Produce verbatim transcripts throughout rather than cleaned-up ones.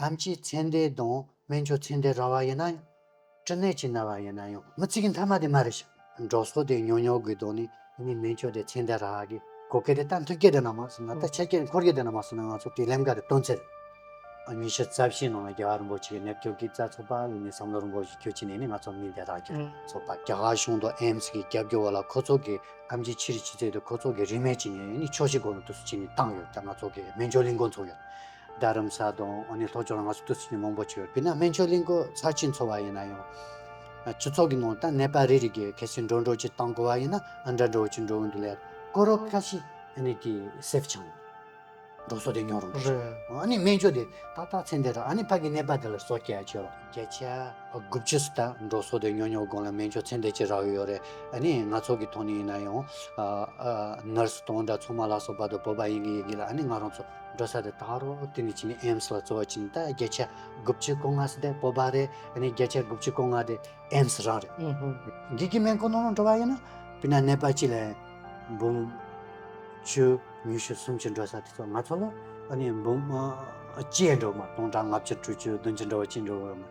ཨེམ་ཆི་ཚེ་འདས་དང་སྨན་བཅོས་ཚེ་འདས་ར་བ་ཡིན་ན་ཡང་། སྐྲན་ནད་ཅིག་ན་བ་ཡིན་ན་ཡང་མི་ཚེ་གི་མཐའ་མ་དེ་མ་རེད་ཤག་འགྲོ་སོང་དེ་ཉོ་ཉོ་དགོས་དོན་ནི་ནི་སྨན་བཅོས་དེ་ཚེ་འདས་ར་བ་གི་གོ་སྐལ་དེ་ད་མཐུན་སྐལ་དེ་ན་མ་སོང་ན། ད་ཆ་རྐྱེན་འཁོར་སྐལ་དེ་ན་མ་སོང་ན། ང་ཚོ་དེ་ལམ་ཀ་དེ་སྟོན་ཚེ། ཉི་ཤུ་རྩ་བཞི་ནང་ལ་རྒྱལ་བ་རིན་པོ་ཆེ་གི་ནད་སྐྱོབ་ཀྱི་རྩ་ཚོགས་པ་ལ་ནི་བསམ་བློ་རིན་པོ་ཆེ་ཁྱོད་ཀྱིས་ནས་ནི་ང་ཚོ་མི་འདི་རག་གི་ཚོགས་པ་རྒྱ་གར་གཞུང་དང་ཨེམ་སི་གི་རྒྱབ་སྐྱོར་བ་ལ་ཁོ་ཚོ་གི་ཨེམ་ཆི་ཆི་རི་ཆི་ཚེ་དུ་ཁོ་ཚོ་གི་རིན་མེད་ཅིག་ནས་ནི་ཆོག་ཤེས་སྒོ་ནས་དུས་སུ་ཅིག་ནས་བཏང་ཡོད། ད་ང་ཚོ་གི་སྨན་བཅོས་ལས་འགོ་ཚུགས་ཡོད། རྡ་རམ་ས་དང་ཨ་ནི་ལྷོ་ཕྱོགས་ལ་ང་ཚོ་དུས་སུ་ཅིག་ནས་མང་པོ་བྱོས་ཡོད། དཔེར་ན་སྨན་བཅོས་ལས་འགོ་ཚར་ཅིག་ཚོགས་པ་ཡིན་ན་ཡང་སྤྱི་ཚོགས་ཀྱི་ནང་ད་ནད་པ་རེ་རེ་གི་གལ་སྲིད་འགྲོ་འགྲོ་ཅིག་བཏང་དགོས་པ་ཡིན་ན་ཨ་འདྲ་འགྲོ་ཅིག་འགྲོ་གི་འདུག་ལས་ཀོ་རོ་ཁ་ཤི་ཨ་ནི་དེ་སེབ་ཆང་། འགྲོ་སོང་དེ་ཉོ་རུང་། རེད། ཨ་ནི་སྨན་བཅོས་དེ་ཏག་ཏག་ཚེ་འདས་ར། ཨ་ནི་ཕ་གི་ནད་པ་དེ་ལ་གསོ་སྐྱེལ་ཡ་བྱེད་རོགས། བརྒྱ་ཆ་དགུ་བཅུ་སུ་ད་འགྲོ་སོང་དེ་ཉོ་ཉོ་སྒང་ལ་སྨན་བཅོས་ཚེ་འདས་ཅིག་རག་ཡོད་རེད། ཨ་ནི་ང་ཚོ་གི་ཐོག་ནས་ཡིན་ན་ཡང་ཨ་ཨ་ནར་སི་དང་འདྲ་ཚང་མ་ལ་སོགས་པ་དང་བོད་པ་ཡིན་གི་ཡིན་གི་ལ། ཨ་ནི་ང་རང་ཚོ་འགྲོ་ས་དེ་ད་རོགས་དེ་ནས་ཅི་ནས་ཨེམ་སི་ལ་གཙོ་བོ་ཅི་ནས་ད་བརྒྱ་ཆ་དགུ་བཅུ་གོ་ལྔ་སུ་དེ་བོད་པ་རེད། ཨ་ནི་བརྒྱ་ཆ་དགུ་བཅུ་གོ་ལྔ་དེ་ཨེམ་སི་རང་རེད། ཨུ་ཧུ། འགི་གི་སྨན་ཁང་ནང་ལ་འགྲོ་བ་ཡིན་ན་དཔེར་ན་ནད་པ་གཅིག་ལ་འབུམ་བཅུ་ཉི་ཤུ་སུམ་ཅུ་འགྲོ་ས་དེ་ཚོ་ང་ཚོ་ལ་ཨ་ནི་འབུམ་ཨ་གཅིག་འགྲོ་མ། སྟོང་ཕྲག་ལྔ་བཅུ་དྲུག་ཅུ་བདུན་ཅུ་འགྲོ་བ་གཅིག་འགྲོ་བ་མ།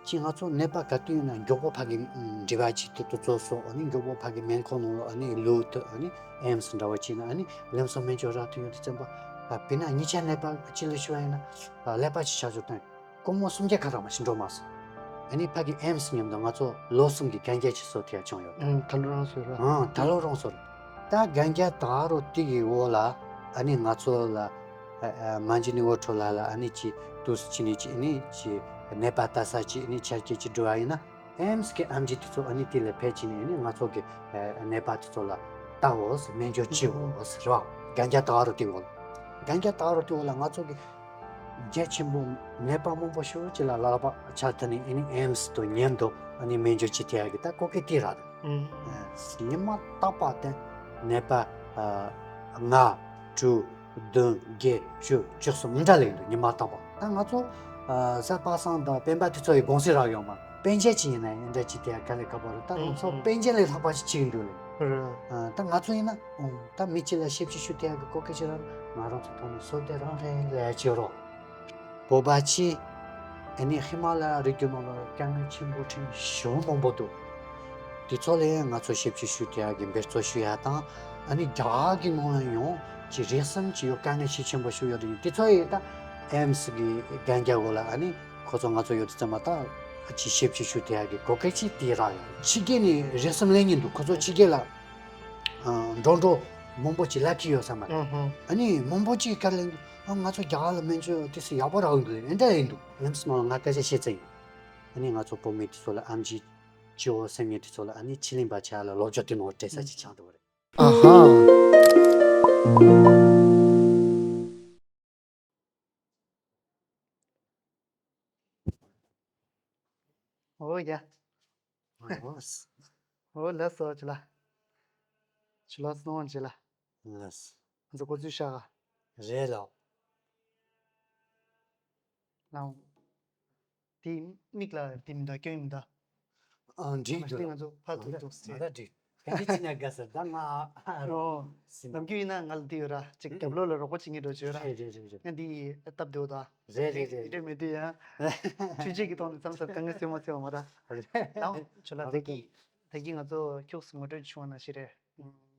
ཅི་ང་ཚོ་ནད་པ་ག་དུས་ཡིན་ན་མགྱོགས་པོ་ཕ་གི་འབྲེལ་བ་བྱེད་ཐུབ་ཐུབ་ཚོ་སོ། ཨ་ནི་མགྱོགས་པོ་ཕ་གི་སྨན་ཁང་ནང་ལ་ཨ་ནི་ལུས་ཐུབ། ཨ་ནི་ཨེམ་སི་འདྲ་བ་བྱས་ན་ཨ་ནི་ལམ་སང་སྨན་བཅོས་རག་ཐུབ་ཡོང་དུས་ཙམ་པ། དཔེར་ན་གཉིས་ཆ་ནད་པ་གཅིག་ལ་ཞུ་བ་ཡིན་ན་ཀླད་པ་ཅིག་ཆགས་བཅུག་དང་། སྒོར་མོ་སུམ་བརྒྱ་ཁ་རག་མ་ཞིག་འགྲོ་མ་སོང་། ཨ་ནི་ཕ་གི་ཨེམ་སི་མཉམ་དུ་ང་ཚོ་ལོ་གསུམ་གྱི་གན་རྒྱ་ཅིག་བཟོ་ཐུབ་ཡ་བྱུང་ཡོད། ཨང་། ད་ལོ་རང་བཟོས་ར། ཨང་། ད་ལོ་རང་བཟོས་ར། ད་གན་རྒྱ་ད་རུང་དེ་གི་འོག་ལ་ཨ་ནི་ང་ཚོ་ལ་ཨ་ཨ་མ་འཇི་ནི་འོ་ཁྲོ་ལ་ལ་ཨ་ནི་ཅི་དུས་སུ་ཅི་ནི་ཅི་ཨ་ནི་ཅི་ནད་པ་ལྟ་ས་ཅི་ཨ་ནི་ཆ་རྐྱེན་ཅི་འགྲོ་བ་ཡིན་ན་ཨེམ་སི་གི་ཨེམ་ཆི་དེ་ཚོ་ཨ་ནི་དེ་ལ་ཕེབས་ཅི་ནི་ཨ་ནི་ང་ཚོ་གི་ཨ་ནད་པ་དེ་ཚོ་ལ་ལྟ་འོ་སྨན་བཅོས་ཅི་འོ་ཟེར་བ། གན་རྒྱ་ད་རུང་དེ་འོག་ལ་གན་རྒྱ་ད་རུང་དེ་འོག་ལ་ང་ཚོ་གི་རྒྱ་ཆེན་པོ་ནད་པ་མང་པོ་ཞིག་ཅིག་ལ་ལག་པ་ཆ་ཐུབ་ནས་ཨ་ནི་ཨེམ་སི་དང་མཉམ་དུ་ཨ་ནི་སྨན་བཅོས་བྱེད་ཐུབ་ཡ་གི་ད་གོ་སྐལ་དེ་རག་འདུག་ཨུ། ཉི་མ་རྟག་པར་དེ་ནད་པ་ཨ་ལྔ་དྲུག་བདུན་བརྒྱད་བཅུ་བཅུ་གསུམ་འདྲ་སླེབས་འདུག་ཉི་མ་རྟག་པར། ད་ང་ཚོ་ཨ་གཟའ་པ་སངས་དང་སྤེན་པ་དེ་ཚོ་ཡི་དགོངས་སེལ་རག་ཡོང་མ། སྤེན་ཆ་ཅིག་ཡིན་ན་ཡིན་འདྲ་ཅིག་དེ་ཡ་དཀའ་ལས་ཁག་པོ་རེད། ད་ང་ཚོ་ཨུ། སྤེན་ཆ་ལས་ལྷག་པ་ཞིག་བྱེད་ཀྱི་འདུག་ལེ། རེད། ཨ་ད་ང་ཚོ་ཡིན་ན། ཨོ། ད་མི་གཅིག་ལ་ཞབས་ཕྱི་ཞུ་ཐུབ་ཡག་གི་གོ་སྐལ་ཅིག་རག་ང་རང་ཚོ་ཐོག་ནས་སོ་དེ་རང་རེད་ལས་བྱེད་རོགས། བོད་པ་ཆེ། ཨ་ནི་ཧི་མ་ལ་ཡ་རི་རྒྱུད་ནང་ལ་དཀའ་ངལ་ཆེན་པོ་ཕྲན་ཞེ་པོ་མང་པོ་འདུག་དེ་ཚོ་ལ་ང་ཚོ་ཞབས་ཕྱི་ཞུ་ཐུབ་ཡག་གི་འབད་རྩོལ་ཞུ་ཡག་དང་། ཨ་ནི་རྒྱ་གར་གྱི་ནང་ལ་ཡང་ཅི་རེ་ཟུང་ཅི་ཡོད་དཀའ་ངལ་ཆེ་ཆེན་པོ་ཞིག་ཡོད་དེ་དེ་ཚོ་ཡི་ད་ཨེམ་སི་གི་གན་རྒྱ་འོག་ལ་ཨ་ནི་ཁོ་ཚོ་ང་ཚོ་ཡོད་དུས་ཙམ་པ་ད་ཅི་ཞབས་ཕྱི་ཞུ་ཐུབ་ཡག་གི་གོ་སྐལ་ཅིག་དེ་རག་ཡོད། ཕྱི་རྒྱལ་ནས་རེ་ཟུང་སླེབས་མཁན་འདུག་ཁོ་ཚོ་ཕྱི་རྒྱལ་ལ། ཨ། འགྲོ་འགྲོ་མང་པོ་ཅིག་ལབ་ཀྱི་ཡོད་ས་མ་རེད། ཨུ་ཧུ། ཨ་ནི་མང་པོ་ཅིག་ག་རེ་ལབ་ཀྱི་འདུག་ཨ། ང་ཚོ་རྒྱ་གར་ལ་སྨན་བཅོས་དེ་སུ་ཡག་པོ་རག་གི་འདུག་ལབ་འདྲ་ཡིན་འདུག་ལམ་སང་ང་སྐད་ཆ་བཤད་ཚར་ཡིན། ཨ་ནི་ང་ཚོ་བོད་མི་དེ་ཚོ་ལ་ཨེམ་ཆི་ཅི་འོ་སེམས་ཉིད་དེ་ཚོ་ལ་ཨ་ནི་ཕྱི་གླིང་པ་ཆ་ལ་སློབ་སྦྱོང་དེ་ནང་སྤྲད་ས་ཅིག་ཆགས་འདུག་རེད། ཨ་ཧ། འོ་ཡ། འོ། འོ་ལགས་སོ་ཅི་ལ། ཅི་ལ་སོང་ཅི་ལ། ལགས། ང་ཚོ་གོ་ཚུལ་ཤག་རེད་ལགས། ལགས། དེ་མིག་ལ་དེ་མི་འདུག་སྐྱོན་མི་འདུག་ཨ། འགྲིག་འདུག་ང་ཚོ་ཕར་ཐུག་ཐུག་ཟེར། ང་ད་འགྲིག་ག་འདྲ་བྱས་ན་དགའ་ས་ད་ང་། ཨོ། ཟིན། ནམ་རྒྱུན་ཡིན་ན་ང་ལ་འདི་ཡོད་ར། ཅིག་རྒྱབ་ལོགས་ལ་རོགས་པ་བྱེད་མཁན་འགྲོ་བྱོས་ར། རེད་རེད་རེད་རེད། ང་འདི་སྟབས་བདེ་བོ་དང་། རེད་རེད་རེད། འདི་འདྲ་མི་འདུག་ཡ། ཆུ་ཆེ་གི་ཐོག་ནས་མཚམས་མཚམས་དཀའ་ངལ་སེལ་མ་སེལ་བ་མ་ར། རེད། ལའོ་ཆུ་ལ་ད་གི་ད་གི་ང་ཚོ་ཁྱུག་སུ་ངོ་སྤྲོད་བྱུང་བ་ནང་བཞིན་རེད།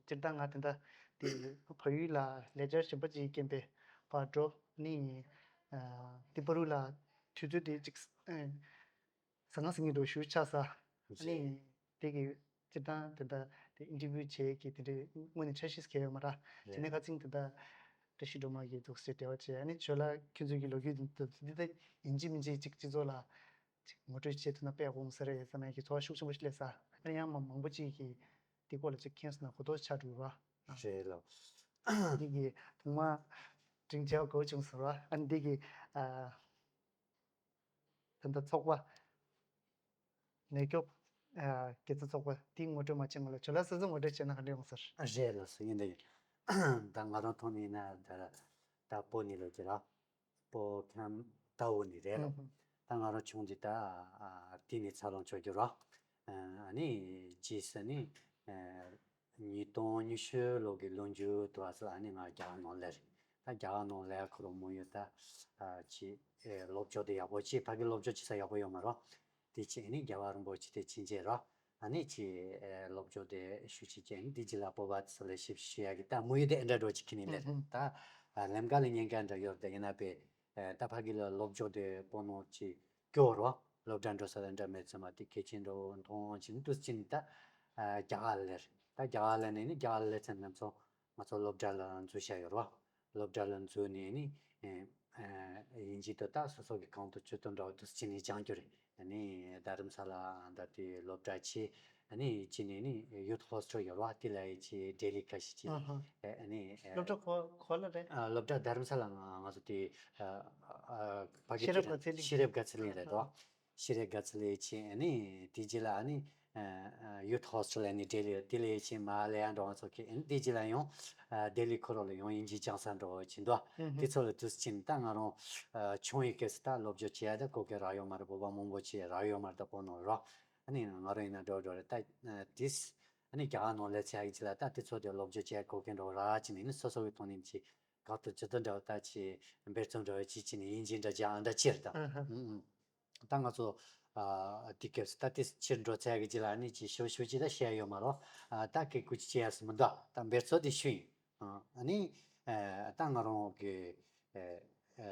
སྤྱིར་བཏང་ང་དེ་འདྲ་དེ་བལ་ཡུལ་ལ་ལས་བྱ་གཞན་པ་ཅིག་རྐྱེན་པས་ཕར་འགྲོ་ནི་ཡིན། དེ་བར་དུ་ལ་དུས་ཚོད་དེ་ཅིག་ཟང་ཟིང་གི་འགྲོ་ཞུ་ཆགས་ས། ཨ་ནི་དེ་གི་སྤྱིར་བཏང་དེ་འདྲ་དེ་ཨིན་ཊར་བིའུ་བྱེད་ཀྱི་དེ་འདྲའི་དངོས་གནས་འཆར་གཞི་གལ་ཡོད་མ་ར། དེ་ནས་ཁ་ཚིག་དེ་འདྲ་བཀྲ་ཤིས་སྒྲོལ་མ་གི་འདུག་སེ་འབྲེལ་བ་བྱས། ཨ་ནི་ཇོ་ལགས་ཁྱོད་ཚོ་གི་ལོ་རྒྱུས་འདི་འདི་ལྟ་ཡིན་གཅིག་མིན་གཅིག་ཅིག་སྤྱི་ཚོགས་ལ་ཅིག་ངོ་སྤྲོད་བྱེད་ཐུབ་ན་དཔེ་ཡག་པོ་འོང་ས་རེད་བསམ་ཡག་གི་ཚོར་བ་ཤུགས་ཆེན་པོ་ཞིག་སླེབས་ས། ཨ་ནི་ཡང་མ་མང་པོ་ཅིག་གིས་དེ་སྐོར་ལ་ཅིག་མཁྱེན་སོང་ན་གོ་རྟོགས་ཆགས་འགྲོ་བ། རེད་ལགས། འདི་གི་ཐོག་མ་དྲིན་ཆེ་བ་གོ་བྱུང་ཟེར་བ། ཨ་ནི་འདི་གི་ཨ། ད་ལྟ་ཚོགས་པ་ནད་སྐྱོབ་ཨ་དགེ་རྩ་ཚོགས་པ་དེའི་ངོ་སྤྲོད་མ་བྱས་སྔོན་ལ་ཇོ་ལགས་སོ་སོའི་ངོ་སྤྲོད་བྱས་ན་ག་འདྲ་ཡོང་ཟེར། རེད་ལགས་སོ། ཡིན་ད་ཡིན། ད་ང་རང་ཐོག་ནས་ཡིན་ན་ད་ད་བོད་ནས་ལོག་གི་ར། བོད་ཁམས་རྟའུ་ནས་རེད་ལོ། ཨུ་ཧུ། ད་ང་རང་ཆུང་དུས་ད་ཨ་དེ་ནས་འཚར་ལོངས་བྱུང་རྒྱུ་ར། ཨ་ནི་རྗེས་སུ་ནི་ཨ་ཉིས་སྟོང་ཉི་ཤུ་ལོ་གི་ལོ་མཇུག་དུ་བ་སུ་ཨ་ནི་ང་རྒྱ་གར་ནང་སླེབས་རེད། ད་རྒྱ་གར་ནང་ལ་ཁོ་རང་མོ་ཡོད་ད། ཨ་ཅི་ཨེ་སློབ་སྦྱོང་དེ་ཡག་པོ་བྱས། ཕ་གི་སློབ་སྦྱོང་བྱེད་ས་ཡག་པོ་ཡོད་མ་རེད། དེ་བྱས་ནས་རྒྱལ་བ་རིན་པོ་ཆེ་དེ་ཕྱིན་རྗེས་ར། ཨ་ནི་ཅི་ཨེ་སློབ་སྦྱོང་དེ་ཞུ་ཅིག་བྱས་ནས་དེ་རྗེས་ལ་བོད་པ་དེ་ཚོ་ལ་ཞིབ་ཞུ་ཡག་གི་ད་མོ་ཡོད་དེ་ཨེ་འདྲ་འགྲོ་ཅིག་ཁྱེར་ནས་ལེར་ད་ཨ་ལམ་ཀ་ལ་ཉེན་ཁ་འདྲ་ཡོད་རེད། ད་ཡིན་ན་པས་ཨེ་ད་ཕ་གི་ལ་སློབ་སྦྱོང་དེ་བོད་ནང་ཅི་སྐྱོ་རོ། སློབ་གྲྭ་འགྲོ་ས་ལ་འདྲ་མེད་ཚེ་མ་དེ་གལ་ཆེན་འགྲོ་མཐོང་ཕྱིན་དུས་ཕྱིན་ད་ཨ་རྒྱ་གར་ལེར། ད་རྒྱ་གར་ལེར་ནས་ནི་རྒྱ་གར་ལེར་ཚན་རྣམས་ཚོ་ང་ཚོ་སློབ་གྲྭ་ལ་འཛུལ་བྱ་ཡོད་རོ། སློབ་གྲྭ་ལ་འཛུལ་ནས་ནི་ཨེ་ཨེ་དབྱིན་ཇི་དེ་ད་སོ་སོ་གི་གང་དུ་ཅི་དུ་འདྲ་བ་དུས་ཕྱིན་ནས་སྦྱང་རྒྱུ་རེད། ཨ་ནི་རྡ་རམ་ས་ལ་འདྲ་དེ་སློབ་གྲྭ་ཆེ། ཨ་ནི་ཅི་ནས་ནི་ཡུཐ་ཧོ་སི་ཊལ་ཡོད་རོ། དེ་ལ་ཡི་ཅི་ལྡི་ལི་ཁ་ཤས་ཅི། ཨ་ནི་ཨེ་སློབ་གྲྭ་གོ་གོ་ལ་རེད། ཨ་སློབ་གྲྭ་རྡ་རམ་ས་ལ་ང་ང་ཚོ་དེ་ཨ་ཨ་ཕ་གི་ཤེས་རབ་དགའ་ཚལ་གླིང་། ཤེས་རབ་དགའ་ཚལ་གླིང་རེད་དོ། ཤེས་རབ་དགའ་ཚལ་གླིང་ཕྱིན། ཨ་ནི་དེ་རྗེས་ལ་ཨ་ནི་ཨ་ཨ་ཡུཐ་ཧོ་སི་ཊལ། ཨ་ནི་ལྡི་ལི་དེ་ལ་ཕྱིན་མ་ལ་ཡ་འགྲོ་བ་ཚོ་གི་ཨ་ནི་དེ་རྗེས་ལ་ཡང་ཨ་ལྡི་ལི་ཁོ་རང་ལ་ཡང་དབྱིན་ཇི་སྦྱང་ས་འགྲོ་བ་ཕྱིན་དོ། དེ་ཚོ་ལ་དུས་ཕྱིན་ད་ང་རང་ཨ་ཆུང་བའི་སྐབས་སུ་ད་སློབ་སྦྱོང་བྱེད་ཡ་ད་གོ་སྐབས་རག་ཡོད་མ་རེད། བོད་པ་མང་པོ་ཅིག་རག་ཡོད་མ་རེད། ད་བོད་ནང་རོ། ཨ་ནི་ང་རང་ཡིན་ན་འགྲོ་འགྲོ་རེད། ད་ཨ་དེས་ཨ་ནི་རྒྱ་གར་ནང་ལ་ཚེ་ཡག་ཅིག་ལ་ད་དེ་ཚོ་དེ་སློབ་སྦྱོང་བྱེད་གོ་སྐབས་འགྲོ་རག་ཅིག་ནས་ནི་སོ་སོ་གི་ཐོག་ནས་ཅིག་ག་ཏུ་ཇི་ལྟར་འདྲ་བ་ད་ཅིག་འབད་བརྩོན་འདྲ་བ་ཅིག་ཅིག་ནས་དབྱིན་ཇི་འདྲ་སྦྱང་འདྲ་ཅིག་རེད་ད། ཨ་ཧ། ཨུ་ཨུ། ད་ང་ཚོ་ཨ་དེ་སྐབས་སུ་ད་དེ་ཕྱིར་འགྲོ་ཚར་གི་རྗེས་ལ་ཨ་ནི་ཅིག་ཞུ་ཞུ་ཅིག་ད་བཤད་ཡོད་མ་རོ། ཨ་ད་སྐད་སྐུལ་ཅིག་བྱེད་ཡ་སུ་མི་འདུག་ད་འབད་རྩོལ་དེ་ཞུ་ཡིན། ཨ་ཨ་ནི་ཨ་ད་ང་རང་གི་ཨ་ཨ་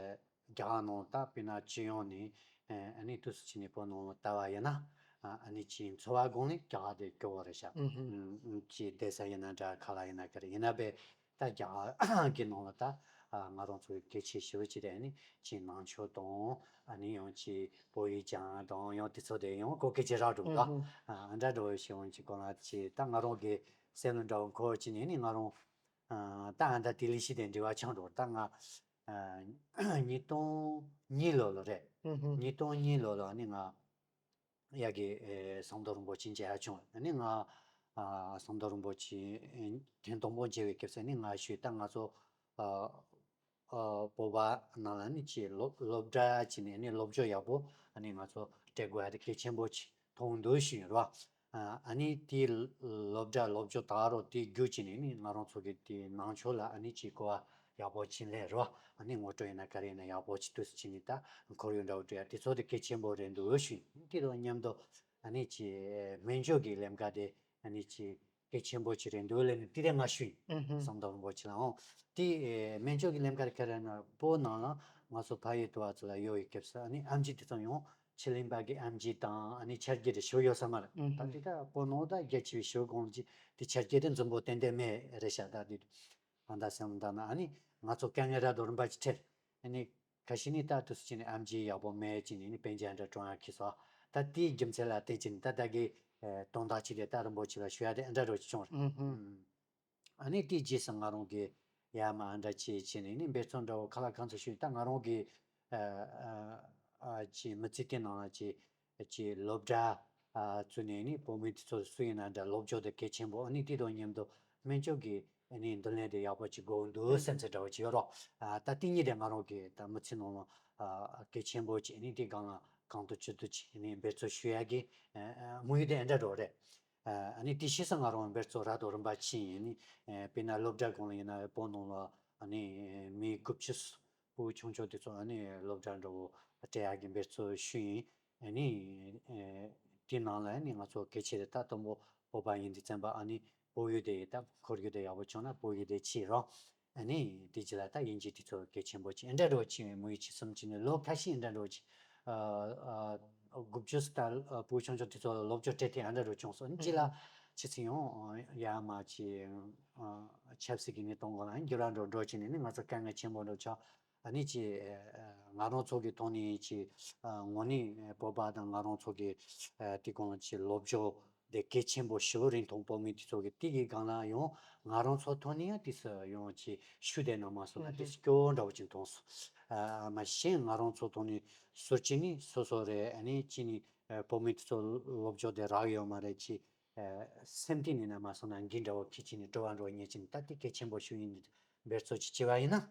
རྒྱ་གར་ནང་ད་དཔེར་ན་སྤྱི་ཡོངས་ནས་ཨ་ཨ་ནི་དུས་སུ་ཕྱིན་ནས་བོད་ནང་ལ་ལྟ་བ་ཡིན་ན་ཨ་ཨ་ནི་ཅིག་འཚོ་བ་སྒང་ལས་རྒྱ་གར་དེ་སྐྱོ་བོ་རེད་ཤག་ཨུ་ཧུ། ཨུ་ཨུ་ཅིག་བསྡད་ས་ཡིན་ན་འདྲ་ག་ལ་ཡིན་ན་ག་རེ་ཡིན་ན་པས། ད་རྒྱ་གར་གྱི་ནང་ལ་ད་ཨ་ང་རང་ཚོའི་གལ་ཆེ་ཞེ་པོ་ཅིག་དེ་ནི་ཅིག་ནང་ཆོས་དང་ཨ་ནི་ཡང་ཅིག་བོད་ཡིག་སྦྱང་དང་ཡང་དེ་ཚོ་དེ་ཡང་གོ་སྐབས་ཅིག་རག་འགྲོ་གི་འདུག་ཨ་འདྲ་འགྲོ་བའི་ཞེ་པོ་ཅིག་གོ་ན་ཅིག་ད་ང་རང་གི་སེམས་ལ་འདྲ་བོ་འཁོར་ཅིག་ནས་ནི་ང་རང་ཨ་ད་ཨ་ད་དེ་ལི་ཤི་དེ་འབྲེལ་བ་ཆགས་འགྲོ། ད་ང་ཨ་ཉིས་སྟོང་གཉིས་ལོ་ལ་རེད། ཨུ་ཧུ། ཉིས་སྟོང་གཉིས་ལོ་ལ་ནི་ང་ཡ་གི་ཨེ་ཟམ་གདོང་རིན་པོ་ཆེ་མཇལ་ཡ་བྱུང་། ཨ་ནི་ང་ཨ་ཟམ་གདོང་རིན་པོ་ཆེ་ཨེ་ཐེངས་དང་པོ་མཇལ་བའི་སྐབས་སུ་ནི་ང་ཞུས་ད་ང་ཚོ་ཨ་ཨ་བོད་པ་ནང་ལ་ནི་ཅིག་སློབ་སློབ་གྲྭ་ཅིག་ནས་ནི་སློབ་སྦྱོང་ཡག་པོ་ཨ་ནི་ང་ཚོ་སྤྲད་དགོས་ཡ་དེ་གལ་ཆེན་པོ་ཅིག་མཐོང་འདུག་ཞུས་ཡོད་རེད་བ། ཨ་ཨ་ནི་དེའི་སློབ་གྲྭ་སློབ་སྦྱོང་ད་རོ་དེའི་རྒྱུ་ཅིག་ནས་ནི་ང་རང་ཚོ་གི་དེའི་ནང་ཆོས་ལ་ཨ་ནི་ཅིག་གོ་བ་ཡག་པོ་ཅིག་སླེབས་རོ། ཨ་ནི་ངོ་སྤྲོད་ཡིན་ན་ག་རེ་ཡིན་ན་ཡག་པོ་ཅིག་ཏུ་ཅིག་ནི་ད་ཁོར་ཡུག་འདྲ་བོ་འགྲོ་ཡ་དེ་ཚོ་དེ་གལ་ཆེན་པོ་རེད་འདུག་ཞུ། དེ་དང་མཉམ་དུ་ཨ་ནི་ཅིག་སྨན་བཅོས་ཀྱི་ལམ་ཀ་དེ་ཨ་ནི་ཅིག་གལ་ཆེན་པོ་ཅིག་རེད་འདུག་ལབ་ནས་དེ་རེད་ང་ཞུ་ཡིན། ཨུ་ཧུ། ཟམ་གདོང་རིན་པོ་ཆེ་ལ་འོང་དེ་སྨན་བཅོས་ཀྱི་ལམ་ཀ་དེ་ག་རེ་ན་བོད་ནང་ལ་ང་ཚོ་ཕ་ཡུལ་དུ་བ་ཚོ་ལ་ཡོད་ཡོད་སྐབས་སུ་ཨ་ནི་ཨེམ་ཆི་དེ་ཚོ་ཡང་ཕྱི་གླིང་པ་གི་ཨེམ་ཆི་དང་ཨ་ནི་ཆ་རྒྱུས་དེ་ཞུ་ཡོད་ས་མ་རེད། ཨུ་ཧུ། ད་དེ་ད་བོད་ནང་ད་རྒྱ་ཆེ་བའི་ཞུ་གོང་ཅིག་དེ་ཆ་རྒྱུས་དེ་འཛོམས་པོ་ཏན་ཏན་མེད་རེད་ཤག་ད་དེ། ཨ་ད་སེམས་ད་ན་ཨ་ནི་ང་ཚོ་དཀའ་ངལ་ར་དོ་རིམ་པ་ཅིག་འཕྲད། ཨ་ནི་ཁ་ཤས་ནི་ད་དུས་སུ་ཅི་ནི་ཨམ་ཆི་ཡག་པོ་མེད་ཅི་ནི་ནི་པན་ཇ་འདྲ་གྲོང་ཡག་ཁི་སོ། ད་དེའི་རྒྱུ་མཚན་ལ་བརྟེན་ཅི་ནི་ད་ད་གི་དོན་དག་ཅི་དེ་ད་རིན་པོ་ཆེ་ལ་ཞུ་ཡ་དེ་ཨ་འདྲ་འདྲ་བོ་ཅིག་བྱུང་རེད། ཨུ་ཧུ། ཨ་ནི་དེའི་རྗེས་སུ་ང་རང་གི་ཡ་མ་ཨ་འདྲ་ཅི་ཅི་ནི་ནི་འབད་བརྩོན་འདྲ་བོ་ཁ་ལ་གང་ཚོད་ཞུས་ད་ང་རང་གི་ཨ་ཨ་ཨ་ཅི་མི་ཚེ་དེ་ནང་ལ་ཅི། ཀྱི་སློབ་གྲྭ་བཙུགས་ནས་ནི་བོད་མི་དེ་ཚོ་སུ་ཡིན་ན་འདྲ་སློབ་སྦྱོང་དེ་གལ་ཆེན་པོ་ཨ་ནི་དེ་དང་མཉམ་དུ་སྨན་བཅོས་ཀྱི་ཨ་ནི་འདུ་ལེན་དེ་ཡག་པོ་ཅིག་དགོས་འདུག་སེམས་ཚེ་འདྲ་བོ་ཅིག་ཡོད་རོགས། ད་དེ་གཉིས་དེ་ང་རང་གི་ད་མི་ཚེ་ནང་ལ་གལ་ཆེན་པོ་ཅིག་ཨ་ནི་དེ་སྒང་ལ་གང་ཐུབ་ཅི་ཐུབ་ཅིག་ཨ་ནི་འབད་རྩོལ་ཞུ་ཡ་གི་དམིགས་ཡུལ་དེ་ཨ་འདྲ་འགྲོ་རེད། ཨ་ནི་དེ་ཕྱིས་སུ་ང་རང་འབད་རྩོལ་ར་དང་རིམ་པ་ཕྱིན་ཡིན་ནི་དཔེར་ན་སློབ་གྲྭ་སྒང་ལ་ཡིན་ན་བོད་ནང་ལ་ཨ་ནི་མི་དགུ་བཅུ་ཕྲུ་གུ་ཆུང་ཆུང་དེ་ཚོ་ཨ་ནི་སློབ་གྲྭ་འདྲ་བོ་སྤྲད་ཡག་གི་འབད་རྩོལ་ཞུས་ཡིན། ཨ་ནི་ཨེ་དེའི་ནང་ལ་ཨ་ནི་ང་ཚོ་གལ་ཆེ་རེད་ད་དང་པོ་བོད་པ་ཡིན་དུས་ཙམ་པ་ཨ་ནི་བོད་ཡིག་དེ་ད་ཁོར་ཡུག་དེ་ཡག་པོ་བྱུང་ན་བོད་ཡིག་དེ་ཆེ་རོ། ཨ་ནི་དེ་རྗེས་ལ་ད་དབྱིན་ཇི་དེ་ཚོ་གལ་ཆེན་པོ་ཆེ་ཨེ་འདྲ་འགྲོ་ཆེ་བའི་མོ་ཡིག་ཆེ་གསུམ་ཆེ་ནས་ལོ་ཁ་ཤས་ཨེ་འདྲ་འགྲོ་ཆེ། ཨ་ཨ་དགུ་བཅུ་ད་ཕྲུ་གུ་ཆུང་ཆུང་དེ་ཚོ་ལ་སློབ་སྦྱོང་སྤྲད་དེ་ཨེ་འདྲ་འགྲོ་བྱུང་སོང་ཨ་ནི་རྗེས་ལ་ཨུ་ཧུ། ཆེ་ཚེ་ཡང་ཡ་མ་ཆེ་ཆབ་སྲིད་ཀྱི་གནས་སྟངས་སྒང་ལ་འགྱུར་བ་འགྲོ་འགྲོ་བྱས་ནས་ནི་ང་ཚོ་དཀའ་ངལ་ཆེན་པོ་འགྲོ་ཆགས། ཨ་ནི་ཅི་ང་རང་ཚོ་གི་ཐོག་ནས་ཅི་དངོས་གནས་བོད་པ་དང་ང་རང་ཚོ་གི་དེ་གང་ཅི་སློབ་སྦྱོང་དེ་གལ་ཆེན་པོ་ཞེ་པོ་རིང་ཐུང་བོད་མི་དེ་ཚོ་གི་དེ་གི་སྒང་ལ་ཡང་ང་རང་ཚོ་ཐོག་ནས་ཡང་དེ་སུ་ཡང་ཅི་ཤུགས་ལྡན་ན་མ་སོང་ན་དེ་སྐྱོ་བོ་འདྲ་བོ་ཅིག་མཐོང་སོང་། མ་གཞན་ང་རང་ཚོ་ཐོག་ནས་ཟུར་ཅི་ནི་སོ་སོ་རེད་ཨ་ནི་ཅི་ནི་བོད་མི་དེ་ཚོ་སློབ་སྦྱོང་དེ་རག་ཡོད་མ་རེད་ཅི། སེམས་གཏིང་ནས་ན་མ་སོང་ན་འགན་འདྲ་བོ་ཁྱེད་ཀྱིས་ནི་སྤྲོ་བ་འགྲོ་ཉེ་ཅིང་ད་དེ་གལ་ཆེན་པོ་ཞུ་ཡིན་འབད་རྩོལ་ཅིག་བྱས་པ་ཡིན་ན།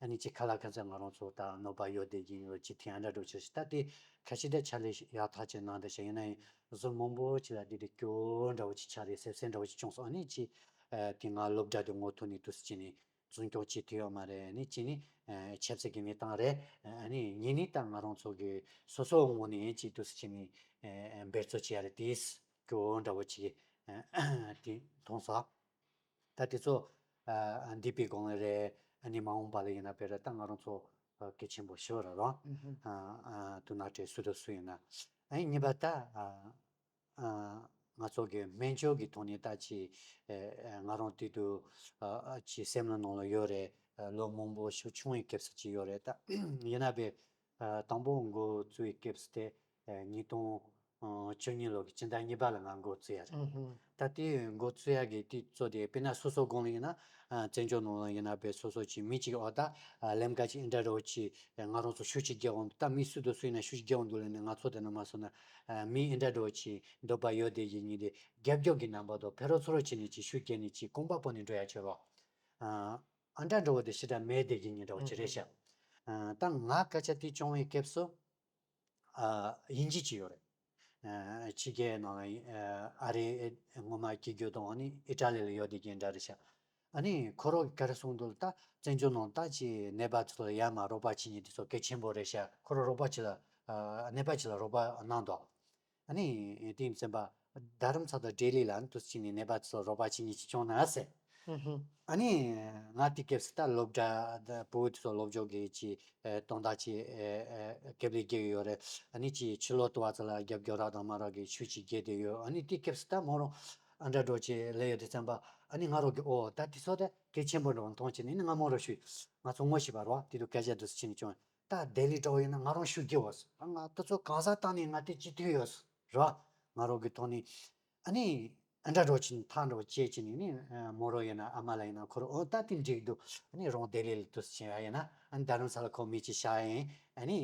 ཨ་ནི་ཅིག་ཁ་ལ་ཁ་ཚ་ང་རང་ཚོ་ད་གནོད་པ་ཡོད་བསྡད་ཀྱིན་ཡོད་ཅིག་དེ་འདྲ་འགྲོ་ཆོག་ཞིག་ད་དེ་ཁ་ཤས་ད་ཆ་ལས་ཡག་ཐག་ཆོད་གནང་བསྡད་ཤག་ཡིན་ན་ཡང་ཟུར་མང་པོ་ཅིག་ལ་དེ་དེ་སྐྱོ་འདྲ་བོ་ཅིག་ཆགས་རེད་སེམས་སེམས་འདྲ་བོ་ཅིག་བྱུང་སོང་ཨ་ནི་ཅིག་དེ་ང་སློབ་གྲྭ་དེ་ངོ་ཐུག་ནས་དུས་སུ་ཅིག་ནས་ འཛིན་སྐྱོང་བྱེད་ཐུབ་ཡོད་མ་རེད། ཨ་ནི་གཅིག་ནི་ཨ་ཆབ་སྲིད་ཀྱི་གནས་སྟངས་རེད། ཨ་ནི་གཉིས་ནི་ད་ང་རང་ཚོ་གི་སོ་སོའི་ངོས་ནས་ཅིག་འདུག་སེ་བྱས་ནས་ཨ་འབད་རྩོལ་བྱེད་ཡ་རེད། དེས་གོ་འདྲ་བོ་ཅིག་ཨ་དེ་མཐོང་སོང་། ད་དེ་ཚོ་ཨ་འདས་པའི་གོང་ལ་རེད། ཨ་ནི་མ་འོངས་པ་ལ་ཡིན་ན་དཔེར་ད་ང་རང་ཚོ་ཨ་གལ་ཆེན་པོ་ཞེ་པོ་རེད་རོ། ཨུ་ཧུམ། ཨ་ཨ་དུ་ན་གྲས་སུ་དང་སུ་ཡིན་ན། ཨ་ནི་གཉིས་པ་ད་ཨ་ཨ་ང་ཚོ་གི་སྨན་བཅོས་ཀྱི་ཐོག་ནས་ད་ཅི་ཨ་ཨ་ང་རང་དུས་དུ་ཨ་ཨ་ཅི་སེམས་ལ་ནང་ལ་ཡོད་རེད། ཨ་ལོ་མང་པོ་ཤུགས་ཆུང་བའི་སྐབས་སུ་ཅི་ཡོད་རེད། ད་ཡིན་ན་བས་ཨ་དང་པོ་འགོ་བཙུགས་པའི་སྐབས་སུ་དེ་ཨ་ཉིས་སྟོང་ཨ་བཅུ་གཉིས་ལོ་གི་སྤྱི་ཟླ་གཉིས་པ་ལ་ང་འགོ་བཙུགས་ཡ་རེད། ཨུ་ཧུམ། ད་དེ་འགོ་བཙུགས་ཡ་གི་དེ་གཙོ་དེ་དཔེར་ན་སོ་སོ་སྒང་ལ་ཡིན་ན་ཨ་བཙན་བྱོལ་ནང་ལ་ཡིན་ན་བས་སོ་སོ་ཅི་མི་ཅིག་འོ་ད་ཨ་ལམ་ཀ་ཅིག་འདྲ་འདྲ་བོ་ཅིག་ང་རང་ཚོ་ཤུགས་ཅིག་རྒྱག་འོང་། ད་མི་སུ་དང་སུ་ཡིན་ན་ཤུགས་ཅིག་རྒྱག་འོང་འདུག་ལབ་ནས་ང་ཚོ་དེ་ན་མ་སོང་ན་ཨ་མི་འདྲ་འདྲ་བོ་ཅིག་འདོད་པ་ཡོད་དེ་ཡིན་ཉིན་དེ་རྒྱབ་སྐྱོར་གྱི་རྣམ་པ་དང་ཕེ་རོ་ཚོ་རོ་བྱས་ནས་ཅིག་ཤུགས་རྒྱག་ནས་ཅིག་གོམ་པ་སྤོ་ནས་འགྲོ་ཡ་བྱེད་རོགས། ཨ་ཨ་འདྲ་འདྲ་བོ་དེ་ཞེ་དྲག་མེད་དེ་ཡིན་ཉིན་འདྲ་བོ་ཅིག་རེད་ཤག་ཨ་ད་ང་སྐད་ཆ་དེ་བྱུང་བའི་སྐབས་སུ་ཨ་དབྱིན་ཇི་ཅིག་ཡོད་རེད། ཨ་ཕྱི་རྒྱལ་ནང་ལ་ཨ་ཨ་རི་ངོ་མ་སྐྱེས་རྒྱུ་དང་ཨ་ནི་ཨི་ཊ་ལི་ལ་ཡོད་དེ་གྱི་འདྲ་རེད་ཤག་ཨ་ནི་ཁོ་རང་ག་རེ་གསུངས་འདུག་ད་བཙན་བྱོལ་ནང་ད་ཅི་ནད་པ་ཚོ་ལ་ཡར་མར་རོགས་པ་བྱེད་མཁན་དེ་ཚོ་གལ་ཆེན་པོ་རེད་ཤག་ཁོ་རང་རོགས་པ་ཅིག་ལ་ཨ་ནད་པ་ཅིག་ལ་རོགས་པ་གནང་འདུག་ཨ་ནི་དེ་ཡིན་ཙམ་པ་རྡ་རམ་ས་ལ་ལྡི་ལི་ལ་འདུག་སེ་བྱས་ནས་ནད་པ་ཚོ་ལ་རོགས་པ་བྱེད་མཁན་ཅིག་བྱུང་ན་ཟེར། ཨ་ནི་ང་དེ་སྐབས་སུ་ད་སློབ་གྲྭ་ད་བོད་དུ་སློབ་སྦྱོང་གི་ཅི་ཨེ་དོན་དག་ཅི་ཨེ་ཨེ་སྐབས་ལས་བརྒལ་ཡོད་རེད། ཨ་ནི་ཅི་ཕྱི་ལོགས་དུ་བ་ཚོ་ལ་རྒྱབ་སྐྱོར་རག་དང་མ་རག་གི་ཤུགས་ཅིག་རྒྱས་བསྡད་ཡོད། ཨ་ནི་དེ་སྐབས་སུ་ད་མོ་རང་ཨ་འདྲ་འགྲོ་ཅི་ལས་ཡོད་དེ་ཙམ་པ་ཨ་ནི་ང་རང་གི་ཨོ་ད་དེ་ཚོ་ད་གལ་ཆེན་པོ་འགྲོ་མཐོང་ཅི་ནི་ནི་ང་མོ་རང་ཞུས་ང་ཚོ་ངོ་ཤེས་པ་རོ་དེ་དུ་སྐད་ཆ་དུ་ཕྱིན་ནས་བྱུང་། ད་ལྡི་ལི་འགྲོ་ཡིན་ན་ང་རང་ཤུགས་རྒྱས་འོས། ང་དེ་ཚོ་གང་ཟག་བཏང་ནས་ང་དེ་ཅི་ཐུབ་ཡོད་རོ། ང་རང་གི་ཐོག་ནས་ཨ་ནི་ཨ་འདྲ་འགྲོ་ཕྱིན་ཐག་འགྲོ་བཅད་ཕྱིན་ནས་ནི་མོ་རང་ཡིན་ན་ཨ་མ་ལ་ཡིན་ན་ཁོ་རང་ཨོ་ད་དེ་འགྲིག་འདུག་ཨ་ནི་རང་ལྡི་ལི་ལ་དུས་ཕྱིན་ཡ་ཡིན་ན་ཨ་ནི་རྡ་རམ་ས་ལ་ཁོ་མི་ཅི་བྱ་ཡིན་ཨ་ནི་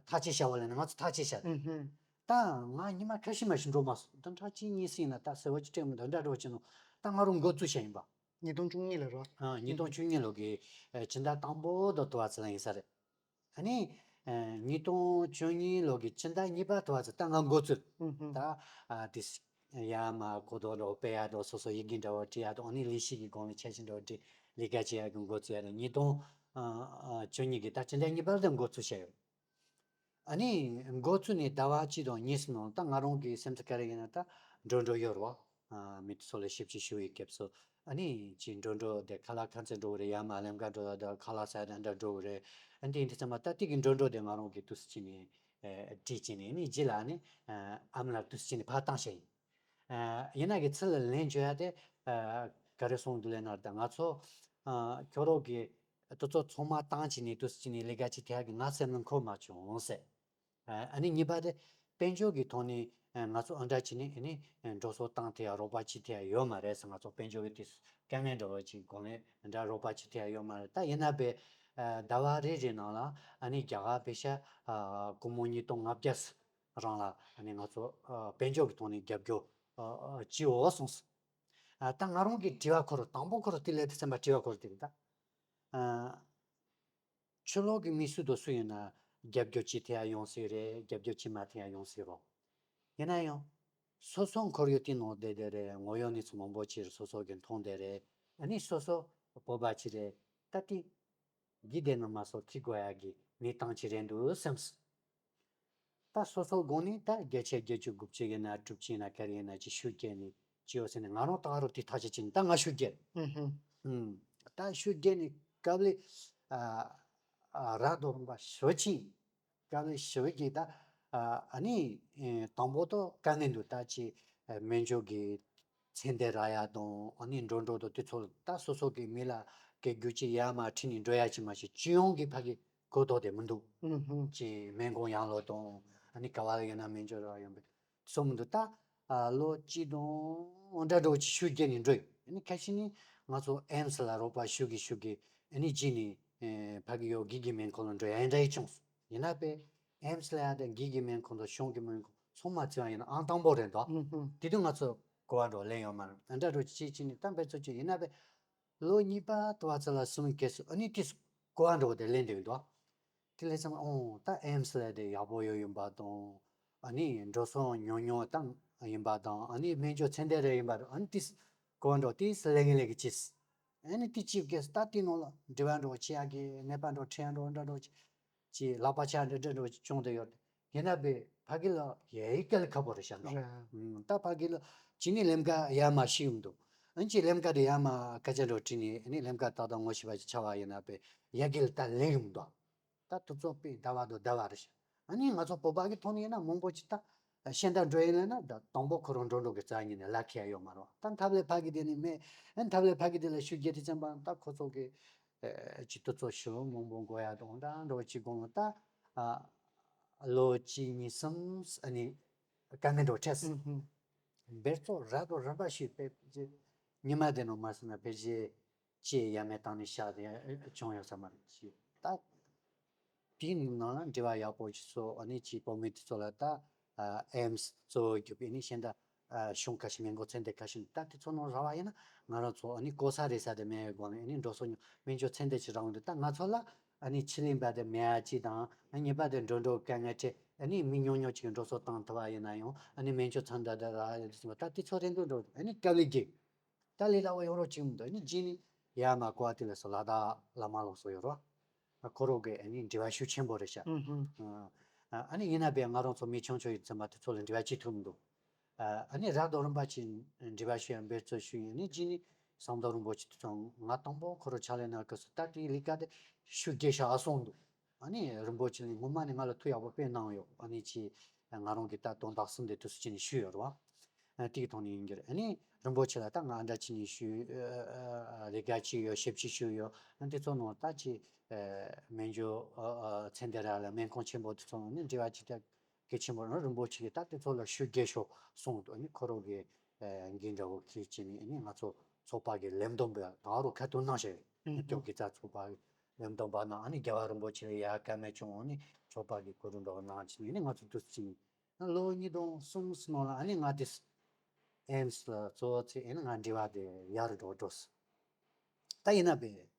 ཐག་ཅི་བྱ་བ་ལ་ནི་ང་ཚོ་ཐག་ཅི་བྱ། ད་ང་ཉི་མ་ཁ་ཤས་མ་ཞིག་འགྲོ་མ་སོང་། ད་འདྲ་ཅི་གཉིས་སྲིད་ན་ད་ཟེར་བ་ཅི་སྤྲད་མི་འདུག་འདྲ་འགྲོ་ཕྱིན་ནོ་ད་ང་རང་འགོ་བཙུགས་བྱ་ཡིན་པ། ཉིས་སྟོང་བཅུ་གཉིས་ལ་རོ། ཨ་ཉིས་སྟོང་བཅུ་གཉིས་ལོ་གི་ཨ་སྤྱི་ཟླ་དང་པོ་དང་དུ་བ་ཚེ་ལ་ཡིན་ས་རེད། ཨ་ནི་ཨ་ཉིས་སྟོང་བཅུ་གཉིས་ལོ་གི་སྤྱི་ཟླ་གཉིས་པ་དུ་བ་ཚེ་ད་ང་འགོ་ཚུགས། ད་ཨ་དེ་ཡ་མ་གོ་ཐོས་འདྲ་བོ་སྤེལ་ཡ་དང་སོ་སོ་ཡི་གེ་འདྲ་བོ་བྲིས་ཡ་དང་ཨ་ནི་ལས་གཞི་གི་སྒང་ལ་འཆར་གཞི་འདྲ་བོ་བྲིས་ལས་ཀ་བྱེད་ཡ་གི་འགོ་ཚུགས་ཡ་དང་ཉིས་སྟོང་ཨ་ཨ་བཅུ་གཉིས་གི་ད་སྤྱི་ཟླ་གཉིས་པ་ལ་འགོ་ཚུགས་བྱས་ཡོད། ཨ་ནི་འགོ་བཙུགས་ནས་ཟླ་བ་གཅིག་དང་གཉིས་སུ་ནང་ད་ང་རང་གི་སེམས་ཚོར་ག་རེ་ཡིན་ན་ད་འགྲོ་འགྲོ་ཡོད་རེད་བ། ཨ་མི་ཚོ་ལ་ཞིབ་དཔྱད་ཞུ་བའི་སྐབས་སུ་ཨ་ནི་ཅིག་འགྲོ་འགྲོ་དེ་ཁ་ལག་ཁང་ཚན་འགྲོ་གི་རེད། ཡ་མ་ལམ་ཁ་འགྲོ་ད་ཁ་ལག་ཟ་ད་འདྲ་འགྲོ་གི་རེད། ཨ་འདི་འདི་ཚང་མ་ད་དེ་གི་འགྲོ་འགྲོ་དེ་ང་རང་གི་དུས་སུ་ཅི་ནས་བྲིས་ཅི་ནས་ནི་རྗེས་ལ་ནི་ཨ་མ་ལ་དུས་སུ་ཅི་ནས་ཕར་བཏང་བྱས་ཡིན། ཨ་ཡིན་ན་གི་ཚུར་ལ་ལན་བརྗོད་ཡ་དེ་ཨ་ག་རེ་གསུངས་འདུག་ལབ་ན་ད་ང་ཚོ་ཨ་ཁྱོད་རང་གི་དེ་ཚོ་ཚང་མ་བཏང་བྱས་ནས་དུས་སུ་ཅི་ནས་ལས་ཀ་ཅིག་ཐེག་གི་ང་སེམས་ལ་འཁོར་མ་བྱུང་ཟེར། ཨ་ནི་གཉིས་པ་དེ་དཔལ་འབྱོར་གྱི་ཐོག་ནས་ང་ཚོ་ཨ་འདྲ་བྱས་ནས་ཨ་ནི་འགྲོ་སོང་བཏང་ཐེག་རོགས་པ་བྱེད་ཐེག་ཡོད་མ་རེད་ཟེར། ང་ཚོ་དཔལ་འབྱོར་གྱི་དེ་དཀའ་ངལ་འདྲ་བ་ཅིག་གོང་ནས་འདྲ་རོགས་པ་བྱེད་ཐེག་ཡོད་མ་རེད། ད་ཡིན་ན་བས་ཟླ་བ་རེ་རེ་ནང་ལ་ཨ་ནི་རྒྱ་གར་པེ་ཤ་སྒོར་མོ་ཉིས་སྟོང་ལྔ་བརྒྱ་རང་ལ་ཨ་ནི་ང་ཚོ་དཔལ་འབྱོར་གྱི་ཐོག་ནས་རྒྱབ་སྐྱོར་བྱེད་འོས་གསུངས་སོང་། ད་ང་རང་གི་དྲི་བ་ཁོ་རང་དང་པོ་ཁོ་རང་དེ་ལས་དེ་ཚན་པ་དྲི་བ་ཁོ་རང་དེ་རེད་ད། ཕྱི་ལོགས་ཀྱི་མི་སུ་དང་སུ་ཡིན་ན་རྒྱབ་སྐྱོར་བྱེད་ཐེག་ཡོང་སྲིད་རེད། རྒྱབ་སྐྱོར་བྱེད་མ་ཐེག་ཡོང་སྲིད་རོ། ཡིན་ན་ཡང་སོ་སོ་འཁོར་ཡུག་དེ་ནང་བསྡད་བསྡད་རེད། ངོ་ཡོད་གནས་ཚུལ་མང་པོ་ཅིག་སོ་སོ་གི་མཐོང་བསྡད་རེད། ཨ་ནི་སོ་སོ་བོད་པ་ཅིག་རེད། ད་དེ་འདི་བསྡད་ན་མ་སོ་ཁི་དགོས་ཡ་གི་གནས་སྟངས་ཅིག་རེད་འདུག་སེམས། ད་སོ་སོ་སྒང་ནས་ད་བརྒྱ་ཆ་བརྒྱད་ཅུ་དགུ་བཅུ་ཡིན་ན་དྲུག་ཅུ་ཡིན་ན་ག་རེ་ཡིན་ན་ཅིག་ཤུགས་རྒྱག་ནས་ཅི་ཡོད་ཟེར་ནས་ང་རང་ད་ག་རང་དེ་ཐག་བཅད་ཅིང་ད་ང་ཤུགས་རྒྱག་ཨུ་ཧུམ། ཨུམ། ད་ཤུགས་རྒྱག་ནས་སྐབས་ལས་ཨ་ཨ་ར་རྡོ་རིང་པ་ཞོ་ཆིན་སྐབས་ལས་ཞོ་གི་ད་ཨ་ཨ་ནི་ཨེ་དང་པོ་ཏོ་དཀའ་ངལ་འདུག་ད་ཅི་ཨ་སྨན་བཅོས་ཀྱི་ཚན་ཏེ་ར་ཡ་དང་ཨ་ནི་འགྲོ་འགྲོ་དང་དུས་ཚོད་ད་སོ་སོ་གི་མི་ལ་སྐད་རྒྱུ་ཅི་ཡ་མ་ཁྲིད་ནས་འགྲོ་ཡ་ཅི་མ་ཤེས་སྤྱི་ཡོངས་ཀྱི་ཕ་གི་གོ་རྟོགས་དེ་མི་འདུག་ཨུ་ཧུམ། ཅི་སྨན་ཁང་ཡང་ལོ་དང་ཨ་ནི་ག་བ་ལ་ཡོད་ན་སྨན་བཅོས་ར་ཡོང་པའི་སོ་མི་འདུག་ད་ཨ་ལོ་གཅིག་དང་འདྲ་འགྲོ་ཅི་ཤུགས་རྒྱག་ནས་འགྲོ་ཡོད། ཨ་ནི་ཁ་ཤས་ནི་ང་ཚོ་ཨེམ་སི་ལ་རོགས་པ་ཞུ་གི་ཞུ་གི་ཨ་ནི་རྗེས་ནས་ཨེ་ཕ་གི་ཡོ་གི་གི་སྨན་ཁང་ལ་འགྲོ་ཡ་འདྲ་ཡི་བྱུང་སོང་། ཡིན་ན་པས་ཨེམ་སི་ལ་ཡ་དང་གི་གི་སྨན་ཁང་དང་གཞུང་གི་སྨན་ཁང་ཚང་མ་བརྩི་བ་ཡིན་ན་ཨང་དང་པོ་རེད་འདུག་ཨུ་ཧུམ། དེ་དུས་ང་ཚོ་གོ་བ་འགྲོ་ལེན་ཡོད་མ་རེད། འདྲ་འགྲོ་ཅི་ཅི་ནི་ད་འབད་རྩོལ་ཅི་ཡིན་ན་པས། ལོ་གཉིས་པ་དུ་བ་ཚོ་ལ་སུམ་གེ་སུ་ཨ་ནི་ཏིས་གོ་བ་འགྲོ་དེ་ལེན་དེ་འདུག་དེ་ལས་ཙང་ཨོ་ད་ཨེམ་སི་ལ་དེ་ཡག་པོ་ཡོད་ཡིན་པ་དང་ཨ་ནི་འགྲོ་སོང་ཉུང་ཉུང་བཏང་ཡིན་པ་དང་ཨ་ནི་སྨན་བཅོས་ཚན་ཏེ་རེ་ཡིན་པ་དང་ཨ་ནི་ཏིས་གོ་བ་འགྲོ་ཏིས་ལེན་གི་ལེན་གི་ཅིས་ ཨ་ནི་དེ་གཅིག་གིས་ད་དེ་ནང་ལ་འབྲེལ་བ་འགྲོ་བྱེད་ཡག་གི་ནད་པ་འགྲོ་འཕྲད་ཡག་འགྲོ་འདྲ་འགྲོ་ཅིག་ལག་པ་ཆག་འདྲ་འདྲ་འགྲོ་ཅིག་བྱུང་བསྡད་ཡོད། ཡིན་ན་བས་ཕ་གི་ལ་ཡ་ཡི་དཀའ་ལས་ཁག་པོ་རེད་ཤག་འདུག་ད་ཕ་གི་ལ་ཅི་ནི་ལེམ་ཀ་ཡ་མ་ཤི་ཡོང་འདུག་ཨ་ནི་ཅི་ལེམ་ཀ་དེ་ཡ་མ་ཀ་ཅ་འགྲོ་བྲིས་ནས་ཨ་ནི་ལེམ་ཀ་ཏག་ཏག་ངོ་ཤེས་པ་ཅིག་ཆགས་པ་ཡིན་ན་བས་ཡ་གི་ལ་ད་ལེགས་ཡོང་འདུག་ད་དུས་ཚོད་པས་ཟླ་བ་དང་ཟླ་བ་རེད་ཤག་ཨ་ནི་ང་ཚོ་བོད་པ་གི་ཐོག་ནས་ཡིན་ན་མང་པོ་ཅིག་ད་ཤེས་ལྡན་འགྲོ་ཡིན་ལ་ན་ད་དང་པོ་ཁོ་རང་འགྲོ་འགྲོ་གི་རྩ་ཉིད་ནས་ལ་ཁེལ་ཡོད་མ་རེད། ད་ཐབ་ལས་ཕ་གི་དེ་ནི་མེད། ཨ་ནི་ཐབ་ལས་ཕ་གི་དེ་ལ་ཤུགས་རྒྱག་དུས་ཙམ་པ་ད་ཁོ་ཚོ་གི་ཅིག་དུས་ཚོད་ཞུ་མང་པོ་འགོར་ཡ་དང་འདྲ་འགྲོ་ཅིག་དགོངས་ལ་ད་ལོ་གཅིག་གཉིས་གསུམ་ཨ་ནི་དཀའ་ངལ་འགྲོ་འཕྲད་སོང་། བེར་ཚོ་ར་དང་རིམ་པ་ཞིག་ཕེབས་རྗེས་ཉི་མ་དེ་ནང་མ་སོང་ན་ཕེབས་རྗེས། ཅེས་ཡ་མེད་བཏང་ནས་བཞག་དེ་བྱུང་ཡོད་ས་མ་རེད་ཅེས། ད་དེའི་ནང་ལ་འབྲེལ་བ་ཡག་པོ་ཞིག་བཟོ། ཨ་ནི་ཅིག་བོད་མི་དེ་ཚོ་ལ་ད་ཨེམ་སི་གཙོ་བོ་གྱུར་པའི་ནི་གཞན་དག་གཞུང་ཁ་ཤས་མི་འགོ་ཚན་སྡེ་ཁ་ཤས་ད་དེ་ཚོ་ནང་རག་པ་ཡིན་ན་ང་རང་ཚོ་ཨ་ནི་གོ་ས་རེ་ས་དེ་མེད་སྒོ་ནས་ཨ་ནི་འགྲོ་སོང་ཉོ་སྨན་བཅོས་ཚན་སྡེ་ཅིག་རག་འདུག་ད་ང་ཚོ་ལ་ཨ་ནི་ཕྱི་གླིང་པ་དེ་མེད་ཨ་ཅི་དང་ཨ་ནི་ཉེས་པ་དེ་འགྲོ་འགྲོ་དཀའ་ངལ་འཕྲད་ཨ་ནི་མི་ཉུང་ཉུང་ཅིག་འགྲོ་སོང་བཏང་ཐུབ་པ་ཡིན་ན་ཡང་ཨ་ནི་སྨན་བཅོས་ཚན་སྡེ་དེ་རག་ཡོད་དུས་ད་དེ་ཚོ་རེད་འདུག་འགྲོ་ཨ་ནི་དཀའ་ལས་རྒྱག་ད་ལས་སླ་བོ་ཡོང་རོགས་བྱེད་མི་འདུག་ཨ་ནི་རྗེས་ནི་ཡ་མ་ཀོ་ཨ་ཏི་ལ་སོགས་ལ་དྭགས་བླ་མ་ལོག་སོགས་ཡོད་རོགས། ཁོ་རོགས་ཀྱི་ཨ་ནི་འབྲེལ་བ་ཤུགས་ཆེན་པོ་རེད་ཤག་ཨ་ནི་ཡིན་ན་བས་ང་རང་ཚོ་མི་ཆུང་ཆུང་ཡིན་ཙམ་པ་དེ་ཚོ་ལ་འབྲེལ་བ་བྱེད་ཐུབ་མི་འདུག་ཨ་ནི་ར་རྡོ་རིམ་པ་ཅིག་འབྲེལ་བ་ཞུ་ཡ་འབད་རྩོལ་ཞུ་ཡིན་ཨ་ནི་རྗེས་ནི་ཟམ་གདོང་རིན་པོ་ཆེ་དེ་ཚོ་ང་དང་པོ་ཁོ་རོགས་ཕྱག་ལས་གནང་སྐབས་སུ་ད་དེའི་ལས་ཀ་དེ་ཤུགས་རྒྱས་ཤག་ཨ་སོང་འདུག་ཨ་ནི་རིན་པོ་ཆེ་ནི་སྔོན་མ་ནས་ང་ལ་ཐུགས་ཡག་པོ་དཔེ་གནང་ཡོད། ཨ་ནི་ཅི་ང་རང་གི་ད་དོན་དག་གསུམ་དེ་དུས་སུ་ཅི་ནས་ཞུས་ཡོད་རེད་བ། ཨ་དེའི་ཐོག་ནས་ཡིན་གྱི་རེད། ཨ་ནི་རིན་པོ་ཆེ་ལ་ད་ང་འདྲ་ཅི་ནས་ཞུས་ལས་ཀ་ཅི་ཡོད་ཞིབ་ཅི་ཞུས་ཡོད། ཨ་དེ་ཚོ་ནང་ད་ཅི་སྨན་བཅོས་ཚན་སྡེ་ར་ལ་སྨན་ཁང་ཆེན་པོ་དེ་ཚོ་ནང་ནས་འབྲེལ་བ་ཅི་ཐད་གལ་ཆེན་པོ་རང་རིན་པོ་ཆེ་གི་ད་དེ་ཚོ་ལ་ཤུགས་རྒྱས་ཤོག་གསུངས་འདུག་ཨ་ནི་ཁོ་རང་གི་འགན་འདྲ་བོ་ཁྱེད་ཅི་ནས་ཨ་ནི་ང་ཚོ་ཚོགས་པ་གི་ལས་བསྡོམས་པ་ད་རུང་ཁ་ཐུག་གནང་ཞེས་ཨ་ནི་སྐྱོབ་དགེ་རྩ་ཚོགས་པ་གི་ལས་བསྡོམས་པ་ནང་ཨ་ནི་རྒྱལ་བ་རིན་པོ་ཆེ་ལ་ཡ་བཀའ་མོལ་བྱུང་ཨ་ནི་ཚོགས་པ་གི་གོ་སྒྲིག་འདྲ་བོ་གནང་ཅི་ནས་ཨ་ནི་ང་ཚོ་དུས་ཅི་ནས་ལོ་ཉིས་སྟོང་གསུམ་ནང་ལ་ཨ་ནི་ང་དེ་ཨེམ་སི་ལ་གཙོ་བོ་ཚེ་ཨ་ནི་ང་འབྲེལ་བ་དེ་ཡར་འགྲོ་འགྲོ་སོང་། ད་ཡིན་ན་བས་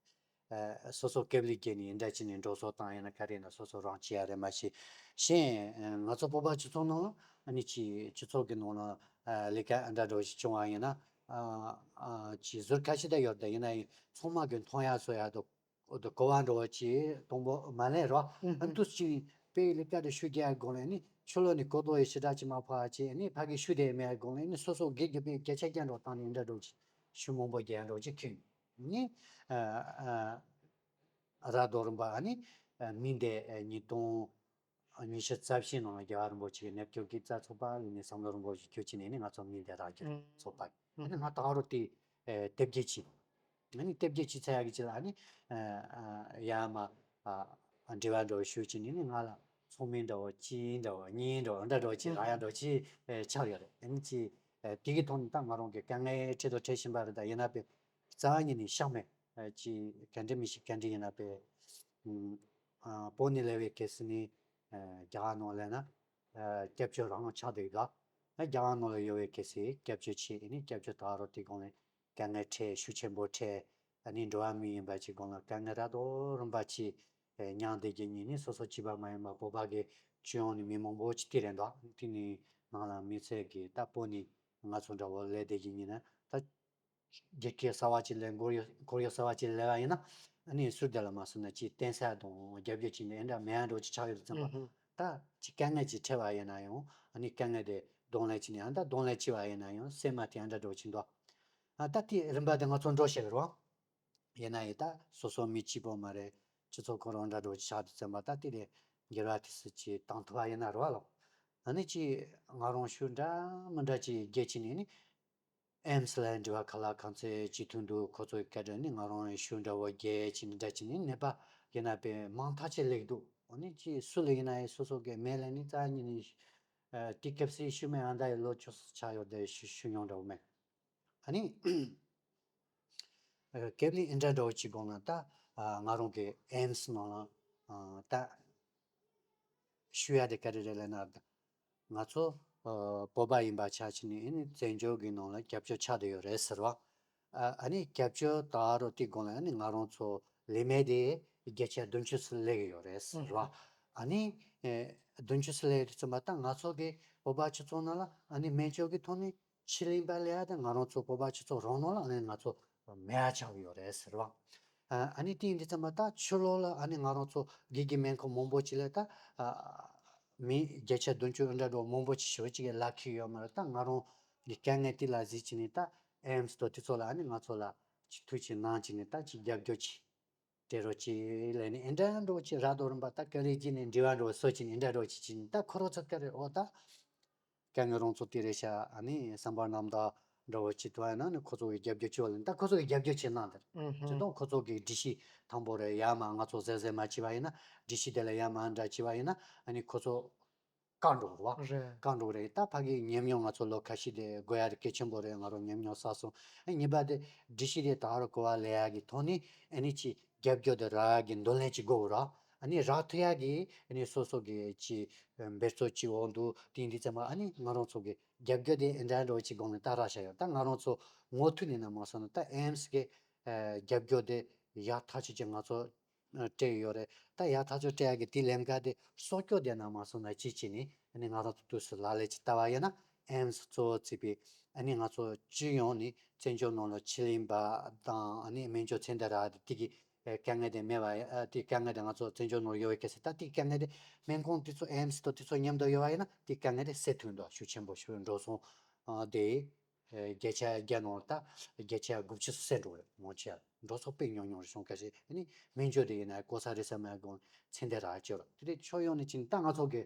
སོ་སོ་ཀེབ་ལི་རྒྱལ་ནས་འདྲ་ཅི་ནས་འགྲོ་སོང་བཏང་ཡིན་ན་ག་རེ་ན་སོ་སོ་རང་བྱེད་ཡ་རེད་མ་གཞི་གཞན་ང་ཚོ་བོད་པ་སྤྱི་ཚོགས་ནང་ལ་ཨ་ནི་ཅི་སྤྱི་ཚོགས་ཀྱི་ནང་ལ་ལས་ཀ་འདྲ་འགྲོ་ཞིག་བྱུང་བ་ཡིན་ན་ཅི་ཟུར་ཁ་ཤས་ད་ཡོད་ད་ཡིན་ན་ཡིན་ཚང་མ་གི་མཐོང་ཡ་བཟོ་ཡ་དང་། འོ་དུ་གོ་བ་འགྲོ་བ་ཅིག་དང་པོ་མ་ལས་རོ། ཨ་ནི་དུས་ཅིག་དཔེ་ལས་ཀ་དེ་ཤུགས་རྒྱག་དགོས་ལས་ནི་ཆུ་ལོ་ནི་གོ་ཏོ་ཡི་ཞི་དྲག་ཅིག་མ་ཕོག་ཅིག་ནི་ཕ་གི་ཤུགས་དེ་མེད་དགོས་ལས་ནི་སོ་སོ་དགེ་དགེ་པའི་སྐད་ཆ་རྒྱག་འགྲོ་བཏང་ནི་འདྲ་འགྲོ་ཅིག་ཤུགས་མང་པོ་རྒྱག་འགྲོ་ཅིག་ཁེངས་ནི། ར་རྡོ་རིམ་པ་ཨ་ནི་མི་འདི་ཉིས་སྟོང་། ཉི་ཤུ་རྩ་བཞི་ནང་ལ་རྒྱལ་བ་རིན་པོ་ཆེ་གི་ནེབ་སྐྱོར་གྱི་རྩ་ཚོགས་པ་ལས་ནས་བསམ་བློ་རིན་པོ་ཆེ་ཁྱོད་ཀྱིས་ནས་ནི་ང་ཚོ་མི་འདི་རག་གི་ཚོགས་པ་ཨ་ནི་ང་ད་རུང་དེ་དེབ་སྐྱེལ་བྱས། ཨ་ནི་དེབ་སྐྱེལ་བྱས་ཚར་ཡག་གི་ཅི་ལ་ཨ་ནི་ཡ་མ་འབྲེལ་བ་འདྲ་བོ་ཞུ་བྱས་ནས་ནི་ང་ལ་ཚོགས་མི་འདྲ་བོ་གཅིག་འདྲ་བོ་གཉིས་འདྲ་བོ་འདྲ་འདྲ་བོ་ཅིག་རག་ཡག་འདྲ་བོ་ཅིག་ཆགས་ཡོད་རེད། ཨ་ནི་ཅི་དེ་གི་ཐོག་ནས་ད་ང་རང་གི་དཀའ་ངལ་འཕྲད་དང་འཕྲད་བཞིན་པ་རེད། ད་ཡིན་ན་པས་རྩ་བ་ཉིད་ནས་བཤགས་མེད་ཅི་ག་འདྲ་མི་ཤེས་ག་འདྲ་ཡིན་ན་པས། བོད་ནས་སླེབས་པའི་གལ་སྲིད་ནི་རྒྱ་གར་ནང་སླེབས་ན་སྐྱབས་བཅོལ་རང་ཆགས་འདུག་ལ། རྒྱ་གར་ནང་ལ་ཡོད་པའི་གལ་སྲིད་སྐྱབས་བཅོལ་བྱས་ཨ་ནི་སྐྱབས་བཅོལ་ད་རུང་དེ་སྒང་ལ་དཀའ་ངལ་འཕྲད་ཤུགས་ཆེན་པོ་འཕྲད་ཨ་ནི་འགྲོ་བ་མི་ཡིན་པ་ཅིག་སྒང་ལ་དཀའ་ངལ་ར་དོ་རིམ་པ་ཅིག་མྱངས་བསྡད་རྒྱུ་ཉིད་ནི་སོ་སོ་གཅིག་པ་མ་ཡིན་པར་བོད་པ་གི་སྤྱི་ཡོངས་ནས་མི་མང་པོ་ཅིག་དེ་རེད་འདུག་དེ་ནི་ནང་ལ་མི་ཚེ་གི་ད་བོད་ནས་ང་ཚོ་འདྲ་བོ་སླེབས་བསྡད་རྒྱུ་ཉིད་ན་ད། རྒྱལ་ཁབ་གསར་བ་ཅིག་ལས་འཁོར་ཡུག་འཁོར་ཡུག་གསར་བ་ཅིག་སླེབས་པ་ཡིན་ན་ཨ་ནི་ཟུར་དེ་ལ་མ་སོང་ན་ཅིག་བརྟེན་ས་དང་རྒྱབ་སྐྱོར་ཅིག་ནི་ཨེ་འདྲ་མེད་ཡ་འགྲོ་ཅིག་ཆགས་ཡོད་ཙམ་པ། ད་ཅིག་དཀའ་ངལ་ཅིག་འཕྲད་པ་ཡིན་ན་ཡང་ཨ་ནི་དཀའ་ངལ་དེ་གདོང་ལེན་བྱས་ནས་ཨ་ད་གདོང་ལེན་བྱས་པ་ཡིན་ན་ཡང་སེམས་མ་དེ་ཨ་འདྲ་འགྲོ་ཅིག་འདུག་ཨ་ད་དེ་རིམ་པ་དེ་ང་ཚོ་འགྲོ་བཞིན་རེད་བ། ཡིན་ན་ཡིན་ད་སོ་སོ་མི་གཅིག་པོ་མ་རེད། སྤྱི་ཚོགས་ཁོ་རང་འདྲ་འགྲོ་ཅིག་ཆགས་དུས་ཙམ་པ་ད་དེ་ལས་འགྱུར་བ་དེ་སུ་ཅིག་བཏང་ཐུབ་པ་ཡིན་ན་རེད་བ་ལགས། ཨ་ནི་ཅིག་ང་རང་ཤུགས་འདྲ་མི་འདྲ་ཅིག་རྒྱས་ཕྱིན་ནས་ནི། ཨེམ་སི་ལ་འབྲེལ་བ་ག་ལ་གང་འཚམ་བྱེད་ཐུབ་འདུག་ཁོ་ཚོའི་སྐད་སྒྲ་ནི་ང་རང་ཤུགས་འདྲ་བོ་རྒྱས་ཕྱིན་འདྲ་ཅིག་ནི་ནད་པ་ཡིན་ན་པས་མང་ཐག་ཆོད་ལེགས་འདུག་ཨ་ནི་ཅིག་སུ་ལ་ཡིན་ན་ཡང་སོ་སོ་གི་མེད་ལ་ནི་རྩ་ཉིད་ནས་དེ་སྐབས་སུ་ཤུལ་མའི་ཨ་མདའ་ཡི་ལོ་ཆུང་ཆགས་ཡོད་དེ་ཤུ་ཤུ་མྱོང་འདྲ་བོ་མེད། ཨ་ནི། ཨ་ཀེབ་ལི་ཨིན་ཏྲ་འདྲ་བོ་ཅིག་དགོངས་ན་ད་ཨ་ང་རང་གི་ཨེམ་སི་ནང་ལ་ཨ་ད་ཞུ་ཡ་དེ་ག་རེ་རེད་ལབ་ན་ང་ཚོ་ཨ་བོད་པ་ཡིན་པ་ཆ་བཞག་ནས་ཨ་ནི་བཙན་བྱོལ་གྱི་ནང་ལ་སྐྱབས་བཅོལ་ཆགས་བསྡད་ཡོད་རེད་ཟེར་བ། ཨ་ཨ་ནི་སྐྱབས་བཅོལ་ད་རུང་དེ་དགོངས་ན་ཨ་ནི་ང་རང་ཚོ་ལས་མེད་དེ་བརྒྱ་ཆ་བདུན་ཅུ་ཙམ་སླེབས་ཡོད་རེད་ཟེར་བ། ཨ་ནི་ཨེ་བདུན་ཅུ་ཙམ་སླེབས་ཡོད་དུས་ཙམ་པ་ད་ང་ཚོ་གི་བོད་པ་སྤྱི་ཚོགས་ནང་ལ་ཨ་ནི་སྨན་བཅོས་ཀྱི་ཐོག་ནས། ཕྱི་གླིང་པ་ལས་ཡ་དང་ང་རང་ཚོ་བོད་པ་སྤྱི་ཚོགས་རང་ནང་ལ་ཨ་ནི་ང་ཚོ་ མེད་པ་ཆགས་ཡོད་རེད་ཟེར་བ། ཨ་ཨ་ནི་དེ་ཡིན་དུས་ཙམ་པ་ད་ཕྱི་ལོགས་ལ་ཨ་ནི་ང་རང་ཚོ་སྒེར་གྱི་སྨན་ཁང་མང་པོ་ཅིག་ལ་ད་ཨ་མི་བརྒྱ་ཆ་བདུན་ཅུ་འདྲ་འགྲོ་མང་པོ་ཅིག་ཞེ་པོ་ཅིག་གི་ལག་ཁྱེར་ཡོད་མ་རེད། ད་ང་རང་གི་དཀའ་ངལ་དེ་ལ་གཟིགས་བྱས་ནས་ད་ཨེམ་སི་དང་དེ་ཚོ་ལ་ཨ་ནི་ང་ཚོ་ལ་ཅིག་ཐུགས་ཆེ་གནང་བྱས་ནས་ད་ཅིག་རྒྱབ་སྐྱོར་ཅིག་སྤྲད་རོགས་གྱིས་ལབ་ནས་ཨེ་འདྲ་འགྲོ་གྱིས་ར་རྡོ་རིམ་པ་ད་ག་རེ་བྱས་ནས་འབྲེལ་བ་འགྲོ་སོ་བྱས་ནས་ཨེ་འདྲ་འགྲོ་གྱིས་བྱས་ནས་ད་ཁོ་རང་ཚོ་ག་རེ་འོ་ད་དཀའ་ངལ་རང་ཚོ་དེ་རེད་ཤག་ཨ་ནི་བསམ་པ་རྣམ་དག་འདྲ་བོ་ཅིག་ཐོན་ཡ་ན་ནི་ཁོ་ཚོ་གི་རྒྱབ་སྐྱོར་བྱེད་པ་ལ་ད་ཁོ་ཚོ་གི་རྒྱབ་སྐྱོར་བྱེད་གནང་དེར་ཨུ་ཧུ། ཇི་ལྟར་ཁོ་ཚོ་གི་སྒྲིག་གཞི་དང་པོ་རེད་ཡ་མ་ང་ཚོ་ཟེར་ཟེར་མ་བྱས་པ་ཡིན་ན་སྒྲིག་གཞི་དེ་ལ་ཡ་མ་འདྲ་བྱས་པ་ཡིན་ན་ཨ་ནི་ཁོ་ཚོ། བཀག་འགྲོ་རེད་བ། རེད། བཀག་འགྲོ་རེད། ད་ཕ་གི་ཉམས་མྱོང་ང་ཚོ་ལོ་ཁ་ཤས་དེ་དགོས་ཡ་དེ་གལ་ཆེན་པོ་རེད། ང་རང་ཉམས་མྱོང་བསགས་སོང་། ཨ་གཉིས་པ་དེ་སྒྲིག་གཞི་དེ་ད་རུ་གོ་བ་ལེན་ཡ་གི་ཐོག་ནས་ཨ་ནི་ཅི་རྒྱབ་སྐྱོར་དེ་རག་ཡ་གི་འདོད་ལན་ཅིག་དགོས་ར། ཨ་ནི་རག་ཐུབ་ཡ་གི་ཨ་ནི་སོ་སོ་གི་ཅི་འབད་རྩོལ་ཅིག་འོང་འདུག་དེ་འདི་ཙམ་པ་ཨ་ནི་ང་རང་ཚོ་གི་རྒྱབ་སྐྱོར་དེ་ཨེ་འདྲ་འགྲོ་ཅིག་དགོངས་ནས་ད་རག་བཞག་ཡོད། ད་ང་རང་ཚོ་ངོ་ཐུག་ནས་ན་མ་སོང་ན་ད་ཨེམ་སི་གི་རྒྱབ་སྐྱོར་དེ་ཡག་ཐག་ཆོད་ཅིག་ང་ཚོ། སྤྲད་ཡོད་རེད། ད་ཡག་ཐག་ཆོད་སྤྲད་ཡག་གི་དེའི་ལམ་ཁ་དེ་སྲོག་སྐྱོར་བསྡད་ན་མ་སོང་ན་ཅི་བྱེད་ནི་ཨ་ནི་ང་རང་ཚོ་དུས་སུ་ལག་ལེན་གྱི་ལྟ་བ་ཡིན་ན་ཨེམ་སི་གཙོ་བོ་བརྩིས་པའི་ཨ་ནི་ང་ཚོ་སྤྱི་ཡོངས་ནས་བཙན་བྱོལ་ནང་ལ་ཆེད་ལས་པ་དང་ཨ་ནི་སྨན་བཅོས་ཚན་ཏེ་ར་དེ་དེ་གི་དཀའ་ངལ་དེ་མེད་པ་ཡ་དེ་དཀའ་ངལ་དེ་ང་ཚོ་བཙན་བྱོལ་ནང་ཡོད་པའི་གལ་སྲིད་ད་དེ་དཀའ་ངལ་དེ་སྨན་ཁང་དེ་ཚོ་ཨེམ་སི་དང་དེ་ཚོ་མཉམ་དུ་ཡོད་པ་ཡིན་ན་དེ་དཀའ་ངལ་དེ་སེལ་ཐུབ་འདུག་ཤུགས་ཆེན་པོ་ཞིག་འགྲོ་སོང་དེ། བརྒྱ་ཆ་བརྒྱ་ནང་ལ་ད་བརྒྱ་ཆ་དགུ་བཅུ་སུ་སེལ་འགྲོ་རེད། མང་ཆེ་བ་འགྲོ་སོང་དཔེ་ཉུང་ཉུང་རེད། སོང་ཁ་ཤས་ཨ་ནི་སྨན་བཅོས་དེ་ཡིན་ན་གོ་ས་རེད་ས་མ་དགོངས་ཚེ་འདས་རག་ཅེས་རོ། དེ་དེ་ཕྱོགས་ཡོངས་ནས་ཕྱིན་ད་ང་ཚོ་གི་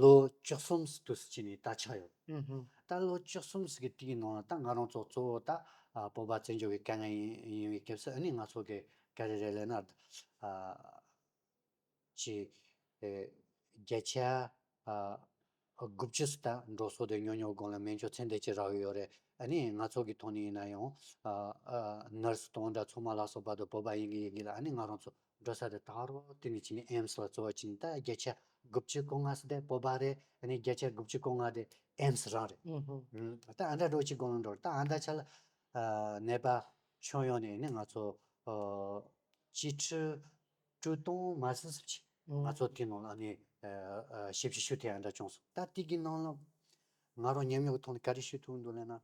ལོ་བཅུ་གསུམ་དུས་སུ་ཕྱིན་ནས་ད་ཆགས་ཡོད། ད་ལོ་བཅུ་གསུམ་ཟིག་གི་དེའི་ནང་ལ་ད་ང་རང་ཚོ་གཙོ་བོ་ད་བོད་པ་བཙན་བྱོལ་བའི་དཀའ་ངལ་ཡིན་ཡིན་པའི་སྐབས་སུ་ཨ་ནི་ང་ཚོ་གི་ག་རེ་རེད་ལབ་ན། ཅིག་ཨེ་བརྒྱ་ཆ་ཨ་དགུ་བཅུ་ཙམ་འགྲོ་སོང་དེ་ཉུང་ཉུང་སྒང་ལ་སྨན་བཅོས་ཚད་ལྡན་ཅིག་རག་གི་ཡོད་རེད། ཨ་ནི་ང་ཚོ་གི་ཐོག་ནས་ཡིན་ན་ཡང་ཨ་ཨ་ནར་སི་དང་འདྲ་ཚང་མ་ལ་སོགས་པ་དང་བོད་པ་ཡིན་གི་ཡིན་གི་ལ་ཨ་ནི་ང་རང་ཚོ་འགྲོ་ས་དེ་ད་རུང་དེ་ནས་ཕྱིན་ནས་ཨེམ་སི་ལ་གཙོ་བོ་ཕྱིན་ད་བརྒྱ་ཆ་དགུ་བཅུ་གོ་ལྔ་ཙམ་དེ་བོད་པ་རེད། ཨ་ནི་བརྒྱ་ཆ་དགུ་བཅུ་གོ་ལྔ་དེ་ཨེམ་སི་རང་རེད། ཨུ་ཧུ། ད་ཨ་འདྲ་འགྲོ་ཅིག་སྒང་ལ་འགྲོ་ད་ཨ་འདྲ་ཆ་ལ་ཨ་ནད་པ་ཁྱོན་ཡོངས་ནས་ནི་ང་ཚོ་ཨ་སྤྱི་ཁྲི་དྲུག་སྟོང་མ་ཟིན་ཙམ་ཅིག་ང་ཚོ་དེ་ནང་ལ་ནི་ཞིབ་ཞིབ་ཞུ་ཐེངས་འདྲ་བྱུང་སོང་། ད་དེ་གི་ནང་ལ་ང་རང་ཉམས་མྱོང་གི་ཐོག་ནས་ག་རེ་ཞུ་ཐུབ་འདུག་ལབ་ན།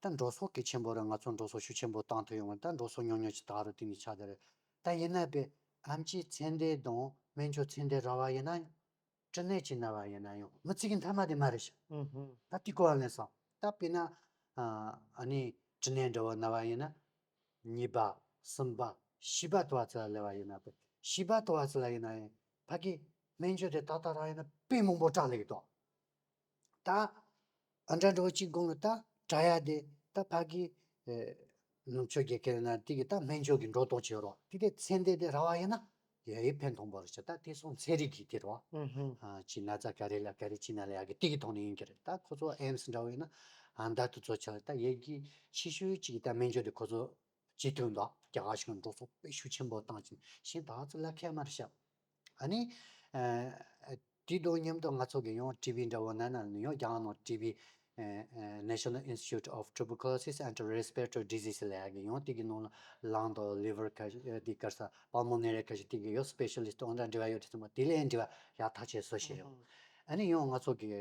ད་འགྲོ་སོང་གལ་ཆེན་པོ་རེད། ང་ཚོ་འགྲོ་སོང་ཤུགས་ཆེན་པོ་བཏང་ཐུབ་ཡོང་བ་ད་འགྲོ་སོང་ཉུང་ཉུང་ཅིག་ད་རུང་དེ་ནས་ཆགས་བསྡད་རེད། ད་ཡིན་ན་པས་ཨེམ་ཆི་ཚད་ལྡན་དང་སྨན་བཅོས་ཚད་ལྡན་རག་པ་ཡིན་ན། སྐྲན་ནད་ཅིག་ན་བ་ཡིན་ན་ཡང་མི་ཚེ་གི་མཐའ་མ་དེ་མ་རེད་ཤག་ཨུ་ཧུ། ད་དེ་གོ་བ་ལེན་སོང་། ད་དཔེར་ན་ཨ་ཨ་ནི་སྐྲན་ནད་འདྲ་བོ་ན་བ་ཡིན་ན་གཉིས་པ་གསུམ་པ་བཞི་པ་དུ་བ་ཚོ་ལ་སླེབས་པ་ཡིན་ན་པས་བཞི་པ་དུ་བ་ཚོ་ལ་ཡིན་ན་ཡང་ཕ་གི་སྨན་བཅོས་དེ་ཏག་ཏག་རག་ཡིན་ན་དཔེ་མང་པོ་སྐྲག་ལེགས་འདུག་ད་ཨ་འདྲ་འགྲོ་གཅིག་དགོངས་ལ་ད་དྲ་ཡ་དེ་ད་ཕ་གི་ནུབ་ཕྱོགས་རྒྱལ་ཁབ་ན་དེ་གི་ད་སྨན་བཅོས་ཀྱི་འགྲོ་སྟངས་བྱེད་རོགས་དེ་དེ་ཚན་ཏེ་དེ་ར་བ་ཡིན་ན་ཡ་ཡི་ཕན་ཐོགས་པོ་རེད་ཤག་ད་དེ་སོང་ཚན་རིག་གི་དེ་རོ་ཨ་ཅི་ན་ཚ་ག་རེ་ལ་ག་རེ་ཅི་ན་ལ་ཡ་གི་དེ་གི་ཐོག་ནས་ཡིན་གྱི་རེད། ད་ཁོ་ཚོ་ཨེམ་སི་འདྲ་བོ་ཡིན་ན་ཨ་ད་དུ་ཚོ་ཆ་ལ་ད་ཡ་གི་ཤི་ཤུ་ཅིག་ད་སྨན་བཅོས་དེ་ཁོ་ཚོ་བྱེད་ཐུབ་འདུག་རྒྱ་གར་ཞིག་འགྲོ་སོང་དཔེ་ཤུགས་ཆེན་པོ་བཏང་ཅིང་ཤིང་ད་ཚོ་ལ་ཁད་མ་རེད་ཤག་ཨ་ནི། ཨ་དེ་དང་མཉམ་དུ་ང་ཚོ་གི་ཡང་ཊི་བི་འདྲ་བོ་ན་ན་ཡང་རྒྱ་ནག་ཊི་བི་ཨ་ཨ་National Institute of Tuberculosis and Respiratory Disease ལབ་ཡ་གི་ཡང་དེ་གི་ནང་ལ་ལང་དང་ལི་ཝར་ཁ་ཤས་དེ་གར་ས་པལ་མོ་ནེ་རི་ཁ་ཤས་དེ་གི་ཡང་སི་པེ་ཤ་ལི་སི་ཊི་འདྲ་འབྲེལ་བ་ཡོད་དེ་ཚང་མ་དེ་ལས་འབྲེལ་བ་ཡག་ཐག་ཆོད་བཟོ་བྱས་ཡོད། ཨ་ནི་ཡང་ང་ཚོ་གི་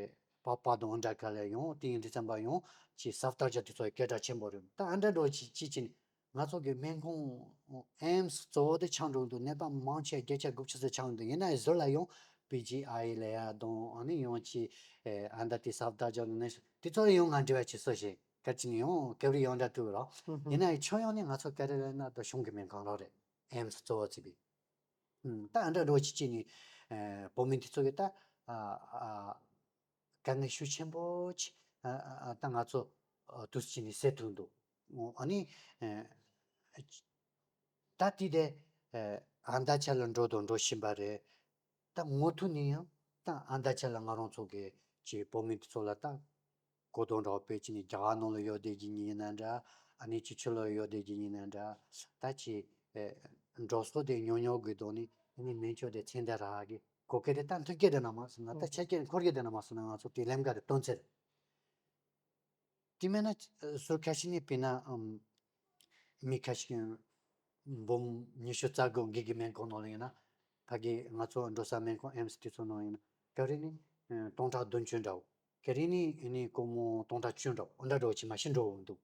པགས་པ་དང་འདྲ་ག་ལ་ཡང་དེ་ཡིན་དུས་ཙམ་པ་ཡང་ཅི་སབ་ཏར་ཇ་དེ་ཚོ་སྐད་གྲགས་ཆེན་པོ་རེད། ད་ཨ་འདྲ་འགྲོ་ཅི་ཅི་ཅི་ནི། ང་ཚོ་གི་སྨན་ཁང་ཨེམ་སི་གཙོ་བོ་དེ་ཆགས་འགྲོ་འདུག་ནད་པ་མང་ཆེ་བརྒྱ་ཆ་དགུ་བཅུ་ཙམ་ཆགས་འདུག་ཡིན་ན་ཡང་ཟུར་ལ་ཡང་པི་ཇི་ཨའི་ལབ་ཡ་དང་ཨ་ནི་ཡང་ཅི་ཨ་ད་དེ་སབ་ཏར་ཇ་ནི་དེ་ཚོ་ལ་ཡང་ང་འབྲེལ་བ་བྱེད་སོ་ཞེས་ག་ཅི་ནི་ཡང་སྐབས་རེ་ཡང་འདྲ་ཐུག་རོགས། ཡིན་ན་ཡང་ཁྱོན་ཡོངས་ནས་ང་ཚོ་ག་རེ་རེད་ན་ད་གཞུང་གི་སྨན་ཁང་རོགས་རེད། ཨེམ་སི་གཙོ་བོ་བརྩིས་པའི། ད་ཨ་འདྲ་འགྲོ་ཅི་ཅི་ནི་བོད་མི་དེ་ཚོ་གི་ད་ཨ་ཨ། དཀའ་ངལ་ཤུགས་ཆེན་པོ་ཅིག་ཨ་ཨ་ཨ་ད་ང་ཚོ་ཨ་དུས་ཅི་ནས་སེལ་ཐུབ་འདུག་ཨ་ནི་ཨ་ད་དེ་དེ་ཨ་ཨ་མདའ་ཆ་ལ་འགྲོ་དང་འགྲོ་བཞིན་པ་རེད། ད་ངོ་ཐུག་ནས་ཡང་ད་ཨ་མདའ་ཆ་ལ་ང་རང་ཚོ་གི་ཅིག་བོད་མི་དེ་ཚོ་ལ་ད་གོ་དོན་འདྲ་བོ་དཔེ་ཅི་ནས་རྒྱ་གར་ནང་ལ་ཡོད་བསྡད་ཀྱི་ཡིན་ན་འདྲ། ཨ་ནི་ཅིག་ཕྱི་ལོགས་ཡོད་བསྡད་ཀྱི་ཡིན་ན་འདྲ། ད་ཅིག་ཨ་འགྲོ་སོང་དེ་ཉུང་ཉུང་གི་ཐོག་ནས་ཨ་ནི་སྨན་བཅོས་དེ་ཚད་ལྡན་རག་གི་གོ་སྐལ་དེ་ད་མཐུན་རྐྱེན་དེ་ན་མ་སོང་ན་ད་ཆ་རྐྱེན་འཁོར་རྐྱེན་དེ་ན་མ་སོང་ན་ང་ཚོ་དེ་ལམ་ཁ་དེ་སྟོན་ཚེ་རེད། དེ་མིན་ན་ཟུར་ཁ་ཤས་ནས་དཔེར་ན་ཨམ་མི་ཁ་ཤས་འབུམ་ཉི་ཤུ་རྩ་དགུ་འགི་གི་སྨན་ཁང་ནང་ལ་ཡིན་ན་ཕ་གི་ང་ཚོ་འགྲོ་ས་སྨན་ཁང་ཨེམ་སི་དེ་ཚོ་ནང་ཡིན་ན་ག་རེ་ནི་སྟོང་ཕྲག་བདུན་ཅུ་འདྲ་བོ། ག་རེ་ནི་ཨ་ནི་སྒོར་མོ་སྟོང་ཕྲག་བཅུ་འདྲ་བོ་འདྲ་འདྲ་བོ་ཅིག་མ་ཤི་འགྲོ་འོང་འདུག་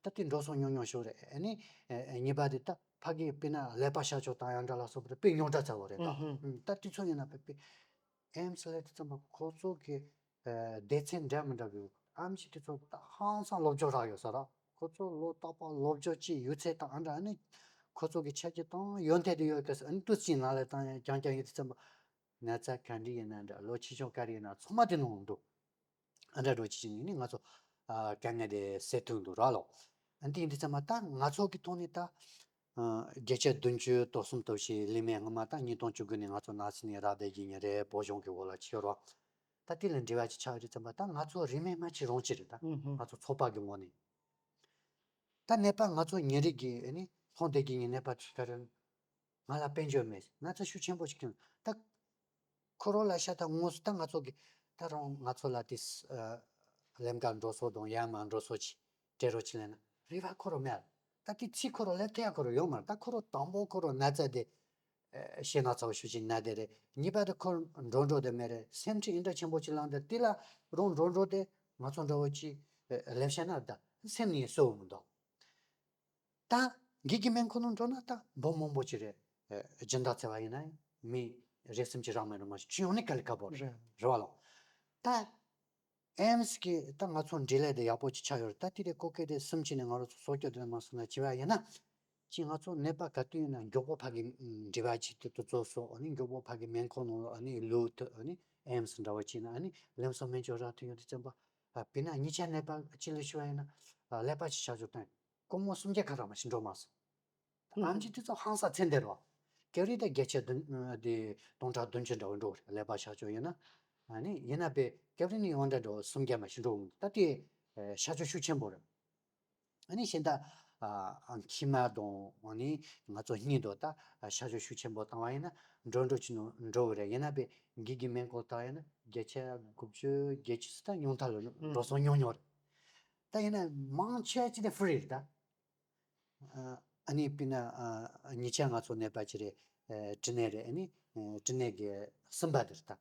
ད་དེ་འགྲོ་སོང་ཉུང་ཉུང་ཞིག་རེད། ཨ་ནི་ཨེ་ཨེ་གཉིས་པ་དེ་ད་ཕ་གི་དཔེར་ན་ཀླད་པ་གཤག་བཅོས་བཏང་ཡག་འདྲ་ལ་སོགས་པ་དེ་དཔེ་ཉུང་དྲགས་ཚ་བོ་རེད་ད། ཨུ་ཧུམ། ཨུམ། ད་དེ་ཚོ་ཡིན་ན་དཔེ་དཔེ་ཨེམ་སི་ལབ་དུས་ཙམ་པ་ཁོ་ཚོ་གི་ཨེ་སྡེ་ཚན་འདྲ་མི་འདྲ་གི་ཨེམ་ཆི་དེ་ཚོ་ད་ཧང་སང་སློབ་སྦྱོང་རག་ཡོད་ས་ར། ཁོ་ཚོ་ལོ་རྟག་པར་སློབ་སྦྱོང་བྱེད་ཡོད་ཚད་དང་ཨ་འདྲ། ཨ་ནི་ཁོ་ཚོ་གི་ཆ་རྐྱེན་དང་ཡོན་ཏན་དེ་ཡོད་གི་ས། ཨ་ནི་དུས་ཚོད་ནང་ལ་བཏང་ཡག་རྐྱང་རྐྱང་ཡོད་དུས་ཙམ་པ་ན་ཚ་ག་འདྲ་ཡིན་ན་འདྲ། ལོ་ཆེ་ཆུང་ག་རེ་ཡིན་ན་ཚང་མ་དེ་ནང་འདུག་ཨ་འདྲ་འགྲོ་ཅི་ཞིག་ནི་ང་ཚོ་ཨ་དཀའ་ངལ་དེ་སེལ་ཐུབ་འདུག་ར་ལོ། ཨ་འདི་ཡིན་དུས་ཙམ་པ་ད་ང་ཚོ་གི་ཐོག་ནས་ད་ཨ་བརྒྱ་ཆ་བདུན་ཅུ་དོན་གསུམ་དོན་བཞི་ལས་མེད། སྔོན་མ་ད་ཉིས་སྟོང་བཅུ་དགུ་ནས་ང་ཚོ་ནགས་ཚལ་ནས་ར་བསྡད་ཀྱི་ཡིན་རེད། བོད་གཞུང་གི་འོག་ལ་ཕྱིར་རོ། ད་དེ་ལ་འབྲེལ་བ་ཅིག་ཆགས་ཡོད་དུས་ཙམ་པ་ད་ང་ཚོ་རིན་མེད་མ་ཅིག་རང་ཅི་རེད་ད། ཨུ་ཧུམ། ང་ཚོ་ཚོགས་པ་གི་ངོས་ནས་ད་ནད་པ་ང་ཚོ་ཉིན་རེ་གི་ཨ་ནི་ལྷོང་བསྡད་ཀྱི་ཡིན། ནད་པ་ཚོ་ག་རེ་ང་ལ་དཔལ་འབྱོར་མེད། ན་ཚ་ཤུགས་ཆེན་པོ་ཞིག་ཐོན། ད་ཁོ་རང་ལ་ཤ་སྟག་དངོས་སུ་ད་ང་ཚོ་གི་ད་རུང་ང་ཚོ་ལ་དེ་ཨ་ལམ་ཀ་འགྲོ་སོང་དང་ཡར་མར་འགྲོ་སོང་ཅིག་སྤྲད་རོགས་ཅིག་ལབ་ན་རེ་བ་ཁོ་རང་མེད། ད་དེ་ཚེ་ཁོ་རང་ལ་ཐེ་ཡ་ཁོ་རང་ཡོད་མ་རེད། ད་ཁོ་རང་དང་པོ་ཁོ་རང་ན་ཚ་དེ་ཨ་ཤེས་ན་ཚ་བོ་ཤུགས་ཆེན་ན་དེ་རེད། གཉིས་པ་དེ་ཁོ་འགྲོ་འགྲོ་དེ་མེད་རེད། སེམས་ཁྲལ་ཨིན་དྲ་ཆེན་པོ་ཅིག་ལངས་དེ་དེ་ལ་རང་འགྲོ་འགྲོ་དེ་ང་ཚོ་འདྲ་བོ་ཅིག་ཨ་ལབ་བཤད་ན་ད་སེམས་ནས་གསོ་མི་འདུག་ད་འགིག་གི་སྨན་ཁང་ནང་འགྲོ་ན་ད་འབུམ་མང་པོ་ཅིག་རེད། ཨ་སྦྱིན་བདག་བཙལ་བ་ཡིན་ན་མི་རེ་ཟུང་ཅིག་རག་མེད་རུང་མ་ཞིག་སྤྱི་ཡོངས་ནས་དཀའ་ལས་ཁག་པོ་རེད། རེད། རེད་བ་ལོ། ད་ཨེམ་སི་གི་ད་ང་ཚོ་འབྲེལ་ལས་དེ་ཡག་པོ་ཅིག་ཆགས་ཡོད་རེད། ད་དེ་རེད། སྐོར་སྐད་དེ་གསུམ་ཅིག་ནས་ང་རང་ཚོ་སྲོག་སྐྱོབ་དེ་མ་སོང་ན་བྱས་པ་ཡིན་ན། ཅིག་ང་ཚོ་ནད་པ་ག་དུས་ཡིན་ན་མགྱོགས་པོ་ཕ་གི་འབྲེལ་བ་ཅིག་དེ་དུ་རྫོགས་སོང་། ཨ་ནི་མགྱོགས་པོ་ཕ་གི་སྨན་ཁང་ནང་ཨ་ནི་ལོག་ཐུབ། ཨ་ནི་ཨེམ་སི་འདྲ་བ་ཅིག་ན་ཨ་ནི་ལམ་སང་སྨན་བཅོས་རག་ཐུབ་ཡོང་དུས་ཙམ་པ། ཨ་དཔེར་ན་ཉིས་ཆ་ནད་པ་ཅིག་ལ་ཞུ་བ་ཡིན་ན་ཨ་ཀླད་པ་ཅིག་གཤག་བཅོས་བཏང་། སྒོར་མོ་སུམ་བརྒྱ་ཁ་རག་མ་ཞིག་འགྲོ་མ་སོང་། ཨེམ་ཆི་དེ་ཚོ་ཧང་སང་ཚད་འདིར་བ། སྐབས་རེ་ད་བརྒྱ་ཆ་བདུན་དེ་སྟོང་ཕྲག་བདུན་ཅུ་འདྲ་བོ་འགྲོ་རེད། ཀླད་པ་གཤག་བཅོས་ཡིན་ན། ཨ་ནི་ཡིན་ན་པས་སྐབས་རེ་ནི་ཡོང་འདྲ་འགྲོ་སུམ་བརྒྱ་མ་ཞིག་འགྲོ་འོང་། ད་དེ་ཨ་གཤག་བཅོས་ཤུགས་ཆེན་པོ་རེད། ཨ་ནི་གཞན་དག་ཨ་མཆིལ་མ་དང་ཨ་ནི་ང་ཚོ་སྙིང་དང་ད་ཨ་གཤག་བཅོས་ཤུགས་ཆེན་པོ་བཏང་བ་ཡིན་ན་འགྲོ་འགྲོ་ཅི་ནོ་འགྲོ་གི་རེད། ཡིན་ན་པས་འགིག་གི་སྨན་ཁང་བཏང་ཡིན་ན་བརྒྱ་ཆ་དགུ་བཅུ་བརྒྱད་ཅུ་ཙམ་ད་ཉུང་མཐའ་ལ་འགྲོ་སོང་ཉུང་ཉུང་རེད། ད་ཡིན་ན་མང་ཆེ་ཅི་དེ་ཧྥི་རི་རེད་ད། ཨ་ནི་དཔེར་ན་ཨ་ཉིས་ཆ་ང་ཚོ་ནད་པ་ཅིག་རེད། ཨ་བྲིས་ནས་རེད། ཨ་ནི་ཨ་བྲིས་ནས་གི་གསུམ་པ་དེ་རེད་ད།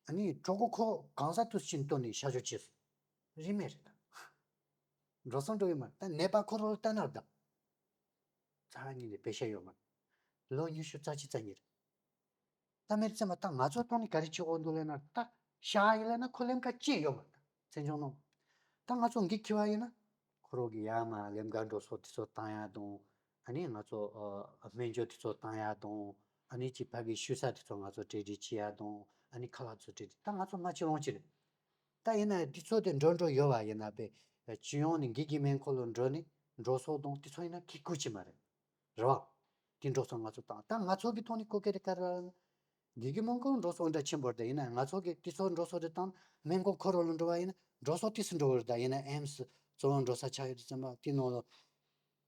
ཨ་ནི་གྲོད་ཁོག་ཁོ་གང་ཟག་དུས་ཕྱིན་བཏོན་ནས་གཤག་བཅོས་བྱས་སོང་། རིན་མེད་རེད་ད། འགྲོ་སོང་འགྲོ་ཡི་མ་རེད། ད་ནད་པ་ཁོ་རང་ལ་ལྟ་ན་རེད་ད། ཚ་བ་གཉིས་ནས་བེད་སྤྱད་ཡོད་མ་རེད། ལོ་ཉི་ཤུ་རྩ་གཅིག་རྩ་གཉིས་རེད། ད་མེད་ཙམ་པ་ད་ང་ཚོ་ཐོག་ནས་ག་རེ་བྱེད་དགོས་འདུག་ལབ་ན་ད་བཞག་ཡིན་ལབ་ན་ཁོ་ལམ་ཀ་ཅི་ཡོད་མ་རེད། ད་ཚན་ཆུང་ནང་ད་ང་ཚོ་འགིག་ཁྱི་བ་ཡིན་ན་ཁོ་རང་གི་ཡར་མར་ལམ་ཀ་འགྲོ་སོང་དེ་ཚོ་བཏང་ཡག་དང་། ཨ་ནི་ང་ཚོ་ཨ་སྨན་བཅོས་དེ་ཚོ་བཏང་ཡག་དང་། ཨ་ནི་ཅིག་ཕ་གི་བཞུགས་ས་དེ་ཚོ་ང་ཚོ་གྲ་སྒྲིག་བྱེད་ཡག་དང་། ཨ་ནི་ཁ་ལག་ཚོ་གྲ་སྒྲིག་ད་ང་ཚོ་མ་བྱེད་རུང་ཅི་རེད། ད་ཡིན་ན་དེ་ཚོ་དེ་འགྲོ་འགྲོ་ཡོད་པ་ཡིན་ན་པས་སྤྱི་ཡོངས་ནས་འགིག་གི་སྨན་ཁང་ལ་འགྲོ་ནས་འགྲོ་སོང་དང་དེ་ཚོ་ཡིན་ན་གི་སྐུལ་ཅི་མ་རེད། རེད་བ། དེ་འགྲོ་སོང་ང་ཚོ་བཏང་། ད་ང་ཚོ་གི་ཐོག་ནས་སྐོར་སྐད་དེ་ག་རེ་ལབ་ན། འགིག་གི་སྨན་ཁང་འགྲོ་སོང་འདྲ་ཆེན་པོ་རེད། ད་ཡིན་ན་ང་ཚོ་གི་དེ་ཚོ་འགྲོ་སོང་དེ་བཏང་སྨན་ཁང་ཁོ་རང་ལ་འགྲོ་བ་ཡིན་ན་འགྲོ་སོང་དེ་སུ་འགྲོ་བར། ད་ཡིན་ན་ཨེམ་སི་གཙོ་བོ་འགྲོ་ས་ཆགས་ཡོད་དུས་ཙམ་པ་དེ་ནང་ལ་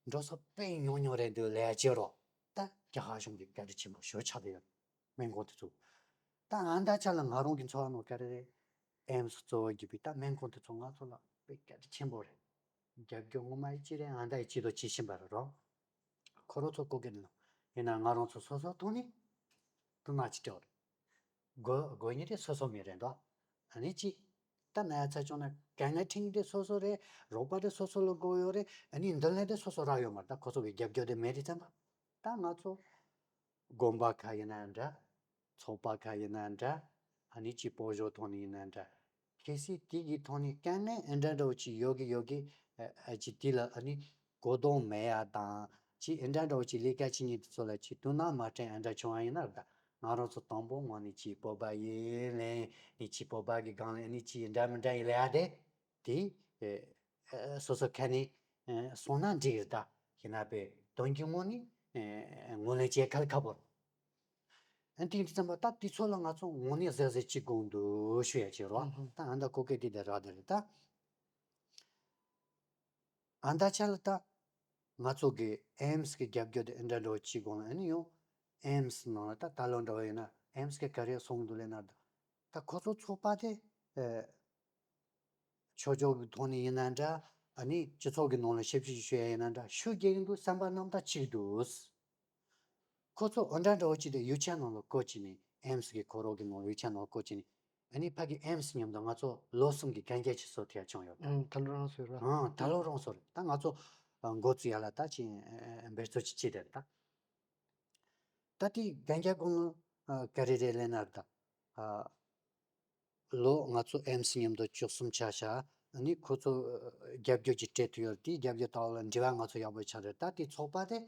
འགྲོ་སོང་དཔེ་ཉུང་ཉུང་རེད་འདུག་ལས་བྱེད་རོགས། ད་རྒྱ་གར་གཞུང་གི་བཀའ་དྲིན་ཆེན་པོ་ཞེ་པོ་ཆགས་བསྡད་ཡོད། སྨན་ཁང་དེ་ཚོ། ད་ཨ་ད་ཆ་ལ་ང་རང་གི་འཚོ་བ་ནང་ག་རེ་རེད། ཨེམ་སི་གཙོ་བོ་བརྒྱུད་པའི་ད་སྨན་ཁང་དེ་ཚོ་ང་ཚོ་ལ་དཔེ་བཀའ་དྲིན་ཆེན་པོ་རེད། རྒྱབ་སྐྱོར་ངོ་མ་ཡི་ཅི་རེད། ཨ་ད་ཡི་ཅི་དོ་ཅི་བཞིན་པ་རེད་རོ། ཁོ་རང་ཚོ་སྐོར་གི་ནི་ཡིན་ན་ང་རང་ཚོ་སོ་སོ་ཐོག་ནས་དུ་ན་ཅི་སྤྲད་རེད། དགོས་དགོས་ཉིད་དེ་སོ་སོ་མི་རེད་འདུག་ཨ་ནི་ཅི། ད་ན་ཡ་ཚ་བྱུང་ན་དཀའ་ངལ་འཕྲད་མཁན་དེ་སོ་སོ་རེད། རོགས་པ་དེ་སོ་སོ་ལ་དགོས་ཡོད་རེད། ཨ་ནི་མདུན་ལམ་དེ་སོ་སོ་རག་ཡོད་མ་རེད། ད་ཁོ་ཚོ་གི་རྒྱབ་སྐྱོར་དེ་མེད་དུས་ཙམ་པ། ད་ང་ཚོ་དགོན་པ་ཁག་ཡིན་ན་འདྲ། ཚོགས་པ་ཁག་ཡིན་ན་འདྲ། ཨ་ནི་ཅིག་སྤོ་བོ་ཐོག་ནས་ཡིན་ན་འདྲ། གལ་སྲིད་དེ་གི་ཐོག་ནས་དཀའ་ངལ་འདྲ་འདྲ་བོ་ཅིག་ཡོད་གི་ཡོད་གི་ཨ་ཅིག་དེ་ལ་ཨ་ནི་གོ་རྟོགས་མེད་ཡ་དང་ཅིག་འདྲ་འདྲ་བོ་ཅིག་ལས་ཀ་བྱེད་མཁན་དེ་ཚོ་ལ་ཅིག་དོ་སྣང་མ་སྤྲད་འདྲ་བྱུང་བ་ཡིན་ན་ད་ང་རང་ཚོ་དང་པོ་ངོས་ནས་ཅིག་སྤོབས་པ་ཡིན་ལེན་ནས་ཅིག་སྤོབས་པ་གི་སྒང་ལ་ཨ་ནི་ཅིག་འདྲ་མི་འདྲ་ཡིན་ལབ་ཡ་དེ། དེ་ཨེ་ཨེ་སོ་སོ་ཁ་ནས་ཨེ་སོང་ན་འགྲིག་རེད་ད། ཡིན་ན་པས་དོན་གྱི་ངོས་ནས་ཨེ་ངོས་ལེན་བྱེད་ཁ་ལ་ཁ་པོ་རེད། ཨ་དེ་ཡིན་དུས་ཙམ་པ་ད་དེ་ཚོ་ལ་ང་ཚོ་དངོས་གནས་གཟབ་གཟབ་བྱེད་དགོས་འདུག་ཞུ་ཡ་བྱེད་རོགས། ཨ་ཧུ། ད་ཨ་མདའ་ཁོ་སྐད་དེ་དེ་རག་དེ་རེད་ད། ཨ་མདའ་ཆ་ལ་ད་ང་ཚོ་གི་ཨེམ་སི་གི་རྒྱབ་སྐྱོར་དེ་ཨེ་འདྲ་འདྲ་བོ་བྱེད་དགོས་ན་ཨ་ནི་ཡང་ཨེམ་སི་ནང་ལ་ད་ད་ལོ་འདྲ་བོ་ཡིན་ན་ཨེམ་སི་གི་ག་རེ་སོང་འདུག་ལབ་ན་ད་ད་ཁོ་ཚོ་ཚོགས་པ་དེ་ཨེ། ཆོས་ཕྱོགས་ཀྱི་ཐོག་ནས་ཡིན་ན་འདྲ། ཨ་ནི་སྤྱི་ཚོགས་ཀྱི་ནང་ལ་ཞབས་ཕྱི་ཞུ་ཡ་ཡིན་ན་འདྲ། ཤུགས་རྒྱག་གི་འདུག་བསམ་པ་རྣམ་དག་གཅིག་འདུག་ཁོ་ཚོ་འོ་འདྲ་འདྲ་བོ་ཅིག་དེ་ཡིག་ཆ་ནང་ལ་བཀོད་ཅིག་ནས་ཨེམ་སི་གི་ཁོ་རང་གི་ནང་ཡིག་ཆ་ནང་བཀོད་ཅིག་ནས་ ཨ་ནི་ཕ་གི་ཨེམ་སི་མཉམ་དུ་ང་ཚོ་ལོ་གསུམ་གྱི་གན་རྒྱ་ཅིག་བཟོ་ཐུབ་ཡ་བྱུང་ཡོད་ད། ཨང་། ད་ལོ་རང་བཟོས་ར། ཨང་། ད་ལོ་རང་བཟོས་རེད། ད་ང་ཚོ་ཨ་འགོ་བཙུགས་ཡ་ལ་ད་ཅིག་ཨ་ཨ་འབད་རྩོལ་ཅིག་བྱས་བསྡད་རེད་ད། ད་དེ་གན་རྒྱ་དགོས་ནོ་ཨ་ག་རེ་རེད་ལབ་ན་ད། ཨ་ལོ་ང་ཚོ་ཨེམ་སི་མཉམ་དུ་བཅུ་གསུམ་ཆགས་ཤག་ཨ་ནི་ཁོ་ཚོ་ཨ་རྒྱབ་སྐྱོར་ཅིག་སྤྲད་ཐུབ་ཡོད་རེད། དེའི་རྒྱབ་སྐྱོར་ལྟ་བུ་ལ་འབྲེལ་བ་ང་ཚོ་ཡག་པོ་ཆགས་རེད། ད་དེ་ཚོགས་པ་དེ་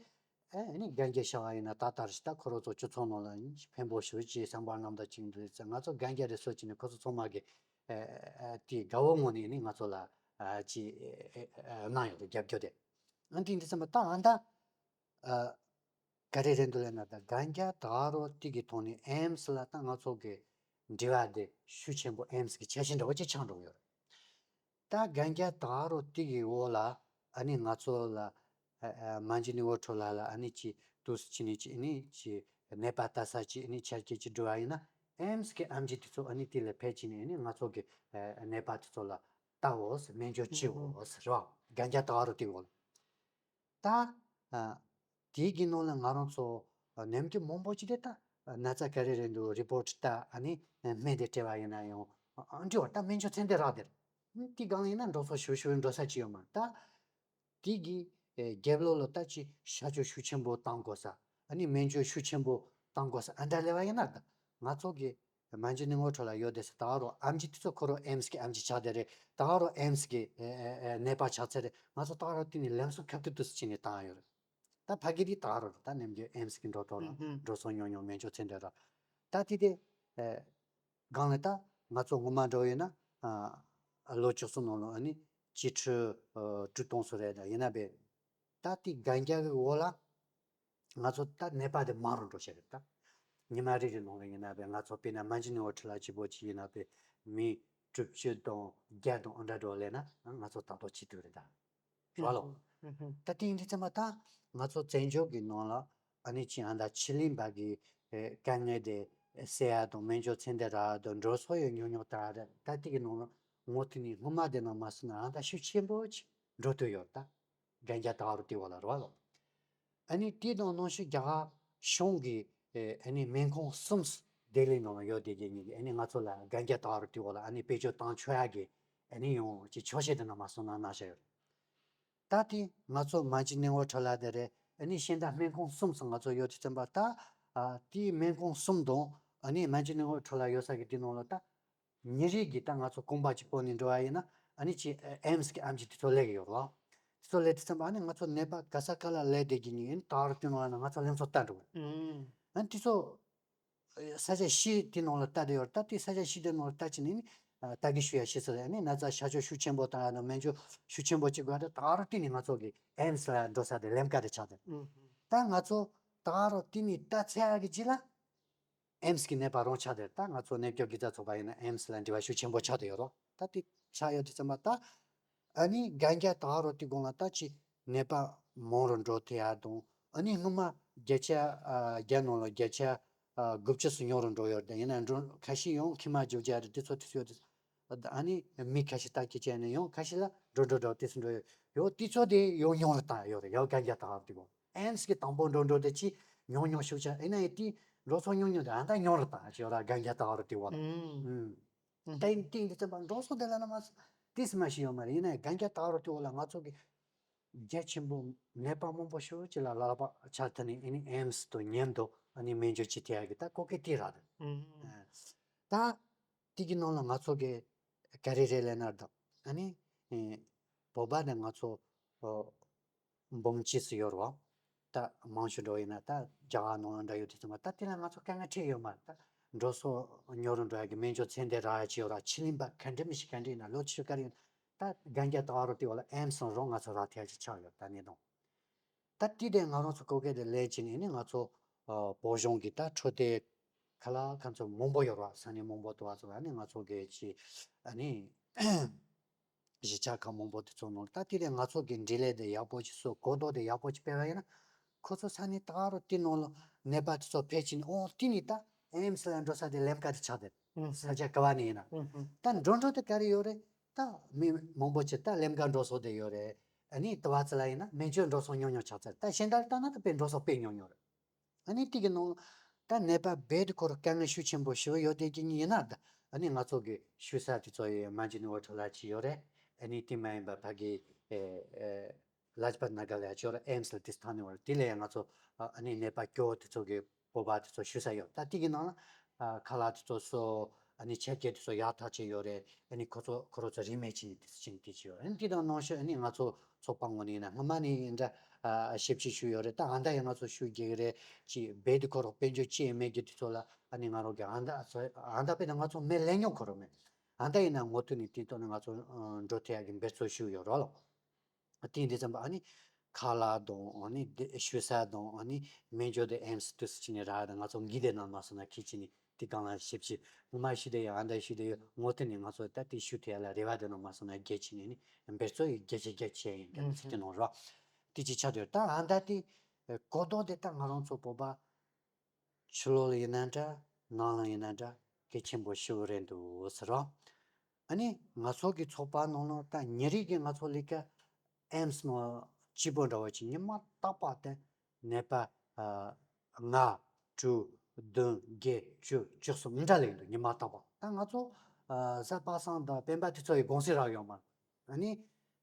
ཨ་ནི་གན་རྒྱ་བཞག་པ་ཡིན་ན་ད་ལྟ་རེད་ད་ཁོ་རང་ཚོ་སྤྱི་ཚོགས་ནང་ལ་ཕན་པོ་ཞིག་ཅེས་བསམ་པ་རྣམ་དག་ཅིག་འདུག་ཟེར། ང་ཚོ་གན་རྒྱ་རེ་བཟོས་བྱས་ནས་ཁོ་ཚོ་ཚང་མ་གི་ཨ་ཨ་དེ་དགའ་བོ་ངོས་ནས་ནི་ང་ཚོ་ལ་ཨ་ཅིག་ཨ་ཨ་གནང་ཡོད་རེད་རྒྱབ་སྐྱོར་དེ། ཨ་དེ་འདི་ཚང་མ་ད་ཨ་ད་ཨ། ག་རེ་རེད་འདུག་ལབ་ན་ད་གན་རྒྱ་ད་ག་རང་དེ་གི་ཐོག་ནས་ཨེམ་སི་ལ་ད་ང་ཚོ་གི་འབྲེལ་བ་དེ་ཤུགས་ཆེན་པོ་ཨེམ་སི་གི་འཆར་གཞི་འདྲ་བོ་ཅིག་ཆགས་འགྲོ་གི་ཡོད་རེད། ད་གན་རྒྱ་ད་ག་རང་དེ་གི་འོག་ལ་ཨ་ནི་ང་ཚོ་ལ་ཨ་ཨ་མན་ཇུ་ནི་ཝོ་ཁྲོ་ལ་ལ་ཨ་ནི་ཅིག་ཏུས་ཅི་ནི་ཅིག་ཨ་ནི་ཅིག་ནད་པ་ལྟ་ས་ཅིག་ཨ་ནི་ཆ་རྐྱེན་ཅིག་འགྲོ་བ་ཡིན་ན་ཨེམ་སི་གི་ཨེམ་ཆི་དེ་ཚོ་ཨ་ནི་དེ་ལ་ཕེབས་ཅི་ནི་ཨ་ནི་ང་ཚོ་གི་ཨ་ནད་པ་དེ་ཚོ་ལ་ལྟ་འོ་ཟེར་སྨན་བཅོས་བྱེད་འོ་ཟེར་རེད་བ། གན་རྒྱ་ད་ག་རང་དེ་གི་འོག་ལ། ད་ཨ་དེའི་གི་ནང་ལ་ང་རང་ཚོ་ཨ་ནམ་རྒྱུན་མང་པོ་ཅིག་དེ་ད་ཨ་ན་ཚ་ག་རེ་རེད་འདུག་རི་པོར་ཊི་ལྟ་ཨ་ནི་སྨན་དེ་སྤྲད་པ་ཡིན་ན་ཡང་ཨ་འདྲི་བ་ད་སྨན་བཅོས་ཚན་དེ་རག་དེར་དེ་སྒང་ཡིན་ན་འགྲོ་སོང་ཞུ་ཞུ་འགྲོ་ས་ཅི་ཡོད་མ་རེད། ད་དེ་གི་ཨེ་རྒྱབ་ལོགས་ལ་ད་ཅི་གཤག་བཅོས་ཤུགས་ཆེན་པོ་བཏང་དགོས་ས་ཨ་ནི་སྨན་བཅོས་ཤུགས་ཆེན་པོ་བཏང་དགོས་ས་ཨ་འདྲ་ལས་བ་ཡིན་ན་ད་ང་ཚོ་གི་མན་ཇུ་ནི་ཝོ་ཁྲོ་ལ་ཡོད་དེ་ས་ད་ག་རང་ཨེམ་ཆི་དེ་ཚོ་ཁོ་རང་ཨེམ་སི་གི་ཨེམ་ཆི་ཆགས་བསྡད་རེད། ད་ག་རང་ཨེམ་སི་གི་ཨེ་ཨེ་ཨེ་ནད་པ་ཆགས་ཚར་རེད། ང་ཚོ་ད་ག་རང་དེ་ནས་ལམ་སང་ཁ་ཐུག་ཏུ་སུ་ཕྱིན་ནས་བཏང་ཡོད་རེད། ད་ཕ་གི་དེ་ད་ག་རང་རེད། ད་ནམ་རྒྱུན་ཨེམ་སི་གི་འགྲོ་ཐོག་ལ་ཨུ་ཧུམ་འགྲོ་སོང་ཉུང་ཉུང་སྨན་བཅོས་ཚན་དེ་ར། ད་དེ་དེ་ཨེ་སྒང་ལ་ད་ང་ཚོ་སྔོན་མ་འགྲོ་ཡོད་ན་ཨ་ལོ་བཅུ་གསུམ་ནང་ལ་ཨ་ནི་སྤྱི་ཁྲི་ཨ་དྲུག་སྟོང་ཙམ་རེད། ད་ཡིན་ན་བས་ད་དེ་གན་རྒྱ་གི་འོག་ལ། ང་ཚོ་ད་ནད་པ་དེ་མང་རུ་འགྲོ་བཞིན་རེད་ད། ཉི་མ་རེ་རེ་ནང་ལ་ཡིན་ན་བས་ང་ཚོ་དཔེར་ན་མན་ཇུ་ནི་ཝོ་ཁྲོ་ལ་གཅིག་པོ་གཅིག་ཡིན་ན་བས་མི་དྲུག་ཅུ་དང་བརྒྱ་དང་ཨ་འདྲ་འགྲོ་ལས་ན་ང་ཚོ་ད་དུང་བྱེད་ཐུབ་རེད་ད། རེད་བ་ལོ། ད་དེ་ཡིན་དུས་ཙམ་པ་ད་ང་ཚོ་བཙན་བྱོལ་གྱི་ནང་ལ་ཨ་ནི་ཅི་ཨ་ད་ཕྱི་གླིང་པ་གི་ཨེ་དཀའ་ངལ་དེ་སེལ་ཡ་དང་སྨན་བཅོས་ཚན་དེ་རག་དང་འགྲོ་སོང་ཡང་ཉུང་ཉུང་ད་རེད། ད་དེ་གི་ནང་ལ་ངོ་ཐུག་ནས་སྔོན་མ་དེ་ནང་མ་སོང་ན་ཨ་ད་ཤུགས་ཆེན་པོ་ཅིག་འགྲོ་ཐུབ་ཡོད་ད། གན་རྒྱ་ད་ག་རང་དེ་འོག་ལ་རེད་བ་ལོ། ཨ་ནི་དེ་དང་ནང་བཞིན་རྒྱ་གར་གཞུང་གི་ཨ་ནི་སྨན་ཁང་གསུམ་ལྡི་ལི་ནང་ལ་ཡོད་དེ་གི་ཉིད་ཀྱི་ཨ་ནི་ང་ཚོ་ལ་གན་རྒྱ་ད་ག་རང་དེ་འོག་ལ་ཨ་ནི་བེད་སྤྱོད་བཏང་ཆོག་ཡ་གི་ཨ་ནི་ཡང་ཅིག་ཆོག་ཤེས་དེ་ནང་མ་སོང་ན་གནང་བཞག་ཡོད། ད་དེ་ང་ཚོ་མན་ཇུ་ནི་ཝོ་ཁྲོ་ལ་དེ་རེད། ཨ་ནི་གཞན་དག་སྨན་ཁང་གསུམ་སོང་ང་ཚོ་ཡོད་དུས་ཙམ་པ་ད་ཨ་དེའི་སྨན་ཁང་གསུམ་དང་ཨ་ནི་མན་ཇུ་ནི་ཝོ་ཁྲོ་ལ་ཡོད་ས་གི་དེ་ནང་ལ་ད། ཉིན་རེ་གི་ད་ང་ཚོ་རྐང་པ་གཅིག་སྤོ་ནས་འགྲོ་བ་ཡིན་ན་ཨ་ནི་ཅི་ཨེམ་སི་གི་ཨེམ་ཆི་དེ་ཚོ་སླེབས་ཀྱི་ཡོད་རེད། དེ་ཚོ་སླེབས་དུས་ཙམ་པ་ཨ་ནི་ང་ཚོ་ནད་པ་ག་ས་ག་ལ་སླེབས་བསྡད་ཀྱི་ཡིན་ད་ག་རང་དེ་ནང་ལ་ན་ང་ཚོ་ལམ་སང་ལྟ་འགྲོ་གི་ཨུམ། ཨ་ནི་དེ་ཚོ་ས་ཆ་བཞི་དེ་ནང་ལ་ལྟ་བསྡད་ཡོད་རེད། ད་དེ་ས་ཆ་བཞི་དེ་ནང་ལ་ལྟ་ཅི་ནས་ནི་ལྟ་གི་ཞུ་ཡ་ཤེས་ཚོད་ཨ་ནི་ན་ཚ་གཤག་བཅོས་ཤུགས་ཆེན་པོ་དང་ཨ་ནི་སྨན་བཅོས་ཤུགས་ཆེན་པོ་གཅིག་དགོས་རེད། ད་ག་རང་དེ་ནས་ང་ཚོ་གི་ཨེམ་སི་ལ་འགྲོ་ས་དེ་ལམ་ཀ་དེ་ཆགས་ཏེ་ད་ང་ཚོ་ད་ག་རང་དེ་ནས་ལྟ་ཚར་ཡ་གི་རྗེས་ལ། ཨེམ་སི་གི་ནད་པ་རང་ཆགས་དེར་ད་ང་ཚོ་ནད་སྐྱོབ་དགེ་རྩ་ཚོགས་པ་ཡིན་ན་ཨེམ་སི་ལ་འབྲེལ་བ་ཤུགས་ཆེན་པོ་ཆགས་བསྡད་ཡོད་རོ། ད་དེ་ཆགས་ཡོད་དུས་ཙམ་པ་ད་ཨ་ནི་གན་རྒྱ་ད་ག་རང་དེ་དགོང་ལ་ད་ཅི་ནད་པ་མང་རུ་འགྲོ་ཐུབ་ཡ་དང་ཨ་ནི་སྔོན་མ་བརྒྱ་ཆ་ཨ་བརྒྱ་ནང་ལ་བརྒྱ་ཆ་ཨ་དགུ་བཅུ་སུ་ཉུང་རུ་འགྲོ་ཡོད་རེད། ཡིན་ན་འགྲོ་ཁ་ཤས་ཡང་ཁྱིམ་མ་རྒྱུག་རྒྱག་རེད། དེ་ཚོ་དུས་ཚོད་དུས། ཨ་ནི་མི་ཁ་ཤས་ལྟ་སྐྱེ་ཅན་ནས་ཡང་ཁ་ཤས་ལ་འགྲོ་འགྲོ་འགྲོ་དེ་སུ་འགྲོ་ཡོད་ཡོད་དེ་ཚོ་དེ་ཡང་ཉུང་རུ་བཏང་ཡོད་རེད། ཡང་གན་རྒྱ་ད་ག་རང་དེ་དགོང་ཨེམ་སི་གི་དང་པོ་འགྲོ་འགྲོ་དེ་ཅི་ཉུང་ཉུང་ཤུགས་ཆག་ཨེ་ན་ཡི་དེ་འགྲོ་སོང་ཉུང་ཉུང་དེ་ཨ་ད་ཉུང་རུ་བཏང་ཞེས་ར་གན་རྒྱ་ད་ག་རང་དེ་དགོང་ལ། ཨུམ། ཨུམ། ད་ཡིན་དེ་ཡིན་དུས་ཙམ་པ་འགྲོ་སོང་དེ་ལ་ན་མ་སོང་དེ་སུ་མ་ཤི་ཡོད་མ་རེད། ཡིན་ན་ཡང་གན་རྒྱ་ད་ག་རང་དེ་དགོང་ལ་ང་ཚོ་གི་རྒྱ་ཆེན་པོ་ནད་པ་མང་པོ་ཤོས་ཅི་ལ་ལག་པ་ཆགས་ཐུབ་ནས་ཨེ་ནི་ཨེམ་སི་དང་མཉམ་དུ་ཨ་ནི་སྨན་བཅོས་བྱེད་ཐུབ་ཡ་གི་ད་གོ་སྐབས་དེ་རག་རེད། ཨུམ། ད་དེ་གི་ནང་ལ་ང་ཚོ་གི་ག་རེ་རེད་ལབ་ན་ད་ཨ་ནི་ཨེ་བོད་པ་ནས་ང་ཚོ་ཨོ་འབུམ་གཅིག་ཙམ་ཡོད་རེད་བ། ད་མང་ཤོས་འགྲོ་ཡིན་ན་ད་རྒྱ་གར་ནང་ལ་འདྲ་ཡོད་དུས་ཙམ་པ་ད་དེ་ལ་ང་ཚོ་དཀའ་ངལ་འཕྲད་ཡོད་མ་རེད། ད་འགྲོ་སོང་ཉུང་རུ་འགྲོ་ཡ་གི་སྨན་བཅོས་ཚན་དེ་རག་ཡ་ཅིག་ཡོད་ར། ཕྱི་གླིང་པ་ག་འདྲ་མི་ཤེས་ག་འདྲ་ཡིན་ན་ལོ་ཆེ་ཤོས་ག་རེ་ཡིན་ད་གན་རྒྱ་ད་ག་རང་དེ་བ་ལ་ཨེམ་སི་རང་ང་ཚོ་རག་ཐུབ་ཡ་ཅིག་ཆགས་ཡོད་ད་ནི་དང་། ད་དེ་དེ་ང་རང་ཚོ་གོ་སྐབས་དེ་ལེན་བྱས་ནས་ནི་ང་ཚོ་ཨ་བོད་གཞུང་གི་ད་འཕྲོད་བསྟེན་ཁ་ལག་ཁ་མཚོན་མང་པོ་ཡོད་ར། ས་གནས་མང་པོ་དུ་བ་ཚོ་ཨ་ནི་ང་ཚོ་གི་ཅི་ཨ་ནི་གཞིས་ཆགས་ཁག་མང་པོ་དེ་ཚོ་ནང་ད་དེ་དེ་ང་ཚོ་གི་འབྲེལ་ལས་དེ་ཡག་པོ་ཅིག་བཟོ་གོ་རྟོགས་དེ་ཡག་པོ་ཅིག་སྤེལ་བ་ཡིན་ན་ཁོ་ཚོ་ས་གནས་ད་ག་རང་དེ་ནང་ལ་ནད་པ་དེ་ཚོ་ཕེབས་ཕྱིན་ཨོ་དེ་ནི་ད་ཨེམ་སི་ལ་འགྲོ་ས་དེ་ལམ་ཀ་དེ་ཆགས་དེ་ཨུ་ཧུ། ས་ཆ་ག་བ་ནས་ཡིན་ན། ཨུ་ཧུ། ད་འགྲོ་འགྲོ་དེ་ག་རེ་ཡོད་རེད། ད་མི་མང་པོ་ཅིག་ད་ལམ་ཀ་འགྲོ་སོང་དེ་ཡོད་རེད། ཨ་ནི་དུ་བ་ཚི་ལ་ཡིན་ན་སྨན་བཅོས་འགྲོ་སོང་ཉུང་ཉུང་ཆགས་ཚར། ད་གཞན་དག་ལྟ་ན་ད་དཔེ་འགྲོ་སོང་དཔེ་ཉུང་ཉུང་རེད། ཨ་ནི་དེ་གི་ནང་ད་ནད་པ་རྦད་དེ་ཁོ་རང་དཀའ་ངལ་ཤུགས་ཆེན་པོ་ཞེ་པོ་ཡོད་དེ་གི་ཡིན་ན་ད། ཨ་ནི་ང་ཚོ་གི་ཤུལ་ས་དེ་ཚོ་ཡི་མན་ཇུ་ནི་ཝ་ཊར་ལ་ཅིག་ཡོད་རེད། ཨ་ནི་དེ་མ་ཡིན་པ་ཕ་གི་ཨེ་ཨེ་ལ་ཇ་པད་ན་གར་ལ་ཅིག་ཡོད་རེད། ཨེམ་སི་ལ་དེ་ཐང་ནི་ཝ་དེ་ལ་ཡང་ང་ཚོ་ཨ་ནི་ནད་པ་སྐྱོ་བོ་དེ་ཚོ་གི་བོད་པ་དེ་ཚོ་ཤུལ་ས་ཡོད། ད་དེ་གི་ནང་ལ་ཨ་ཁ་ལག་དེ་ཚོ་གསོ། ཨ་ནི་ཆས་གོས་དེ་ཚོ་ཡག་ཐག་ཆོད་ཡོད་རེད། ཨ་ནི་ཁོ་ཚོ་ཁོ་རང་ཚོ་རིན་མེད་ཅིག་ནི་དེ་ཚོ་ཅིག་དེ་ཅིག་ཡོད་རེད། ཨ་ནི་དེ་དང་ནང་བཞིན་ཨ་ནི་ང་ཚོ་ཚོགས་པ་ངོས་ནས་ཡིན་ན་སྔོན་མ་ནས་ཡིན་འདྲ་ཨ་ཞིབ་དཔྱད་ཞུས་ཡོད་རེད། ད་ཨ་མདའ་ཡང་ང་ཚོ་ཞུ་རྒྱུ་རེད། ཅིག་རྦད་དེ་ཁོ་རང་དཔལ་འབྱོར་ཅི་ཡང་མེད་རྒྱུ་དེ་ཚོ་ལ་ཨ་ནི་ང་རང་གི་ཨ་མདའ་ཚོ་ཨ་མདའ་དཔེར་ན་ང་ཚོ་མི་ལེན་མྱོང་ཁོ་རང་མེད། ཨ་མདའ་ཡིན་ན་ངོ་ཐུག་ནས་དེ་ཐོག་ནས་ང་ཚོ་ཨ་འགྲོ་ཐུབ་ཡག་གི་འབད་རྩོལ་ཞུས་ཡོད་རེད་ལོ། དེ་འདི་ཙམ་པ་ཨ་ནི་ཁ་ལག་དང་ཨ་ནི་བདེ་ཤུལ་ས་དང་ཨ་ནི་སྨན་སྦྱོར་དེ་ཨེམ་སི་དུས་སུ་ཕྱིན་ནས་རག་དང་། ང་ཚོ་འགི་དེ་ནང་མ་སོང་ན་ཁི་ཅི་ནི་དེ་གང་ལ་ཞིབ་ཞིབ་ངོ་མ་ཞུ་དེ་ཡང་ཨ་མདའ་ཞུ་དེ་ཡང་ངོ་ཐུག་ནས་ང་ཚོ་ད་དེ་ཞུ་ཐུབ་ཡ་ལ་རེ་བ་དེ་ནང་མ་སོང་ན་རྒྱལ་ཕྱིན་ནས་ནི་འབད་རྩོལ་ཡི་རྒྱལ་ཆེ་རྒྱལ་ཆེ་ཡིན་ག་ཚིག་དེ་ནང་རོགས་དེ་ཅི་ཆགས་དུས་ད་ཨ་མདའ་དེ་གོ་རྟོགས་དེ་ད་ང་རང་ཚོ་བོད་པ་ཕྱི་ལོགས་ལ་ཡིན་ན་འདྲ་ནང་ལ་ཡིན་ན་འདྲ་གལ་ཆེན་པོ་ཞེ་པོ་རེད་འདུག་ཟེར་རོ། ཨ་ནི་ང་ཚོ་གི་ཚོགས་པ་ནང་ལ་ད་ཉིན་རེ་གི་ང་ཚོ་ལས་ཀ་ཨེམ་སི་ནང་སྐྱིད་པོ་འདྲ་བོ་ཅིག་ཉི་མ་རྟག་པ་དེ་ནད་པ་ཨ་ལྔ་དྲུག་བདུན་བརྒྱད་བཅུ་བཅུ་གསུམ་འདྲ་ལས་འདུག་ཉི་མ་རྟག་པ། ད་ང་ཚོ་ཨ་གཟའ་པ་སངས་དང་སྤེན་པ་དེ་ཚོ་ཡི་དགོང་ཟས་རག་ཡོད་མ་རེད། ཨ་ནི་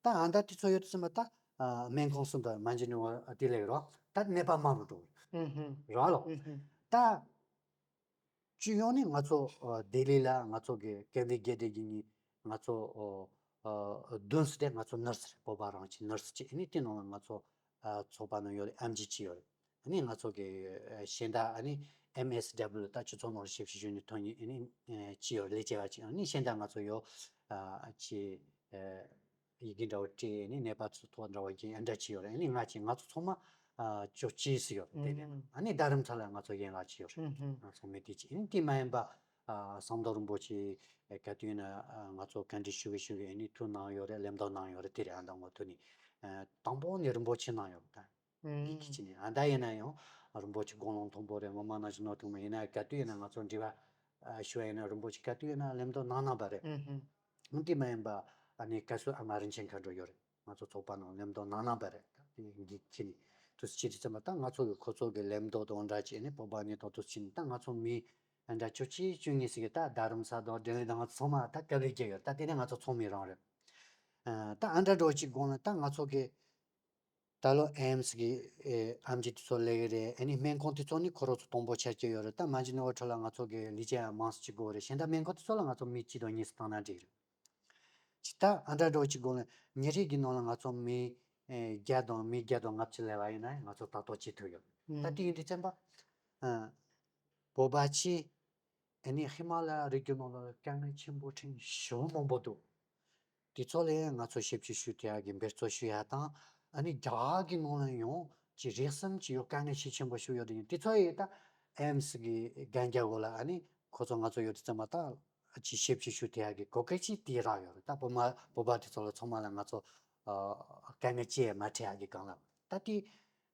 ད་ཨ་མདའ་དེ་ཚོ་ཡོད་ཙམ་པ་ད་ཨ་སྨན་ཁང་གསུམ་དང་མན་ཇུ་ནི་ཝ་དེ་ལས་རོ། ད་ནད་པ་མང་རུ་འགྲོ་གི་རེད་ལོ། ད་སྤྱི་ཡོངས་ནས་ང་ཚོ་ཨ་ལྡི་ལི་ལ་ང་ཚོ་གི་ཀེམ་བི་དགེ་སྡིག་གི་ནི་ང་ཚོ་ཨ་བདུན་ཙམ་དེ་ང་ཚོ་ནར་སི་རེད། བོད་པ་རང་གི་ནར་སི་ཅིག་ཨ་ནི་དེ་ནང་ལ་ང་ཚོ་ཨ་ཚོགས་པ་ནང་ཡོད་རེད། ཨེམ་ཇི་ཅིག་ཡོད་རེད། ཨ་ནི་ང་ཚོ་གི་ཨ་གཞན་དག་ཨ་ནི་ཨེམ་ཨེས་ཌབ་ལུ་ད་སྤྱི་ཚོགས་ནང་ཞབས་ཞུ་ཞུ་ནི་ཐོན་ནི་ཨ་ནི་ཨ་ཅིག་ཡོད་རེད། ལས་བྱེད་པ་ཅིག་ཨ་ནི་གཞན་དག་ང་ཚོ་ཡོད་ཨ་ཅིག་ཨ་ཡི་གེ་འདྲ་བོ་སྤྲད་ནས་ནད་པ་ཚོ་ཐོག་འདྲ་བོ་རྒྱན་འདྲ་ཅིག་ཡོད་རེད། ཨ་ནི་ང་ཅིག་ང་ཚོ་ཚང་མ་ཨ་ཅོག་ཅིག་སུ་ཡོད་རེད། དེ་རེད། ཨ་ནི་རྡ་རམ་ས་ལ་ང་ཚོ་ཡན་ལག་ཅིག་ཡོད་རེད། ང་ཚོ་མི་དེ་ཅིག་ཨ་ནི་དེ་མ་ཡིན་པ་ཨ་ཟམ་གདོང་རིན་པོ་ཆེ་ག་དུས་ཡིན་ན་ཨ་ང་ཚོ་ག་འདྲ་ཞུ་གི་ཞུ་གི་ཨ་ནི་ཐུགས་གནང་ཡོད་རེད། ལམ་སྟོན་གནང་ཡོད་རེད། དེ་རེད། ཨ་མདའ་ངོ་ཐུག་ནས་ཨ་དང་པོ་ནས་རིན་པོ་ཆེ་གནང་ཡོད་རེད། ད་འདི་གི་ཅི་ནས་ཨ་མདའ་ཡིན་ན་ཡང་རིན་པོ་ཆེ་དགུང་ལོ་མཐོན་པོ་རེད། ངོ་མ་ནང་བཞིན་ནོར་ཐུག་མ་ཡིན་ན་ག་དུས་ཡིན་ན་ང་ཚོ་འབྲེལ་བ་ཨ་ཞུ་བ་ཡིན་ན་རིན་པོ་ཆེ་ག་དུས་ཡིན་ན་ལམ་སྟོན་གནང་གནང་པ་རེད། ཨང་དེ་མ་ཡིན་པ་ཨ་ནི་བཀའ་ཟུར་ཨ་མ་རིན་ཆེན་མཁའ་འགྲོ་ཡོད་རེད། ང་ཚོ་ཚོགས་པ་ནང་ལམ་སྟོན་གནང་གནང་པ་རེད། ད་དེ་འདི་ཁྱེད་ནི་དུས་ཅི་རིགས་ཙམ་པ་ད་ང་ཚོ་གི་ཁོ་ཚོ་གི་ལམ་སྟོན་དང་འདྲ་བྱས་ནས་བོད་པ་ནི་ད་དུས་ཅི་ནི་ད་ང་ཚོ་མི་འདྲ་བཅུ་གཅིག་བཅུ་གཉིས་ཟིག་གི་ད་རྡ་རམ་ས་དང་ལྡི་ལི་དང་ཚང་མ་ད་དཀའ་ལས་རྒྱག་ཡོད། ད་དེ་ནས་ང་ཚོ་ཚོགས་མི་རང་རེད། ཨ་ད་ཨ་འདྲ་འགྲོ་གཅིག་དགོངས་ན་ད་ང་ཚོ་གི་ད་ལོ་ཨེམ་སི་གི་ཨེ་ཨེམ་ཆི་དེ་ཚོ་ལས་ཀྱི་རེད། ཨ་ནི་སྨན་ཁང་དེ་ཚོ་ནི་ཁོ་རང་ཚོ་དང་པོ་ཆགས་ཀྱི་ཡོད་རེད། ད་མན་ཇུ་ནི་ཝ་ཊར་ལ་ང་ཚོ་གི་ལས་བྱེད་ཡང་མང་སུ་ཅིག་དགོས་རེད། གཞན་དག་སྨན་ཁང་དེ་ཚོ་ལ་ང་ཚོ་མི་གཅིག་དང་གཉིས་སུ་བཏང་ན་འགྲིག་རེད། ཅི་ད་ཨ་འདྲ་འགྲོ་གཅིག་དགོངས་ན་ཉིན་རེ་གི་ནང་ལ་ང་ཚོ་མི་ཨེ་བརྒྱ་དང་མི་བརྒྱ་དང་ལྔ་བཅུ་ལས་པ་ཡིན་ན་ང་ཚོ་ལྟ་རྟོག་བྱེད་ཐུབ་ཡོད། ད་དེ་ཡིན་དུས་ཙམ་པ་ཨ་བོད་པ་ཆེ་ཨ་ནི་ཧི་མ་ལ་ཡ་རི་རྒྱུད་ནང་ལ་དཀའ་ངལ་ཆེན་པོ་འཕྲད་ཞེ་པོ་མང་པོ་འདུག་དེ་ཚོ་ལ་ཡང་ང་ཚོ་ཞབས་ཕྱི་ཞུ་ཐུབ་ཡག་གི་འབད་རྩོལ་ཞུ་ཡག་དང་། ཨ་ནི་རྒྱ་གར་གྱི་ནང་ལ་ཡང་ཅིག་རིགས་གསུམ་ཅིག་ཡོད། དཀའ་ངལ་ཤུགས་ཆེན་པོ་ཞིག་ཡོད་དེ། དེ་ཚོ་ཡི་ད་ཨེམ་སི་གི་གན་རྒྱ་འོག་ལ་ཨ་ནི་ཁོ་ཚོ་ང་ཚོ་ཡོད་དུས་ཙམ་པ་ད་ཅིག་ཞབས་ཕྱི་ཞུ་ཐུབ་ཡག་གི་གོ་སྐབས་ཅིག་དེ་རག་ཡོད་རེད། ད་བོད་མ་བོད་པ་དེ་ཚོ་ལ་ཚང་མ་ལ་ང་ཚོ་ཨ་དཀའ་ངལ་ཅི་ཡང་མ་འཕྲད་ཡག་གི་སྒང་ལ་ད་དེ་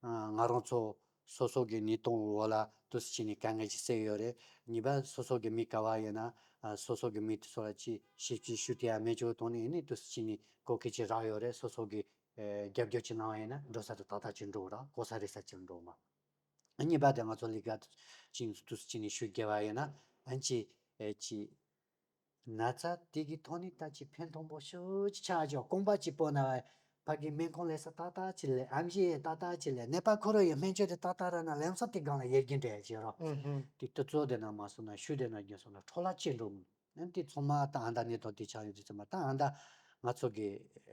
ཨ་ང་རང་ཚོ་སོ་སོ་གི་ཉེས་རྡུང་འོག་ལ་དུས་སུ་ཕྱིན་ནས་དཀའ་ངལ་ཅིག་སེལ་ཡོད་རེད། གཉིས་པ་སོ་སོ་གི་མི་ག་བ་ཡིན་ན་ཨ་སོ་སོ་གི་མི་དེ་ཚོ་ལ་ཅིག་ཞིབ་ཅིག་ཞུ་དེ་ཡང་མེད་ཅོག་གཏོང་ནས་ཡིན་ནས་དུས་སུ་ཕྱིན་ནས་གོ་སྐབས་ཅིག་རག་ཡོད་རེད། སོ་སོ་གི་ཨེ་རྒྱབ་སྐྱོར་ཅིག་གནང་བ་ཡིན་ན་འགྲོ་ས་དེ་ཏག་ཏག་ཅིག་འགྲོ་ར། གོ་ས་རེད་ས་ཅིག་འགྲོ་མ། ཨ་གཉིས་པ་དེ་ང་ཚོ་ལས་ཀ་ཅིག་དུས་སུ་ཕྱིན་ནས་ཞུ་དགོས་པ་ཡིན་ན་ཨ་ཅིག་ཨེ་ཅིག་ན་ཚ་དེ་གི་ཐོག་ནས་ད་ཅིག་ཕན་ཐོགས་པོ་ཤུགས་ཅིག་ཆགས་ཀྱང་རྐང་པ་གཅིག་པོ་ན་ཕ་གི་སྨན་ཁང་ལས་ས་ཏག་ཏག་ཅིག་ལས། ཨམ་ཆི་ཡི་ཏག་ཏག་ཅིག་ལས། ནད་པ་ཁོ་རང་ཡི་སྨན་བཅོས་དེ་ཏག་ཏག་རག་ན་ལམ་སང་དེ་སྒང་ལ་ཡར་རྒྱས་འགྲོ་ཡ་ཅིག་རོ། ཨུ་ཧུམ། དེ་དུས་ཚོད་དེ་ན་མ་སོང་ན་ཤུགས་དེ་ན་རྒྱུན་སོང་ན་འཕྲོ་བརླག་ཅིག་འགྲོ་མི། ཨ་དེ་ཚང་མ་ད་ཨ་མདའ་ནད་ཐོག་དེ་ཆགས་ཡོད་དུས་ཚང་མ་ད་ཨ་མདའ་ང་ཚོ་གི་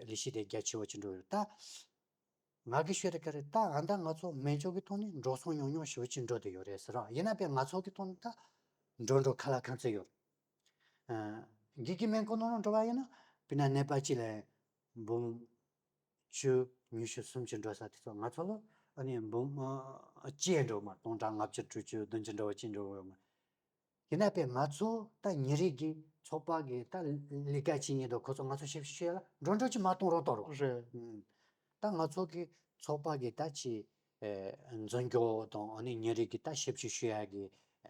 ལས་གཞི་དེ་རྒྱ་ཆེ་བོ་ཅིག་འགྲོ་ཡོད་ད། ང་གི་ཤོད་དེ་ག་རེ་ད་ཨ་མདའ་ང་ཚོ་སྨན་བཅོས་ཀྱི་ཐོག་ནས་འགྲོ་སོང་ཉུང་ཉུང་ཞེ་པོ་ཅིག་འགྲོ་བསྡད་ཡོད་རེད་ཟེར་ར། ཡིན་ན་པས་ང་ཚོ་གི་ཐོག་ནས་ད་འགྲོ་འགྲོ་ཁ་ལག་ཁ་ཚོད་ཡོད། ཨ་འགི་གི་སྨན་ཁང་ནང་ལ་འགྲོ་བ་ཡིན་ན་དཔེར་ན་ནད་པ་གཅིག་ལ་འབུམ་བཅུ་ཉི་ཤུ་སུམ་ཅུ་འགྲོ་ས་དེ་ཚོ་ང་ཚོ་ལ་ཨ་ནི་འབུམ་ཨ་གཅིག་འགྲོ་མ། སྟོང་ཕྲག་ལྔ་བཅུ་དྲུག་ཅུ་བདུན་ཅུ་འགྲོ་བ་གཅིག་འགྲོ་ཡོད་མ། ཡིན་ན་པས་ང་ཚོ་ད་ཉིན་རེ་གི་ཚོགས་པ་གི་ད་ལས་ཀ་བྱེད་མཁན་དང་ཁོ་ཚོ་ང་ཚོ་ཞབས་ཞུ་བྱེད་ཡ་ལ་འགྲོ་འགྲོ་ཅིག་མ་གཏོང་རོགས་གཏོང་རོགས། རེད། ཨུམ། ད་ང་ཚོ་གི་ཚོགས་པ་གི་ད་ཅི་ཨེ་འཛིན་སྐྱོང་དང་ཨ་ནི་ཉིན་རེ་གི་ད་ཞབས་ཞུ་ཞུ་ཡ་གི་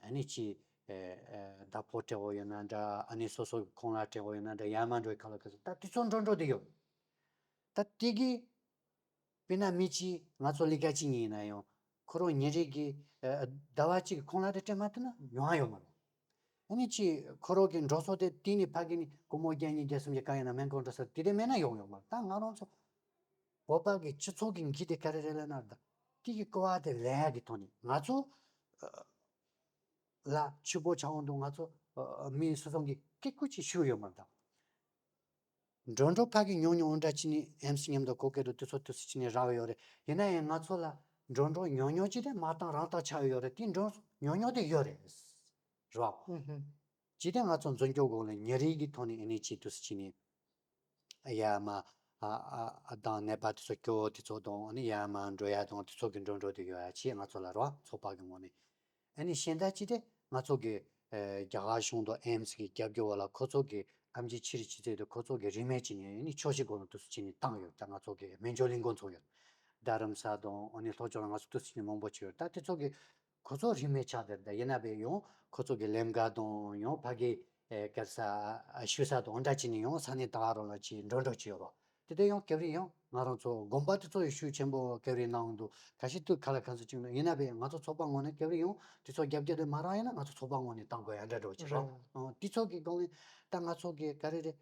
ཨ་ནི་ཅི་ཨེ་ཨེ་བདག་པོ་སྤྲད་འོ་ཡོད་ན་འདྲ། ཨ་ནི་སོ་སོ་གི་ཁོང་ལ་སྤྲད་འོ་ཡོད་ན་འདྲ། ཡར་མར་འགྲོ་ཡི་ཁ་ལ་ཁ་ཚོ་ད་དེ་ཚོ་འགྲོ་འགྲོ་དེ་ཡོད། ད་དེ་གི་དཔེར་ན་མི་གཅིག་ང་ཚོ་ལས་ཀ་གཅིག་ཡིན་ན་ཡང་ཁོ་རང་ཉིན་རེ་གི་ཨ་ཟླ་བ་གཅིག་གི་ཁོང་ལ་དེ་སྤྲད་མ་ཐུབ་ན་ཡོང་ཡ་ཡོད་མ་རེད། ཨ་ནི་ཅི་ཁོ་རང་གི་འགྲོ་སོང་དེ་དེ་ནི་ཕ་གི་ནི་སྒོར་མོ་བརྒྱ་ཉིས་བརྒྱ་སུམ་བརྒྱ་ག་ཡིན་ན་སྨན་ཁང་འགྲོ་ས་དེ་དེ་མེད་ན་ཡོང་ཡོང་མ་རེད། ད་ང་རང་ཚོ་བོད་པ་གི་སྤྱི་ཚོགས་ཀྱི་འགྱིག་དེ་ག་རེ་རེད་ལབ་ན་ད་དེ་གི་ཀོ་བ་དེ་ལེན་ཡ་གི་ཐོག་ནས་ང་ཚོ་ལ་ཕྱུག་པོ་ཆགས་འོང་དུས་ང་ཚོ་མི་སོ་སོ་གི་སྐད་ཁུ་ཅིག་ཤུགས་ཡོད་མ་རེད་ད། འགྲོ་འགྲོ་ཕ་གི་ཉུང་ཉུང་འདྲ་ཅི་ནི་ཨེམ་སི་མཉམ་དུ་གོ་སྐད་དུ་དུས་ཚོད་དུས་སུ་ཅི་ནི་རག་ཡོད་རེད། ཡིན་ན་ཡང་ང་ཚོ་ལ་འགྲོ་འགྲོ་ཉུང་ཉུང་ཅི་དེ་མ་བཏང་རང་བཏང་ཆགས་ཡོད་རེད། དེ་འགྲོ་ཉུང་ཉུང་དེ་ཡོད་རེད། རོ། ཨུ་ཧུ། ཅི་དེ་ང་ཚོ་འཛིན་སྐྱོང་སྒོ་ནས་ཉིན་རེ་གི་ཐོག་ནས་ཨེ་ནི་ཅི་དུས་སུ་ཅི་ནི་ཡ་མ་ཨ་ཨ་ཨ་དང་ནད་པ་དེ་ཚོ་སྐྱོ་བོ་དེ་ཚོ་དང་ཨ་ནི་ཡ་མ་འགྲོ་ཡ་དང་དེ་ཚོ་གི་འགྲོ་འགྲོ་དེ་ཡོད་ཡ་ཅི་ང་ཚོ་ལ་རོ་ཚོགས་པ་གི་ངོས་ནས། ཨ་ནི་གཞན་དག་ཅི་སྟེ་ང་ཚོ་གི་ཨ་རྒྱ་གར་གཞུང་དང་ཨེམ་སི་གི་རྒྱབ་སྐྱོར་བ་ལ་ཁོ་ཚོ་གི་ཨེམ་ཆི་ཕྱི་རི་ཕྱི་ཚེ་དུ་ཁོ་ཚོ་གི་རིན་མེད་ཅི་ནས་ཨ་ནི་ཆོག་ཤེས་སྒོ་ནས་དུས་སུ་ཅི་ནས་བཏང་ཡོད། ད་ང་ཚོ་གི་སྨན་བཅོས་ལས་འགོ་ཚོགས་ཡོད། རྡ་རམ་ས་དང་ཨ་ནི་ལྷོ་ཕྱོགས་ལ་ང་ཚོ་དུས་སུ་ཅི་ནས་མང་པོ་ཅི་ཡོད། ད་དེ་ཚོ་གི་ཁོ་ཚོ་རིན་མེད་ཆགས་དེར་ད་ཡིན་ན་བས་ཡང་ཁོ་ཚོ་གི་ལེམ་ག་དང་ཡང་ཕ་གི་ཨེ་དཀར་ས་ཨ་ཤུ་ས་དང་འདྲ་ཅི་ནས་ཡང་ས་གནས་ད་ག་རང་ལ་ཅི་འགྲོ་འགྲོ་ཅི་ཡོད་རོགས། དེ་དེ་ཡང་སྐབས་རེ་ཡང་ང་རང་ཚོ་དགོན་པ་དེ་ཚོ་ཡི་ཤུགས་ཆེན་པོ་སྐབས་རེ་གནང་འདུག་ཁ་ཤས་དུས་ཁ་ལ་ཁ་ཚོ་བཅུག་ན་ཡིན་ན་བས་ང་ཚོ་ཚོགས་པ་ངོས་ནས་སྐབས་རེ་ཡང་དེ་ཚོ་རྒྱབ་སྐྱོར་དེ་མ་རག་ཡིན་ན་ང་ཚོ་ཚོགས་པ་ངོས་ནས་བཏང་དགོས་ཡ་འདྲ་འགྲོ་ཅི་རེད། རོགས། ཨང་། དེ་ཚོ་གི་སྒང་ལས་ད་ང་ཚོ་གི་ག་རེ་རེད།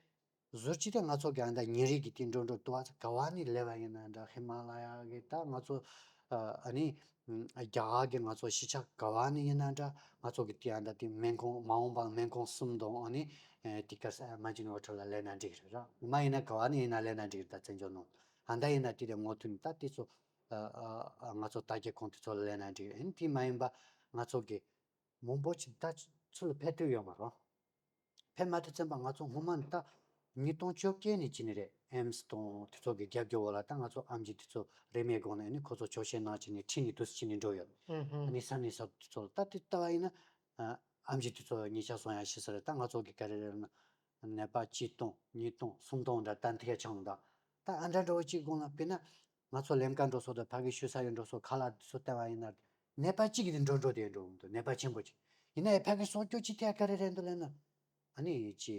ཟུར་གཅིག་དེ་ང་ཚོ་གི་ཨ་འདྲ་ཉིན་རེ་གི་དེ་འགྲོ་འགྲོ་ཏུ་བ་ག་བ་ནས་སླེབས་པ་ཡིན་ན་འདྲ་ཧི་མ་ལ་ཡ་གི་ད་ང་ཚོ་ཨ་ནི་རྒྱ་གར་གི་ང་ཚོ་གཞིས་ཆགས་ག་བ་ནས་ཡིན་ན་འདྲ་ང་ཚོ་གི་དེ་ཨ་འདྲ་དེ་སྨན་ཁང་མ་འོངས་པ་ལ་སྨན་ཁང་གསུམ་དང་ཨ་ནི་དེ་ག་ས་མ་ཅི་ནོ་ཁྲོད་ལ་སླེབས་ན་འགྲིག་རེད་ར། མ་ཡིན་ན་ག་བ་ནས་ཡིན་ན་སླེབས་ན་འགྲིག་རེད། ད་བཙན་བྱོལ་ནང་ཨ་འདྲ་ཡིན་ན་དེ་དེ་ངོ་ཐུག་ནས་ད་དེ་ཚོ་ང་ཚོ་ལྟ་སྐྱེ་ཁང་དེ་ཚོ་ལ་སླེབས་ན་འགྲིག་རེད། ཨ་ནི་དེ་མ་ཡིན་པ་ང་ཚོ་གི་མང་པོ་ཅིག་ད་ཚུར་ལ་ཕེབས་ཐུབ་ཡོད་མ་རེད། ཕེབས་མ་ཐུབ་ཙམ་པ་ང་ཚོ་སྔོན་མ་ནས་ད་ཉིས་སྟོང་བཅོ་བརྒྱད་ནས་བྱས་ནས་རེད། ཨེམ་སི་དང་དེ་ཚོ་གི་རྒྱབ་སྐྱོར་འོག་ལ་ད་ང་ཚོ་ཨེམ་ཆི་དེ་ཚོ་རིན་མེད་སྒོ་ནས་ནི་ཁོ་ཚོ་ཆོག་ཤེས་གནང་བྱས་ནས་ཁྲིད་ནས་དུས་སུ་ཕྱིན་ནས་འགྲོ་ཡོད། ཨུ་ཧུ། ཨ་ནི་ས་གནས་ས་དེ་ཚོ་ལ་ད་དེ་ལྟ་བ་ཡིན་ན་ཨེམ་ཆི་དེ་ཚོ་ཉེས་ཆད་སོང་ཡ་ཤི་ས་རེད། ད་ང་ཚོ་གི་ག་རེ་རེད་ན་ནད་པ་གཅིག་སྟོང་ཉིས་སྟོང་སུམ་སྟོང་འདྲ་ད་འཐེན་ཆང་ད་ད་ཨ་འདྲ་འདྲ་བོ་གཅིག་དགོངས་ལ་དཔེར་ན་ང་ཚོ་ལེམ་ཀ་འགྲོ་སོགས་དང་ཕ་གི་ཤུལ་ས་ཡོད་འགྲོ་སོགས་ཁ་ལག་དེ་ཚོ་བལྟ་བ་ཡིན་ན། ནད་པ་གཅིག་གིས་འགྲོ་འགྲོ་དེ་འགྲོ་འདུག་ནད་པ་ཆེན་པོ་གཅིག་ཡིན་ན་ཡང་ཕ་གི་སྲོག་སྐྱོབ་ཅིག་ཐེ་ག་རེ་རེད་འདུག་ལབ་ན། ཨ་ནི་ཅི་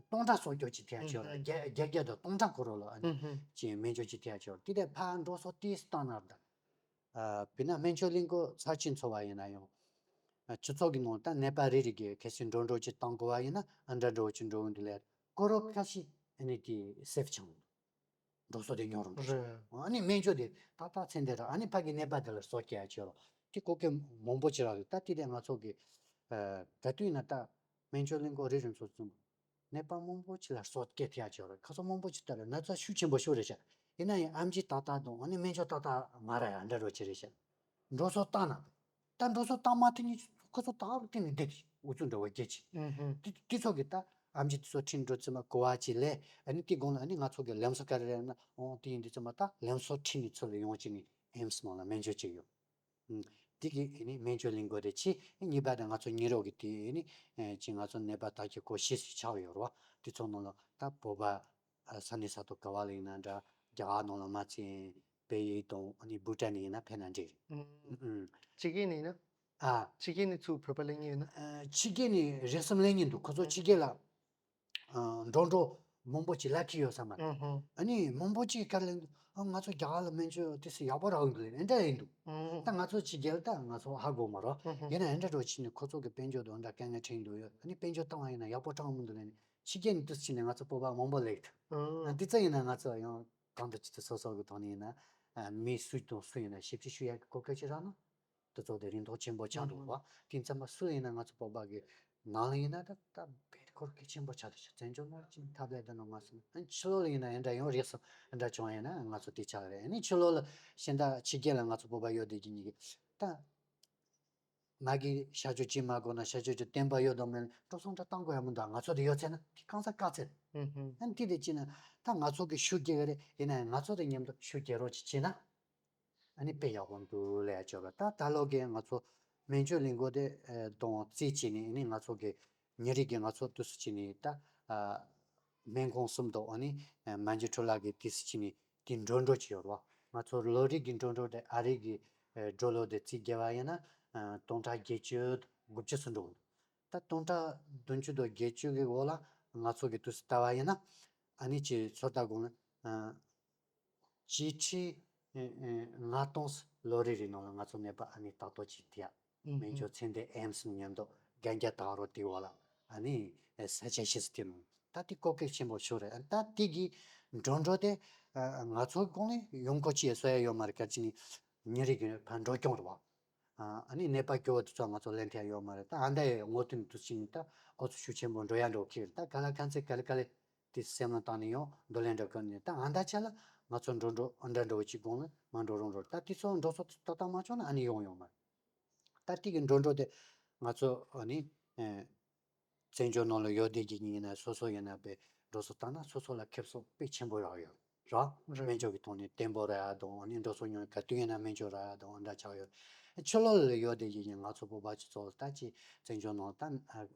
སྟོང་ཕྲག་སྲོག་སྐྱོབ་ཅིག་ཐེ་ཆོག་ར་བརྒྱ་བརྒྱ་བརྒྱ་དང་སྟོང་ཕྲག་གོ་རོ་ལ་ཨ་ནི་ཅི་སྨན་བཅོས་ཅིག་ཐེ་ཆོག་དེ་དེ་ཕ་འགྲོ་སོགས་ཏིས་བཏང་ན་ར་ད། དཔེར་ན་སྨན་བཅོས་གླིང་སྐོར་ཚར་ཕྱིན་ཚོ་བ་ཡིན་ན་ཡང་། སྤྱི་ཚོགས་ཀྱི་ནང་ད་ནད་པ་རེ་རེ་གི་གལ་སྲིད་འགྲོ་འགྲོ་ཅིག་བཏང་དགོས་བ་ཡིན་ན་ཨ་འདྲ་འགྲོ་ཅིག་འགྲོ་འདུག་ལས་གོ་རོ་ཁ་ཤས་ཨ་ནི་དེ་སེབ་ཆང་འགྲོ་སོགས་དེ་ཉོ་རུང་འགྲོ་ཤག་རེད། ཨ་ནི་སྨན་བཅོས་དེ་ཏག་ཏག་ཚེ་འདས་ར་ཨ་ནི་ཕ་གི་ནད་པ་དེ་ལ་སྲོག་སྐྱེལ་ཡ་བྱེད་རོགས། དེ་གོ་སྐབས་མང་པོ་ཅིག་རག་རེད། ད་དེ་དེ་ང་ཚོ་གི་ག་དུས་ཡིན་ན་ད་སྨན་བཅོས་གླིང་སྐོར་རེ་རེ་ཚོ་ཚུན་ནད་པ་མང་པོ་ཅིག་ལ་སྲོག་སྐྱེལ་ཐེ་ཡ་བྱེད་རོགས། ཁ་སང་མང་པོ་ཅིག་ལྟ་རེད། ན་ཚ་ཤུགས་ཆེན་པོ་ཤོར་རེད་ཤག་ཡིན་ན་ཡང་ཨེམ་ཆི་ཏག་ཏག་དང་ཨ་ནི་སྨན་བཅོས་ཏག་ཏག་མ་རག་ཡ་འདྲ་རོ་ཅིག་རེད་ཤག་འགྲོ་སོགས་བཏང་ན། ད་འགྲོ་སོགས་བཏང་མ་ཐུབ་ནས་ཁོ་ཚོ་ད་རུང་བསྟན་ནས་བསྡད་དེ་འུ་ཚོ་འདྲ་བོ་སྐྱེ་ཅི། ཨུ་ཧུ། དེ་དེ་ཚོ་གི་ད་ཨེམ་ཆི་དེ་ཚོ་ཁྲིད་འགྲོ་ཙམ་མ་གོ་བ་ཅི་ལས་ཨ་ནི་དེ་དགོངས་ལ་ཨ་ནི་ང་ཚོ་གི་ལམ་སང་ག་རེ་རེད་ན་ཨོ་དེ་ཡིན་དུས་ཙམ་མ་ད་ལམ་སང་ཁྲིད་ནས་ཚུར་ལ་ཡོང་ཅི་ནས་ཨེམ་སི་ནང་ལ་སྨན་བཅོས་ཅིག་ཡོད། ཨུ། དེ་གི་ཨ་ནི་སྨན་བཅོས་གླིང་སྐོར་དེ་ཆེ་གཉིས་པ་དེ་ང་ཚོ་ཉེ་རོགས་ཀྱི་དེ་ཨ་ནི་ཅི་ང་ཚོ་ནད་པ་ད་ཀྱི་གོ་ཤེས་སུ་ཆགས་ཡོད་རོགས། དེ་ཚོ་ནང་ལ་ད་བོད་པ་ས་གནས་ས་ཐོག་ག་བ་ལ་ཡིན་ན་འདྲ་རྒྱ་གར་ནང་ལ་མ་ཚད་བལ་ཡུལ་དང་ཨ་ནི་བྷུ་ཊན་ནས་ཡིན་ན་ཕེབས་ན་འགྲིག་རེད། ཨུ། ཕྱི་རྒྱལ་ནས་ཡིན་ན། ཨ། ཕྱི་རྒྱལ་ནས་ཚུར་བོད་པ་སླེབས་མཁན་ཡོད་ན། ཨ། ཕྱི་རྒྱལ་ནས་རེ་ཟུང་སླེབས་མཁན་འདུག་ཁོ་ཚོ་ཕྱི་རྒྱལ་ལ་ཨ། འགྲོ་འགྲོ་མང་པོ་ཅིག་ལབ་ཀྱི་ཡོད་ས་མ་རེད། ཨུ་ཧུ། ཨ་ནི་མང་པོ་ཅིག་ག་རེ་ལབ་འདུག་ཨ། ང་ཚོ་རྒྱ་གར་ལ་སྨན་བཅོས་དེ་སུ་ཡག་པོ་རག་གི་འདུག་ལབ་ནས་འདྲ་ཡིན་འདུག་ཨུ་ཧུ། ད་ང་ཚོ་ཕྱི་རྒྱལ་ད་ང་ཚོ་ཧ་གོ་མ་རོགས། ཨུ་ཧུ། ཡིན་ན་འདྲ་འགྲོ་ཕྱིན་ནས་ཁོ་ཚོ་གི་དཔལ་འབྱོར་དང་འདྲ་དཀའ་ངལ་འཕྲད་འདུག་ཡོད། ཨ་ནི་དཔལ་འབྱོར་བཏང་བ་ཡིན་ན་ཡག་པོ་བཏང་མི་འདུག་ལབ་ནས་ཕྱི་རྒྱལ་ནས་དུས་ཕྱིན་ནས་ང་ཚོ་བོད་པ་མང་པོ་སླེབས་འདུག་ཨུ། ཨ། དེ་ཚོ་ཡིན་ན་ང་ཚོ་ཡང་གང་དུ་ཅི་ཐུབ་སོ་སོ་གི་ཐོག་ནས་ཡིན་ན་མི་སུ་དང་སུ་ཡིན་ན་ཞིབ་དཔྱད་ཞུ་ཡག་གི་གོ་སྐབས་ཅིག་རག་ན། དེ་ཚོ་དེ་རིན་ཐང་ཆེན་པོ་ཆགས་འདུག་བ། དེ་ཙམ་པ་སུ་ཡིན་ན་ང་ཚོ་བོད་པ་གི་ནང་ལ་ཡིན་ན་ད་ད་བེད་ཁོར་གི་ཆེན་པོ་ཆགས་འདུག་ཤག་བཙན་བྱོལ་ནང་ཅིག་ཐབས་ལས་དེ་ནང་མ་སོང་། ཨ་ནི་ཕྱི་ལོགས་ལ་ཡིན་ན་ཡང་འདྲ་ཡང་རེད་སོང་ཨ་འདྲ་བྱུང་ཡིན་ན་ང་ཚོ་དེ་ཆགས་རེད། ཨ་ནི་ཕྱི་ལོགས་ལ་གཞན་དག་ཕྱི་རྒྱལ་ལ་ང་ཚོ་བོད་པ་ཡོད་དེ་གི་ཉིད་ཀྱི་ད་མ་གི་ཤ་ཆོས་ཅི་མ་གོ་ན་ཤ་ཆོས་ཀྱི་བསྟན་པ་ཡོད་དང་མེད་འགྲོ་སོང་འདྲ་བཏང་དགོས་ཡ་མི་འདུག་ང་ཚོ་དེ་ཡོད་ཚད་ན་དེ་གང་ས་དཀའ་ཚེ། ཨ་ནི་དེ་དེ་ཅི་ན་ད་ང་ཚོ་གི་ཤུགས་རྒྱག་གི་རེད། ཡིན་ན་ཡང་ང་ཚོ་དེ་མཉམ་དུ་ཤུགས་རྒྱག་རོགས་ཅིག་བྱས་ན། ཨ་ནི་དཔེ་ཡག་པོ་འདུག་ལས་ཡ་ཅོག་ལ་ད་ད་ལོ་གི་ང་ཚོ་སྨན་བཅོས་གླིང་སྐོར་དེ་ཨེ་གཏོང་རྩིས་བྱས་ནས་ཨ་ནི་ང་ཚོ་གི་ཉིན་རེ་གི་ང་ཚོ་དུས་སུ་བྱས་ནས་ད་ཨ་སྨན་ཁང་གསུམ་དང་ཨ་ནི་ཨེ་མན་ཇུ་ཁྲུ་ལ་གི་དུས་སུ་བྱས་ནས་དེ་འགྲོ་འགྲོ་ཅིག་ཡོད་རེད་བ། ང་ཚོ་ལོ་རེ་གི་འགྲོ་འགྲོ་དེ་ཨ་རི་གི་ཨེ་ཌོ་ལར་དེ་རྩིས་བརྒྱབ་པ་ཡིན་ན་ཨེ་སྟོང་ཕྲག་བརྒྱད་ཅུ་དགུ་བཅུ་ཙམ་འགྲོ་གི་འདུག་ད་སྟོང་ཕྲག་བདུན་ཅུ་དང་བརྒྱད་ཅུ་གི་འོག་ལ་ང་ཚོ་གི་དུས་སུ་ལྟ་བ་ཡིན་ན་ཨ་ནི་ཅིག་ཚོད་ལྟ་དགོས་ན་ཨེ། སྤྱི་ཁྲི་ལྔ་སྟོང་ལོ་རེ་རེ་ནང་ལ་ང་ཚོ་ནད་པ་ཨ་ནི་ཏག་ཏག་ཅིག་ཐེ་ཡ། སྨན་བཅོས་ཚན་ཏེ་ཨེམ་སི་མཉམ་དུ་གན་རྒྱ་དག་རོ་དེ་བ་ལ་ ཨ་ནི་ས་ཆ་ཞིག་སུ་དེ་ནང་ད་དེ་གོ་སྐབས་ཆེན་པོ་ཤོར་རེད། ད་དེ་གི་འགྲོ་འགྲོ་དེ་ང་ཚོའི་གོང་ནས་ཡོང་གོ་ཅི་ཡེ་སོ་ཡ་ཡོད་མ་རེད། ག་ཅི་ནི་ཉིན་རེ་གི་ཕར་འགྲོ་སྐྱོང་རེད་བ། ཨ་ནི་ནད་པ་སྐྱོ་བོ་དེ་ཚོ་ང་ཚོ་ལེན་ཐེ་ཡོད་མ་རེད། ད་ཨ་མདའ་ཡི་ངོ་དོན་དུ་ཕྱིན་ནས་ད་ཨོ་ཚོ་ཤུགས་ཆེན་པོ་འགྲོ་ཡ་འགྲོ་ཁེལ། ད་ག་ལ་ཁ་ཚེ་ག་ལེ་ག་ལེ་དེ་སེམས་ལ་བཏང་ནས་ཡང་འདོད་ལན་འགྲོ་གི་ནས། ད་ཨ་མདའ་ཆ་ལ་ང་ཚོ་འགྲོ་འགྲོ་ཨ་འདྲ་འགྲོ་བ་ཅིག་དགོངས་ལ་མ་འགྲོ་རུང་འགྲོ། ད་དེ་ཚོ་འགྲོ་སོ་ཏག་ཏག་མ་བྱུང་ན་ཨ་ནི་ཡོང་ཡོང་མ་རེད། ད་དེ་གི་འགྲོ་འགྲོ་དེ་ང་ཚོ་ཨ་ནི་བཙན་བྱོལ་ནང་ལ་ཡོད་བསྡད་ཀྱི་ཡིན་ན་སོ་སོ་ཡིན་ན་པའི་འགྲོ་སོ་བཏང་ན་སོ་སོ་ལ་ཁེབས་སོ་དཔེ་ཆེན་པོ་ཡོད་ཡོད། ར། རེད། སྨན་བཅོས་ཀྱི་ཐོག་ནས་བརྟན་པོ་ར་ཡ་དང་ཨ་ནི་འགྲོ་སོང་ཉུང་ག་དུས་ཡིན་ན་སྨན་བཅོས་ར་ཡ་དང་འདྲ་ཆགས་ཡོད། ཕྱི་ལོགས་ལ་ཡོད་དེ་ཡིན་ཡང་ང་ཚོ་བོད་པ་སྤྱི་ཚོགས་ལ་ད་ཅི་བཙན་བྱོལ་ནང་ད་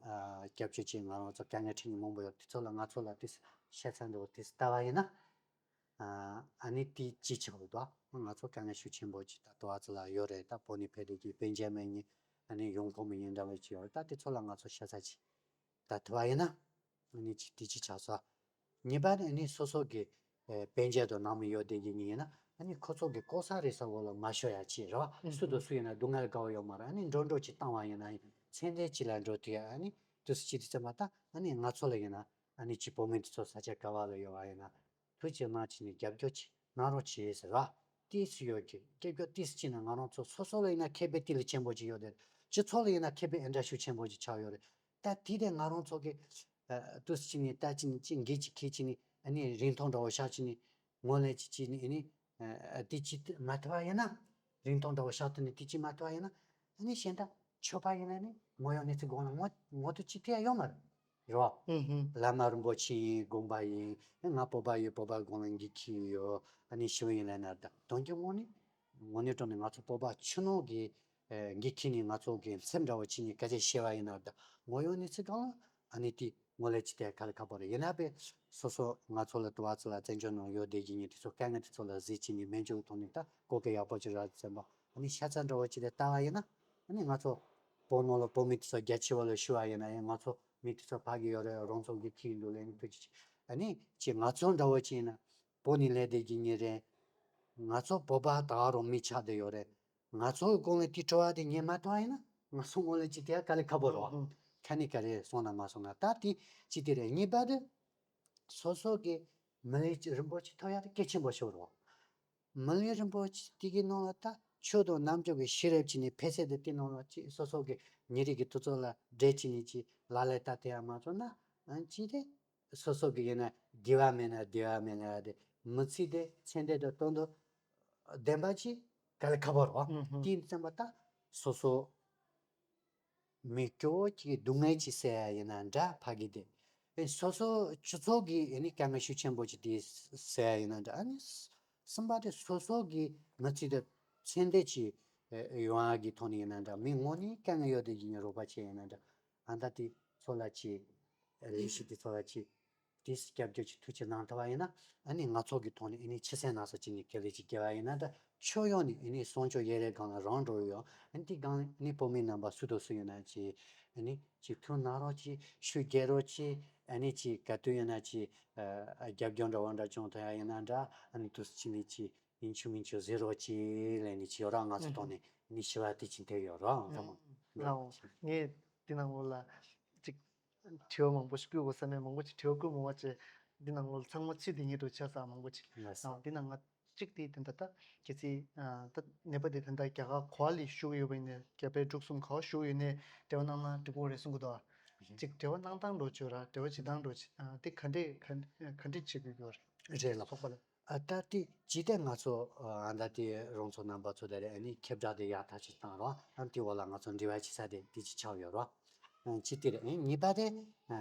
སྐྱབས་བཅོལ་ཅིག་ང་རང་ཚོ་དཀའ་ངལ་འཕྲད་མཁན་མང་པོ་ཡོད། དེ་ཚོ་ལ་ང་ཚོ་ལ་དེ་ཤ་ཚ་འདྲ་བོ་དེ་ལྟ་བ་ཡིན་ན་ཨ་ནི་དེ་ཅི་ཆགས་ཡོད་དོ། ང་ཚོ་དཀའ་ངལ་ཤུགས་ཆེན་པོ་ཅིག་ད་དུ་བ་ཚོ་ལ་ཡོད་རེད། ད་བོད་ནས་ཕེབས་དེ་གི་དཔེ་མཇལ་མེད་ཉིན་ཨ་ནི་ཡོང་ཁོམ་མེད་ཉིན་འདྲ་བོ་ཅིག་ཡོད་རེད། ད་དེ་ཚོ་ལ་ང་ཚོ་ཤ་ཚ་ཅིག་ད་ཐུབ་པ་ཡིན་ན། ཨ་ནི་ཅི་དེ་ཅི་ཆགས་སོ། ཉེས་པ་ནི་ཨ་ནི་སོ་སོ་གི་ཨེ་དཔེ་མཇལ་དུ་ནང་མི་ཡོད་དེ་གི་ཉིན་ཡིན་ན་ཨ་ནི་ཁོ་ཚོ་གི་ལྐོག་ཟ་རེ་ས་འོག་ལ་མ་ཤོར་ཡ་ཅི་རེད་བ། སུ་དང་སུ་ཡིན་ན་སྡུག་བསྔལ་དགའ་བོ་ཡོད་མ་རེད། ཨ་ནི་འགྲོ་འགྲོ་ཅི་བཏང་བ་ཡིན་ན་ཡིན་ཚེ་འདས་ཅི་ལ་འགྲོ་དུས་ཨ་ནི་དུས་སུ་ཅི་དུས་ཙམ་པ་ད་ཨ་ནི་ང་ཚོ་ལ་ཡིན་ན་ཨ་ནི་ཅི་བོད་མི་དེ་ཚོ་ས་ཆ་ག་བ་ལ་ཡོད་བ་ཡིན་ན་ཐུགས་ཆེ་གནང་ཅི་ནི་རྒྱབ་སྐྱོར་ཅི་གནང་རོགས་བྱེད་ཟེར་བ། ཏིས་ཡོད་ཀྱི་སྐད་སྐྱོ་ཏིས་ཅི་ན་ང་རང་ཚོ་སོ་སོ་ལ་ཡིན་ན་ཁེ་ཕན་ཏི་ལི་ཆེན་པོ་ཅིག་ཡོད་རེད། སྤྱི་ཚོགས་ལ་ཡིན་ན་ཁེ་ཕན་ཨེ་འདྲ་ཤུགས་ཆེན་པོ་ཅིག་ཆགས་ཡོད་རེད། ད་དེ་དེ་ང་རང་ཚོ་གི་ཏུས་ཅི་ནི་ལྟ་ཅི་ནི་ཅི་འགེལ་ཅི་ཁེ་ཅི་ནི་ཨ་ནི་རིན་ཐང་འདྲ་བོ་ཤག་ཅི་ནི་ངོ་ལས་ཅི་ཅི་ནི་ཨ་ནི་དེ་ཅི་མ་ཐུབ་པ་ཡིན་ན་རིན་ཐང་འདྲ་བོ་ཤག་ཏུ་ནི་དེ་ཅི་མ་ཐུབ་པ་ཡིན་ན་ཨ་ནི་གཞན་དག་ཆོས་པ་ཡིན་ན་ནི་ངོ་ཡོང་ནི་ཚེ་དགོངས་ལ་ངོ་ངོ་དུ་ཅི་ཐེ་ཡ་ཡོད་མ་རེད། རེད་བ། ཨུ་ཧུ། བླ་མ་རིན་པོ་ཆེ་ཡིན་དགོངས་པ་ཡིན་ང་བོད་པ་ཡིན་བོད་པ་དགོངས་ལ་འགན་འཁྱེར་ཡོད། ཨ་ནི་ཞི་བ་ཡིན་ལ་ན་ད་དོན་གྱི་དངོས་ནི་དངོས་གནས་དྲང་ནས་ང་ཚོ་བོད་པ་ཕྱི་ནང་གི་འགན་འཁྱེར་ནས་ང་ཚོ་གི་སེམས་འདྲ་བོ་བྱས་ནས་སྐད་ཆ་བཤད་པ་ཡིན་ན་ད་ངོ་ཡོང་ནི་ཚིག་གང་ལ་ཨ་ནི་དེ་ངོ་ལས་ཅི་ཐད་ཁ་ལ་ཁ་པོ་རེད། ཡིན་ན་པས་སོ་སོ་ང་ཚོ་ལ་དུ་བ་ཚོ་ལ་བཙན་བྱོལ་ནང་ཡོད་བསྡད་ཀྱི་ཉིན་དེ་ཚོ་དཀའ་ངལ་དེ་ཚོ་ལ་གཟིགས་བྱས་ནས་སྨན་བཅོས་ཐོག་ནས་ད་གོ་སྐབས་ཡག་པོ་ཅིག་རག་ཟེར་བ་ཨ་ནི་ཤ་ཚ་འདྲ་བོ་ཅིག་ལ་ལྟ་བ་ཡིན་ན། ཨ་ནི་ང་ཚོ་བོད་ནང་ལ་བོད་མི་དེ་ཚོ་རྒྱ་ཆེ་བ་ལ་ཞུ་བ་ཡིན་ན་ཡང་ང་ཚོ་མི་དེ་ཚོ་ཕ་གི་ཡོད་རེད། རང་ཚོ་གི་ཁྱི་འདུག་ལེན་ཐུག་ཅིག་ཨ་ནི་ཅི་ང་ཚོ་འདྲ་བོ་ཅིག་ཡིན་ན་བོད་ནས་ལས་དེ་གི་ཉེ་རེད། ང་ཚོ་བོད་པ་ད་རང་མི་ཆགས་བསྡད་ཡོད་རེད། ང་ཚོ་གི་གོང་ལ་དེ་སྤྲོ་བ་དེ་ཉན་མ་ཐུབ་པ་ཡིན་ན་ང་ཚོ་ངོ་ལ་ཅི་དེ་ག་ལེ་ཁ་པོ་རེད་བ། ཁ་ནི་ག་རེ་སོང་ན་མ་སོང་ན་ད་དེ་ཅི་དེ་རེད། གཉིས་པ་དེ་སོ་སོ་གི་མི་ལུས་རིན་པོ་ཆེ་ཐོབ་ཡ་དེ་གལ་ཆེན་པོ་ཤོར་རེད་བ། མི་ལུས་རིན་པོ་ཆེ་དེ་གི་ནང་ལ་ད་ཆོས་དང་རྣམ་འགྱུར་གྱི་ཤེས་རབ་ཅིག་ནི་ཕལ་ཆེར་དེ་དེ་ནང་ལ་ཅི་སོ་སོ་གི་ཉིན་རེ་གི་དུས་ཚོད་ལ་འབྲེལ་ཅིག་ནི་ཅི་ལ་ལས་ད་དེ་ཡང་མ་ཚོར་ན་ཨང་ཅི་རེད། སོ་སོ་གི་ཡིན་ན་དགེ་བ་མེད་ན་བདེ་བ་མེད་ན་དེ་མི་ཚེ་དེ་ཚེ་འདས་དང་དོན་དུ་ལྡན་པ་ཅི་ག་ལེ་ཁ་པོ་རེད་བ། དེ་ཡིན་ཙམ་པ་ད་སོ་སོ། མི་སྐྱོ་བོ་གཅིག་གི་སྡུག་བསྔལ་གཅིག་སེལ་ཡ་ཡིན་ན་འདྲ་ཕ་གི་དེ། ཨེ་སོ་སོ་སྤྱི་ཚོགས་ཀྱི་ཨེ་ནི་དཀའ་ངལ་ཤུགས་ཆེན་པོ་གཅིག་དེ་སེལ་ཡ་ཡིན་ན་འདྲ། ཨ་ནི་གསུམ་པ་དེ་སོ་སོ་གི་མི་ཚེ་དེ་ཚེ་འདས་ཀྱི་ཡོང་བ་གི་ཐོག་ནས་ཡིན་ན་འདྲ། མི་དངོས་གནས་དཀའ་ངལ་ཡོད་དེ་ཡིན་རོགས་པ་བྱས་ཡིན་ན་འདྲ། ཨ་ད་དེ་ཚོ་ལ་ཅི་ལས་གཞི་དེ་ཚོ་ལ་ཅི། དེ་སྐྱབས་བཅོལ་གྱི་ཐུགས་ཆེ་གནང་ཐུབ་པ་ཡིན་ན་ཨ་ནི་ང་ཚོ་གི་ཐོག་ནས་ཨ་ནི་ཕྱི་གསལ་ནང་གསལ་བྱས་ནས་སྐད་ལས་ཅིག་རྒྱལ་བ་ཡིན་ན་འདྲ། ཕྱོགས་ཡོངས་ནས་ཨ་ནི་གསང་སྤྱོད་ཡེ་རེ་སྒང་ལ་རང་འགྲོ་ཡོད། ཨ་ནི་དེ་སྒང་ཨ་ནི་བོད་མི་རྣམ་པ་སུ་དང་སུ་ཡོད་ན་ཅི་ཨ་ནི་ཅིག་ཐུགས་གནང་རོགས་ཅིག་ཤུགས་རྒྱག་རོགས་ཅིག་ཨ་ནི་ཅིག་ག་དུས་ཡོད་ན་ཅིག་རྒྱབ་སྐྱོར་འདྲ་བོ་འདྲ་བྱུང་ཐུབ་ཡ་ཡིན་ན་འདྲ། ཨ་ནི་དུས་སུ་ཅི་ནས་ཅིག་ཡིན་ཆུ་མིན་ཆུ་ཟེར་རོགས་ཅིག་ལས་ནས་ཅིག་ཡོད་ར། ང་ཚོ་ཐོག་ནས་ཨ་ནི་ཞི་བ་དེ་ཅིག་ཐེབས་ཡོད་ར། ཨང་ཐ་མ། ལའོ་ངས་འདི་ནང་ལོགས་ལ་ཅིག་དྲི་བ་མང་པོ་ཞིག་བསྐུར་དགོས་ས་མེད། མང་པོ་ཅིག་དྲི་བ་བསྐུར་མང་བ་བྱས། འདི་ནང་ལོགས་ཚང་མ་ཚུད་དེ་ཉིད་དུ་ཆགས་ས་མང་པོ་ཅིག་ལགས་སོ། ཨ་འདི་ནང་ང་གཅིག་དེ་དེ་འདྲ་ད་གལ་སྲིད་ཨ་ད་ནད་པ་དེ་དེ་འདྲ་རྒྱ་གར་ག་པ་ལ་བཞུགས་ཡོད་པ་ཡིན་ན་རྒྱ་བལ་འབྲུག་གསུམ་ག་པར་བཞུགས་ཡོད་ནའི་འབྲེལ་བ་གནང་ན་འགྲིག་གི་རེད་གསུང་གི་འདུག་ཅིག་འབྲེལ་བ་གནང་སྟངས་འགྲོ་བྱོས་ར་འབྲེལ་བ་བྱེད་སྟངས་འགྲོ་བྱེད་ཨ་དེ་ག་འདྲས་ག་ག་འདྲས་བྱེད་དགོས་ཀྱི་རེད། རེད་ལགས། ཚོགས་པ་ལ། ཨ་ད་དེ་ཇི་ལྟར་ང་ཚོ་ཨ་ད་དེ་རང་ཚོ་རྣམ་པ་ཚོ་དེ་རེད། ཨ་ནི་ཁྱབ་བསྒྲགས་དེ་ཡག་ཐག་ཆོད་བཏང་རོགས། ཨ་དེ་འོག་ལ་ང་ཚོ་འབྲེལ་བ་བྱེད་ས་དེ་དེ་ཅིག་ཆགས་ཡོད་རོགས། ཨ་ཅི་དེ་རེད། ཨ་གཉིས་པ་དེ་ཨ་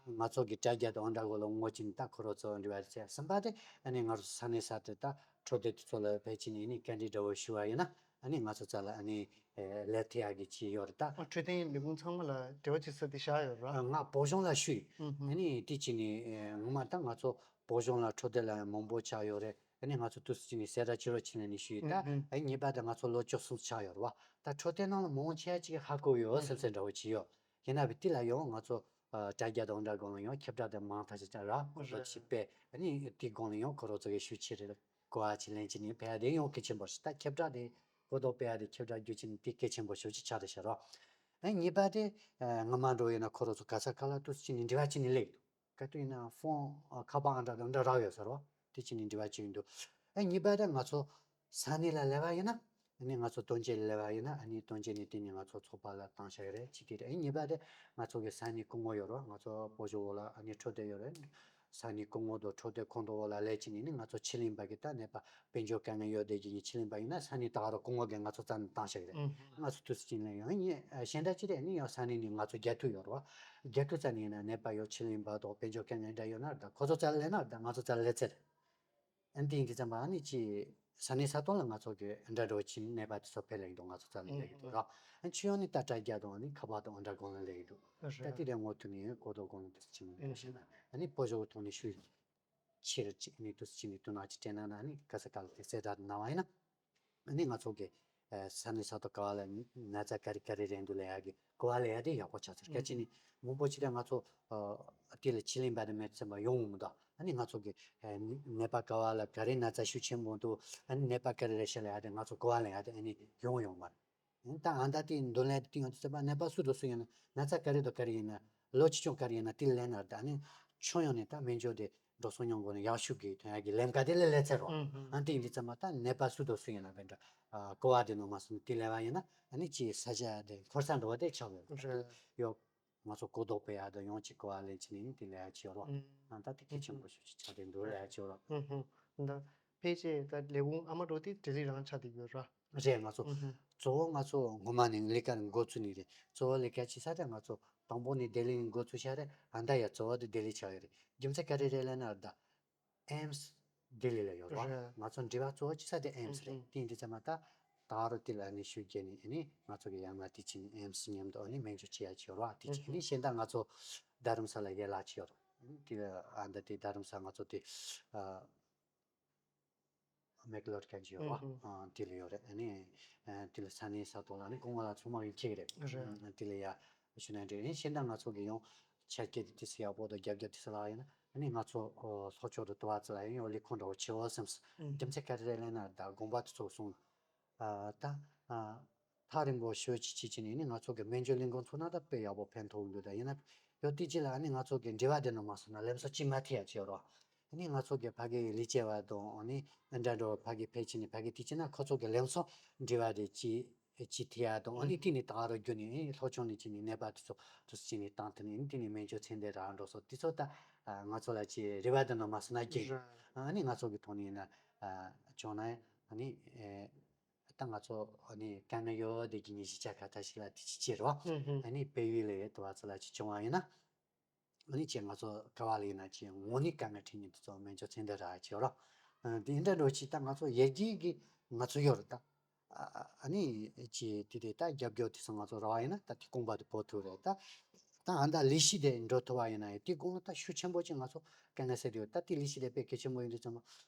ང་ཚོ་གི་དྲ་རྒྱ་དང་འདྲ་གོ་ལ་ངོ་ཅིག་ད་ཁོ་རང་ཚོ་འབྲེལ་བ་བྱེད། གསུམ་པ་དེ་ཨ་ནི་ང་ཚོ་ས་གནས་ས་དེ་ད་འཕྲོད་བསྟེན་དེ་ཚོ་ལ་ཕལ་ཆེར་ནས་ཨ་ནི་ག་འདྲའི་འདྲ་བོ་ཞུ་བ་ཡིན་ན་ཨ་ནི་ང་ཚོ་རྩ་ལ་ཨ་ནི་ལས་ཐེ་ཡག་གི་ཅི་ཡོད་རེད་ད། ཨ་འཕྲོད་བསྟེན་ལས་ཁུངས་ཚང་མ་ལ་འབྲེལ་བ་བྱེད་ས་དེ་བཞག་ཡོད་ར། ཨ་ང་བོད་གཞུང་ལ་ཞུས། ཨ་ནི་དེ་ཅི་ནས་ངོ་མ་ད་ང་ཚོ་བོད་གཞུང་ལ་འཕྲོད་བསྟེན་ལ་མང་པོ་ཆགས་ཡོད་རེད། ཨ་ནི་ང་ཚོ་དུས་སུ་ཅི་ནས་གསལ་བསྒྲགས་བྱེད་རོགས་བྱེད་ལ་ནི་ཞུས་ད། ཨ་ནི་ངེས་པར་དུ་ང་ཚོ་ལོ་བཅུ་གསུམ་ཆགས་ཡོད་རེད་བ། ད་འཕྲོད་བསྟེན་ནང་ལ་མང་ཆེ་ཅིག་ཧ་གོ་ཡོད་སེམས་སེམས་འདྲ་བོ་ཅིག་ཡོད། ཡིན་ན་བི་དེ་ལ་ཡང་ང་ཚོ་དྲ་རྒྱ་དང་འདྲ་སྒང་ལ་ཡང་ཁྱབ་བསྒྲགས་དེ་མང་ཐག་ཆོད་ཅིག་ར་ལོ་ཅིག་པས། ཨ་ནི་དེའི་སྒང་ལ་ཡང་ཁོ་རང་ཚོ་གི་ཤུགས་ཆེ་རེད། གོ་བ་ཅིག་ལེན་ཅིག་ནི་ཕེ་ཡ་དེ་ཡང་གལ་ཆེན་པོ་ཞིག་ད་ཁྱབ་བསྒྲགས་དེ་གོ་ལྡོག་ཕེ་ཡ་དེ་ཁྱབ་བསྒྲགས་རྒྱུ་ཅིག་ནི་དེ་གལ་ཆེན་པོ་ཞིག་ཅིག་ཆགས་རེད་ཤག་ར། ཨ་གཉིས་པ་དེ་ཨ་སྔ་མ་འགྲོ་ཡིན་ན་ཁོ་རང་ཚོ་ག་ས་ག་ལ་ཏོག་ཙམ་ནས་འབྲེལ་བ་བྱས་ནས་སླེབས་འདུག་ག་དུས་ཡིན་ན་ཕོན་ཨ་ཁ་པར་ཨང་གྲངས་དང་འདྲ་རག་ཡོད་ས་རེད་བ། དེ་བྱས་ནས་འབྲེལ་བ་བྱས་ཡོང་འདུག་ཨ་གཉིས་པ་དེ་ང་ཚོ་ས་གནས་ལ་སླེབས་པ་ཡིན་ན། ཨ་ནི་ང་ཚོ་དོན་རྐྱེན་སླེབས་པ་ཡིན་ན་ཨ་ནི་དོན་རྐྱེན་ནི་དེ་ནི་ང་ཚོ་ཚོགས་པ་ལ་བཏང་བཞག་གི་རེད་ཅི་དེ་རེད། ཨ་གཉིས་པ་དེ་ང་ཚོ་གི་ས་གནས་སྐུ་ངོ་ཡོད་རེད་བ། ང་ཚོ་སྤོ་ཇོ་བོ་ལ་ཨ་ནི་འཕྲོད་བསྟེན་ཡོད་རེད། ས་གནས་སྐུ་ངོ་དང་འཕྲོད་བསྟེན་ཁང་དང་བོ་ལ་སླེབས་ཀྱི་ནི་ནི་ང་ཚོ་ཕྱི་གླིང་པ་གི་ད་ནད་པ་དཔལ་འབྱོར་དཀའ་ངལ་ཡོད་བསྡད་ཀྱི་ནི་ཕྱི་གླིང་པ་ཡིན་ན་ས་གནས་ད་ག་རུ་སྐུ་ངོ་གིས་ང་ཚོ་རྩ་ནས་བཏང་བཞག་གི་རེད། ཨུ་ཧུ། ང་ཚོ་དུས་སུ་ཅིང་ལ་ཡང་ཉེ་གཞན་དག་ཅི་རེད་ནི་ཡང་ས་གནས་ནི་ང་ཚོ་རྒྱ་མཐུད་ཡོད་རེད་བ། རྒྱ་མཐུད་རྩ་ནས་ཡིན་ན་ནད་པ་ཡོད་ཕྱི་གླིང་པ་དང་དཔལ་འབྱོར་དཀའ་ངལ་འདྲ་ཡོད་ན་ད་ཁོ་ཚོ་རྩ་ལ་སླེབས་ན་ད་ང་ཚོ་རྩ་ལ་སླེབས་ཚར། ཨ་ནི་དེ་ཡིན་དུས་ཙམ་པ་ཨ་ནི་ཅི་ས་གནས་ས་ཐོག་ལ་ང་ཚོ་གི་འདྲ་འགྲོ་ཕྱིན་ནད་པ་དེ་ཚོ་ཕེབས་ལེགས་འདུག་ང་ཚོ་རྩ་ནས་ལེགས་འདུག་ར། ཨ་ནི་ཕྱི་ཡོང་ནི་ད་དྲ་རྒྱ་དང་ཨ་ནི་ཁ་པར་དང་འདྲ་སྒང་ལ་ལེགས་འདུག་ད་དེ་རེད་ངོ་ཐུག་ནས་གོ་ལྡོག་སྒང་ལ་དེ་ཕྱིན་ནས་ལེགས་ཤེ་ན་ཨ་ནི་སྤོ་ཇོ་བོ་ཐོག་ནས་ཞུ་ཡིན། ཕྱིར་ཅིག་ནི་དུས་ཅིག་ནི་དུ་ན་ཅི་དྲན་ན་ན་ནི་ག་ས་ག་ལ་དེ་གསལ་བསྒྲགས་གནང་བ་ཡིན་ན། ཨ་ནི་ང་ཚོ་གི་ས་གནས་ས་ཐོག་ག་བ་ལ་ན་ཚ་ག་རེ་ག་རེ་རེད་འདུག་ལ་ཡ་གི་གོ་བ་ལ་ཡ་དེ་ཡག་པོ་ཆགས་ཚར་སྐད་ཅིག་ནི་མང་པོ་ཅི་རེད་ང་ཚོ་དེ་ལ་ཕྱི་གླིང་པ་དེ་མེད་ཚན་པ་ཡོང་འོང་མི་འདུག་ཨ་ནི་ང་ཚོ་གི་ནད་པ་ག་བ་ལ་ག་རེ་ན་ཚ་ཤུགས་ཆེན་པོ་འདུག་ཨ་ནི་ནད་པ་ག་རེ་རེད་ཤ་ལ་ཡ་དེ་ང་ཚོ་གོ་བ་ལ་ཡ་དེ་ཨ་ནི་ཡོང་ཡོང་མ་རེད། ད་ཨ་མདའ་དེའི་འདོན་ལན་དེ་ཡོང་དུས་ཚོད་པ་ནད་པ་སུ་དང་སུ་ཡིན་ན་ན་ཚ་ག་རེ་དང་ག་རེ་ཡིན་ན་ལོ་ཆེ་ཆུང་ག་རེ་ཡིན་ན་དེ་ལན་ན་ད་ནི་ཆོ་ཡོང་ནས་ད་སྨན་བཅོས་དེ་འགྲོ་སོང་ཉོ་དགོས་ན་ཡག་ཤོས་ཀྱི་ཐོན་ཡག་གི་ལན་ཀ་དེ་ལས་ལས་ཚར་རོ། ཨ་དེ་ཡིན་དུས་ཚོད་མ་ད་ནད་པ་སུ་དང་སུ་ཡིན་ན་བས་འདྲ་ཀོ་བ་དེ་ནང་མ་སོང་དེ་ལས་བ་ཡིན་ན་ཨ་ནི་ཅིའི་ས་ཆ་དེ་འཁོར་ས་འགྲོ་བ་དེ་ཆགས་ཡོད་ཡོད། ང་ཚོ་གོ་ལྡོག་པའི་ཡག་དང་ཡོང་ཅིག་གོ་བ་ལེན་ཅི་ནས་དེ་ལས་ཡག་ཅིག་ཡོད་རོགས། ཨ་ད་དེ་གལ་ཆེན་པོ་ཤོས་ཅིག་ཆགས་དེ་འདུག་ལས་ཡག་ཅིག་ཡོད་རོགས། ད་ཕལ་ཆེར་ད་ལས་ཁུངས་ཨ་མ་འགྲོ་དེ་ལྡི་ལི་རང་ཆགས་བསྡད་ཡོད་ར། རེད་ང་ཚོ་གཙོ་བོ་ང་ཚོ་ངོ་མ་ནས་ལས་ཀ་འགོ་ཚུགས་ནི་རེད། གཙོ་བོ་ལས་ཀ་བྱེད་ས་དེ་ང་ཚོ་དང་པོ་ནས་ལྡི་ལི་ནས་འགོ་ཚུགས་ཤག་རེད། ཨ་མདའ་ཡ་གཙོ་བོ་དེ་ལྡི་ལི་ཆགས་ཡོད་རེད། རྒྱུ་མཚན་ག་རེ་རེད་ལབ་ན་ད་ཨེམ་སི་ལྡི་ལི་ལ་ཡོད་རེད། ང་ཚོ་འབྲེལ་བ་གཙོ་བོ་བྱེད་ས་དེ་ཨེམ་སི་རེད། དེ་ཡིན་དུས་ཙམ་མ་ད་ད་རུ་དེ་ལ་ནི་ཤུགས་རྒྱས་ནས་ནི་ང་ཚོ་གི་ཡང་ན་དེ་ཕྱིན་ཨེམ་སི་མཉམ་དུ་ནི་སྨན་བཅོས་བྱེད་ཡ་ཅིག་ཡོད་རེད། དེ་ཕྱིན་ནི་གཞན་དག་ང་ཚོ་རྡ་རམ་ས་ལ་ཡན་ལག་ཅིག་ཡོད་རེད། དེ་ཨ་མདའ་དེ་རྡ་རམ་ས་ང་ཚོ་དེ་ཨ། མེག་ལོར་གན་ཇི་ཡོད་པ། དེ་ལ་ཡོད་རེད། ཨ་ནི་དེ་ལ་ས་གནས་ས་ཐོག་ལ་ནི་སྐུ་ངོ་ལ་ཚང་མ་ཡིན་ཁྱེད་རེད། དེ་ལ་ཡ་ཞུ་ན་འདྲི་ཨ་ནི་ཤེས་ན་ང་ཚོ་གི་ཡང་ཆ་རྐྱེན་དེ་དུས་སུ་ཡག་པོ་དང་རྒྱབ་རྒྱབ་དུས་སུ་ལ་ཡིན་ན་ཨ་ནི་ང་ཚོ་ལྷོ་ཕྱོགས་དུ་དུ་བ་ཚོ་ལ་ཡང་ཡང་ལས་ཁུངས་འདྲ་བོ་ཆེ་བོ་སེམས་སུ་རྒྱུ་མཚན་ག་རེ་རེད་ལབ་ན་ད་དགོངས་པ་དུ་ཚོགས་སོང་། ད་ཐག་རིང་པོ་ཞོལ་གྱི་ཆེད་ཀྱི་ནི་ནི་ང་ཚོ་གི་སྨན་བཅོས་ལས་འགོ་ཚུགས་ན་ད་དཔེ་ཡག་པོ་ཕན་ཐོགས་འདུག་ད་ཡིན་ན་ཡོད་དུས་ཅི་ལ་ཨ་ནི་ང་ཚོ་གི་འབྲེལ་བ་དེ་ནང་མ་སོང་ན་ལམ་སང་ཅི་མ་ཐེ་ཡ་ཅི་ཡོད་རོགས། ཨ་ནི་ང་ཚོ་གི་ཕ་གི་ལས་བྱེད་པ་དང་ཨ་ནི་འདྲ་འགྲོ་ཕ་གི་ཕལ་ཆེར་ནི་ཕ་གི་དུས་ཅི་ན་ཁོ་ཚོ་གི་ལམ་སང་འབྲེལ་བ་དེ་ཅི་ཅི་ཐེ་ཡ་དང་ཨ་ནི་དེ་ནི་ད་རུ་རྒྱུ་ནི་ལྷོ་ཕྱོགས་ནས་ཅི་ནི་ནད་པ་དེ་ཚོ་དུ་ཅི་ནི་བཏང་ཐུབ་ནི་དེ་ནི་སྨན་བཅོས་ཚན་ཏེ་ར་འགྲོ་སོ་དེ་ཚོ་ད་ང་ཚོ་ལ་ཅི་རེ་བ་དེ་ནང་མ་སོང་ན་རྒྱུ་ཨ་ནི་ང་ཚོ་གི་ཐོག་ནས་ཡིན་ན་བྱུང་ན་ཨ་ནི། ད་ང་ཚོ་ཨ་ནི་དཀའ་ངལ་ཡོད་བསྡད་ཀྱི་ནི་གཞིས་ཆགས་ཁག་ཐ་ཞིག་ལ་དེ་ཅི་བྱེད་རོགས། ཨ་ནི་བལ་ཡུལ་ལ་ཡོད་དུ་བ་ཚོ་ལ་ཅི་བྱུང་བ་ཡིན་ན། ཨ་ནི་ཅི་ང་ཚོ་ག་བ་ལ་ཡིན་ན་ཅི་དངོས་གནས་དཀའ་ངལ་འཕྲད་མཁན་དེ་ཚོ་སྨན་བཅོས་ཚན་ཏེ་ར་བྱེད་རོགས། དེ་འདྲ་འགྲོ་ཅི་ད་ང་ཚོ་ཡར་རྒྱས་ཀྱི་ང་ཚོ་ཡོད་རེད་ད། ཨ་ནི་ཅི་དེ་དེ་ད་རྒྱབ་སྐྱོར་དེ་ཚོ་ང་ཚོ་ར་བ་ཡིན་ན་ད་དེ་དགོངས་པ་དེ་བོ་ཐུག་རེད་ད། ད་ཨ་ད་ལས་གཞི་དེ་འགྲོ་ཐུབ་བ་ཡིན་ན་ཡང་དེ་དགོངས་ན་ད་ཤུགས་ཆེན་པོ་ཅིག་ང་ཚོ་དཀའ་ངལ་སེལ་ཡོད་ད་དེ་ལས་གཞི་དེ་དཔེ་གལ་ཆེན་པོ་ཡིན་དུས་ཙམ་པ།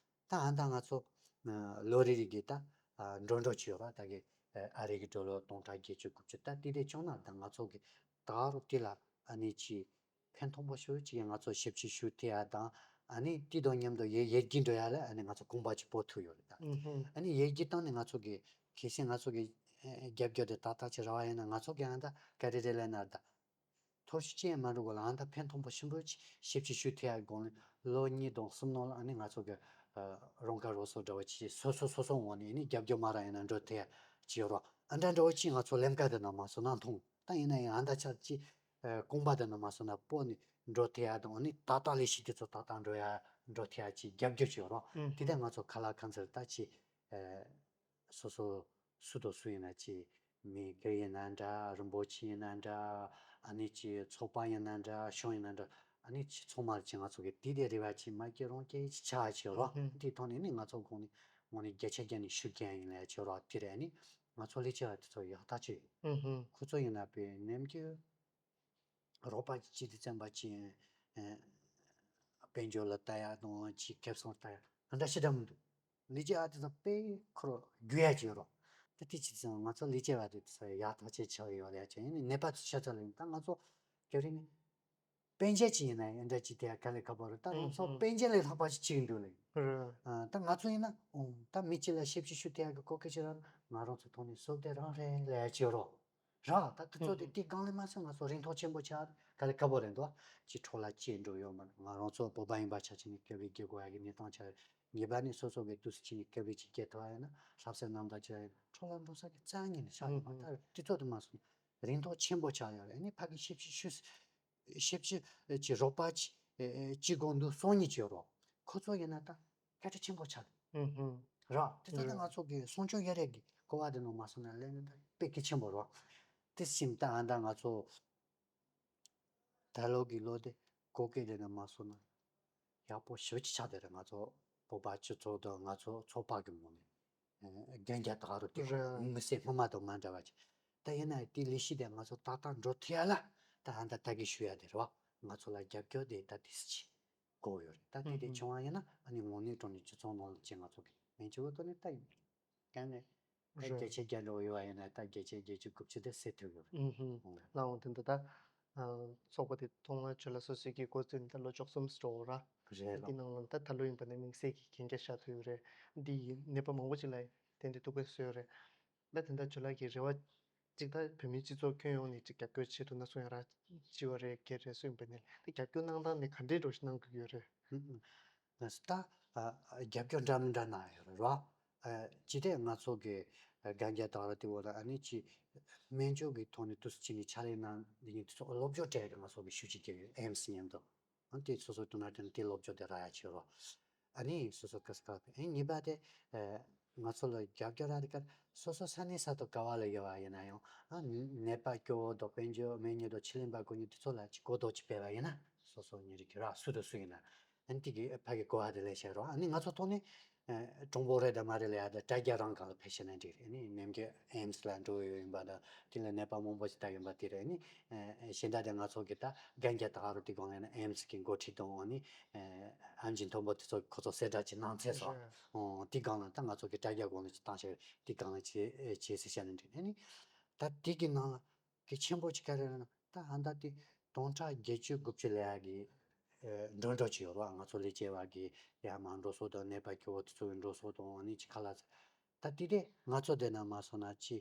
ད་ཨ་ད་ང་ཚོ་ལོ་རེ་རེ་གི་ད་འགྲོ་འགྲོ་བྱས་ཡོད་ར་ད་གི་ཨ་རི་གི་ཌོ་ལར་སྟོང་ཕྲག་བརྒྱད་ཅུ་དགུ་བཅུ་ད་དེ་དེ་བྱུང་ན་ད་ང་ཚོ་གི་ད་རུ་དེ་ལ་ཨ་ནི་ཅི་ཕན་ཐོགས་པོ་ཤོས་ཅིག་ང་ཚོ་ཞབས་ཕྱི་ཞུ་ཐུབ་ཡ་དང་ཨ་ནི་དེ་དང་མཉམ་དུ་ཡར་ཡར་རྒྱས་འགྲོ་ཡ་ལ་ཨ་ནི་ང་ཚོ་དགོངས་པ་ཅིག་བོ་ཐུག་ཡོད་རེད་ད། ཨ་ནི་ཡར་རྒྱས་བཏང་ནས་ང་ཚོ་གི་གལ་སྲིད་ང་ཚོ་གི་རྒྱབ་སྐྱོར་དེ་ཏག་ཏག་ཅིག་རག་པ་ཡིན་ན་ང་ཚོ་གི་ཨ་ད་ག་རེ་རེད་ལབ་ན་ད། ཐོར་ཞིག་ཅན་མ་འགྲོ་གོ་ལ་ཨ་ད་ཕན་ཐོགས་པོ་ཆེན་པོ་ཞིབ་ཅིག་ཞུ་ཐེ་ཡ་དགོངས་ནས་ལོ་གཉིས་དང་གསུམ་ནང་ལ་ཨ་ནི་ང་ཚོ་གི་རང་ཁ་རང་གསོ་འདྲ་བ་ཅིག་སོ་སོ་སོ་སོ་ངོས་ནས་ཨ་ནི་རྒྱབ་སྐྱོར་མ་རག་ཡིན་ན་འགྲོ་ཐེ་ཡ་ཅིག་ཡོད་རོགས། ཨ་འདྲ་འདྲ་བོ་ཅིག་ང་ཚོ་ལམ་ཀ་དེ་ནང་མ་སོང་ན་མཐོང་ད་ཡིན་ན་ཡང་ཨ་ད་ཆགས་ཅིག་རྐང་པ་དེ་ནང་མ་སོང་ན་སྤོ་ནས་འགྲོ་ཐེ་ཡ་དང་ཨ་ནི་ཏག་ཏག་ལས་ཤིག་དེ་ཚོ་ཏག་ཏག་འགྲོ་ཡ་འགྲོ་ཐེ་ཡ་ཅིག་རྒྱབ་སྐྱོར་ཅིག་ཡོད་རོགས། དེ་ལྟར་ང་ཚོ་ཁ་ལག་ཁང་ཚར་ད་ཅིག་སོ་སོ་སུ་དང་སུ་ཡིན་ན་ཅི། མི་སྒེར་ཡིན་ན་འདྲ་རིན་པོ་ཆེ་ཡིན་ན་འདྲ། ཨ་ནི་ཅི་ཚོགས་པ་ཡིན་ན་འདྲ་གཞུང་ཡིན་ན་འདྲ། ཨ་ནི་ཅི་ཚང་མར་ཅི་ང་ཚོ་གི་དེ་དེ་རེ་བ་ཅི་མ་སྐྱེ་རང་སྐྱེ་ཅི་ཆ་ཅི་རོ། དེ་ཐོག་ནས་ནི་ང་ཚོ་གོང་ནས་ངོ་ནས་བརྒྱ་ཆ་བརྒྱ་ནས་ཤུགས་རྐྱེན་ཡིན་ལ་ཅི་རོ་དེ་རེད་ནི་ང་ཚོ་ལས་བྱེད་པ་དེ་ཚོ་ཡག་ཐག་ཆོད་ཡོད། ཁོ་ཚོ་ཡིན་ན་པའི་ནམ་རྒྱུན། རོགས་པ་ཅིག་དེ་བཙན་པ་ཅིག་ཨེ་དཔལ་འབྱོར་ལ་ལྟ་ཡག་དང་ཅིག་ཁེ་བཟང་ལྟ་ཡག་འདྲ་ཞིག་འདྲ་མི་འདུག་ལས་བྱེད་ཨ་དེ་ཚོ་དཔེ་ཁོ་རྒྱུ་ཡག་ཅིག་ཡོད་རོགས། ད་དེ་ཅི་ཚང་ང་ཚོ་ལས་བྱེད་པ་དེ་ཚོ་ཡག་ཐག་ཆོད་ཆགས་ཡོད་ལས་ཅིག་ཡིན་ནི་ནད་པ་ཚོ་ཤ་ཚ་ལ་ཡིན་ད་ང་ཚོ་རྒྱ་རིགས་ནི་དཔེ་འཇལ་ཅིག་ཡིན་ན་ཡང་འདྲ་ཅིག་དེ་ཡག་ག་ལས་ཁ་པར་རེད་ད་རང་ཚོ་དཔེ་འཇལ་ལས་ལྷག་པ་ཞིག་ཅིག་འདུག་ལས་ད་ང་ཚོ་ཡིན་ན་ཨོ་ད་མི་གཅིག་ལ་ཞབས་ཕྱི་ཞུ་དེ་ཡག་གི་གོ་སྐབས་ཅིག་རང་ང་རང་ཚོ་ཐོག་ནས་བཟོ་དེ་རང་རེད་ལས་ཅིག་ཡོད་རོགས། ར་ད་དེ་ཚོ་དེ་དེ་སྒང་ལས་མ་སོང་ང་ཚོ་རིན་ཐང་ཆེན་པོ་ཆགས་ག་ལེ་དཀའ་པོ་རེད་འདུག་ཅི་འཕྲོ་ལ་སྐྱེས་འགྲོ་ཡོད་མ་རེད། ང་རང་ཚོ་བོད་པ་ཡིན་པ་ཆ་ཆེ་ནས་སྐད་བེད་སྐྱེ་དགོས་ཡ་གི་གནས་སྟངས་ཆགས་རེད། ཉེས་པ་ནི་སོ་སོ་གི་དུས་སུ་ཕྱིན་ནས་སྐད་བེད་ཅིག་སྐྱེ་ཐུབ་པ་ཡིན་ན་ལྷ་སའི་གནམ་བདག་ཆགས་ཡིན་འཕྲོ་ལ་འགྲོ་ས་གི་རྩ་ཉིད་ནས་ཆགས་ཡོད་མ་ད་དེ་ཚོ་དེ་མ་སོང་རིན་ཐང་ཆེན་པོ་ཆགས་ཡོད་རེད། ཨ་ནི་ཕ་གི་ཞིབ་ཕྱི་ཞུས་ཞིབ་ཕྱི་ཀྱི་རོགས་པ་ཅི་ཅི་དགོས་འདུག་སོང་ཉིད་ཀྱི་རོགས་ཁོ་ཚོ་ཡིན་ན་ད་སྐད་ཆ་ཆེན་པོ་ཆགས་ཧུམ་ཧུམ། ར་དེ་ཚོ་ནི་ང་ཚོ་གི་སྲུང་སྐྱོབ་ཡ་རེད་གི་གོ་བ་དེ་ནང་མ་སོང་ན་ལས་ནི་ད་དཔེ་གལ་ཆེན་པོ་རོགས་དེ་ཕྱིན་ད་ཨ་ད་ང་ཚོ་ད་ལོ་གི་ལོ་དེ་གོ་སྐད་དེ་ནང་མ་སོང་ན་ཡག་པོ་ཞེ་ཅིག་ཆགས་དེ་རེད། ང་ཚོ་བོད་པ་སྤྱི་ཚོགས་དང་ང་ཚོ་ཚོགས་པ་གི་ངོས་ནས་རྒན་རྒྱ་དག་རུ་དེ་རེད། མི་སེར་སྔོན་མ་དང་མ་འདྲ་བ་ཅིག་ད་ཡིན་ན་དེ་ལས་གཞི་དེ་ང་ཚོ་ཏག་ཏག་འགྲོ་ཐུབ་ཡ་ལ་ད་ཨ་ད་ད་གི་ཞུ་ཡ་དེ་རེད་བ། ང་ཚོ་ལ་རྒྱབ་སྐྱོར་དེ་ད་དེ་སི་ཅི་དགོས་ཡོད་རེད། ད་དེ་དེ་ཧུམ་ཧུམ། བྱུང་བ་ཡིན་ན་ཨ་ནི་དངོས་གནས་དྲང་གནས་སྤྱི་ཚོགས་ནང་ལ་ཅིག་ང་ཚོ་གི་མེད་ཅིག་བོ་ཐོག་ནས་ད་ཡིན་གན་ནས་ད་རེད། བརྒྱ་ཆ་བརྒྱ་འགྲོ་ཡོད་བ་ཡིན་ན་ད་བརྒྱ་ཆ་བརྒྱད་ཅུ་དགུ་བཅུ་དེ་སེལ་ཐུབ་ཡོད་རེད། ཧུམ་ཧུམ། ཨོ། ལའང་དེ་འདྲ་ད་ཨ་ཚོགས་པ་དེ་ཐོག་མར་ཇོ་ལ་སོ་སོའི་གི་འགོ་བཙུགས་ནས་ད་ལོ་བཅུ་གསུམ་འགྲོ་འོ་ར། རེད་དེ་ལགས། ནང་ལ་ད་ད་ལོ་ཡིན་པ་ནས་དམིགས་བསལ་གྱི་གན་རྒྱ་བཞག་ཐུབ་ཡོད་རེད། འདི་ཡིན་ནད་པ་མང་པོ་ཅིག་ལ་དེ་འདྲ་ཐུགས་ཕན་གསོས་ཡོད་རེད། ད་དེ་འདྲ་ཇོ་ལགས་ཀྱི་རེ་བ་གཅིག་ད་བོད་མིའི་སྤྱི་ཚོགས་ཁྱོན་ཡོངས་ནས་ཅིག་རྒྱབ་སྐྱོར་བྱེད་ཐུབ་ན་གསུང་ཡ་ར་ཅི་བ་རེད་གལ་རེད་གསུངས་པ་ནས་ད་རྒྱབ་སྐྱོར་གནང་སྟངས་ནས་ག་འདྲའི་འགྲོ་གནང་དགོས་ཀྱི་ཡོད་རེད། ཧུམ་ཧུམ། ང་ཚོ་ད་ཨ་ཨ་རྒྱབ་སྐྱོར་འདྲ་མི་འདྲ་གནང་ཡོད་རེད་ར། ཨ་ཅི་སྟེ་ང་ཚོ་གི་ཨ་གན་རྒྱ་དག་ར་དེ་འོ་ལ་ཨ་ནི་ཅི་སྨན་བཅོས་ཀྱི་ཐོག་ནས་དུས་སུ་ཅི་ནས་ཕྱག་ལས་གནང་འདི་ཉིད་དུ་སློབ་སྦྱོང་སྤྲད་ཀྱི་ང་ཚོ་གི་ཤུགས་ཆེ་སྐྱེ་ཡོད་ཨེམ་སི་མཉམ་དུ། ཨ་ནི་དེ་སོ་སོ་དུ་ན་དེ་ནི་དེ་སློབ་སྦྱོང་དེ་རག་ཡ་ཆེ་རོ། ཨ་ནི་སོ་སོ་ཀ་ས་ཀ་ཨ་ནི་གཉིས་པ་དེ་ཨ་ང་ཚོ་ལ་རྒྱབ་སྐྱོར་རག་དེ་གར་སོ་སོ་ས་གནས་ས་ཐོག་ག་བ་ལ་ཡོད་བ་ཡིན་ན་ཡང་ཨ་ནད་པ་སྐྱོ་བོ་དང་དཔལ་འབྱོར་མེད་ཉེ་དང་ཆི་ལིན་པ་ཀུ་ཉི་དེ་ཚོ་ལ་ཅི་གོ་རྟོགས་ཅི་སྤེལ་བ་ཡིན་ན་སོ་སོ་ཉེ་རིགས་ཀྱི་ར་སུ་དང་སུ་ཡིན་ན་ཨ་ནི་དེ་གི་ཕ་གི་གོ་བ་དེ་ལས་བྱེད་རོགས། ཨ་ནི་ང་ཚོ་ཐོག་ནས་ཨ་གྲུང་པོ་རེད་དང་མ་རེད་ལ་ཡ་དང་དྲ་རྒྱ་རང་གང་ལ་ཕེབས་ཤེས་ན་འགྲིག་རེད། ཨ་ནི་ནམ་རྒྱུན་ཨེམ་སི་ལ་འགྲོ་ཡོད་ཡིན་པ་དང་དེ་ལ་ནད་པ་མང་པོ་ཞིག་ད་ཡོད་པ་དེ་རེད། ཨ་ནི་ཨ་གཞན་དག་དེ་ང་ཚོ་གི་ད་གན་རྒྱ་དག་རུ་དེ་གང་ལ་ཡིན་ན་ཨེམ་སི་གི་འགོ་ཁྲིད་དང་ཨ་ནི་ཨ་ཨམ་ཆི་མཐོན་པོ་དེ་ཚོ་ཁོ་ཚོ་གསལ་བསྒྲགས་ཅིག་གནང་ཚེ་སོ། རེད། ཨོ་དེ་གང་ལ་ད་ང་ཚོ་གི་དྲ་རྒྱ་གང་ལ་ཅིག་བཏང་ཤེས་དེ་གང་ལ་ཅིག་ཨེ་བྱེད་ཟེར་བཤད་ནི་འདྲ། ཨ་ནི་ད་དེ་གི་ནང་ལ་གི་ཆེན་པོ་ཅིག་ག་རེ་རེད་ན་ད་ཨ་ད་དེ་སྟོང་ཕྲག་བརྒྱད་ཅུ་དགུ་བཅུ་ལ་ཡ་གི་ཨེ་འགྲོ་འགྲོ་ཅིག་ཡོད་རེད་བ། ང་ཚོ་ལས་བྱེད་པ་གི་ཡར་མར་འགྲོ་སོང་དང་ནད་པ་སྐྱོ་བོ་དེ་ཚོ་གི་འགྲོ་སོང་དང་ཨ་ནི་ཅིག་ཁ་ལག་ད་དེ་དེ་ང་ཚོ་དེ་ན་མ་སོང་ན་ཅི་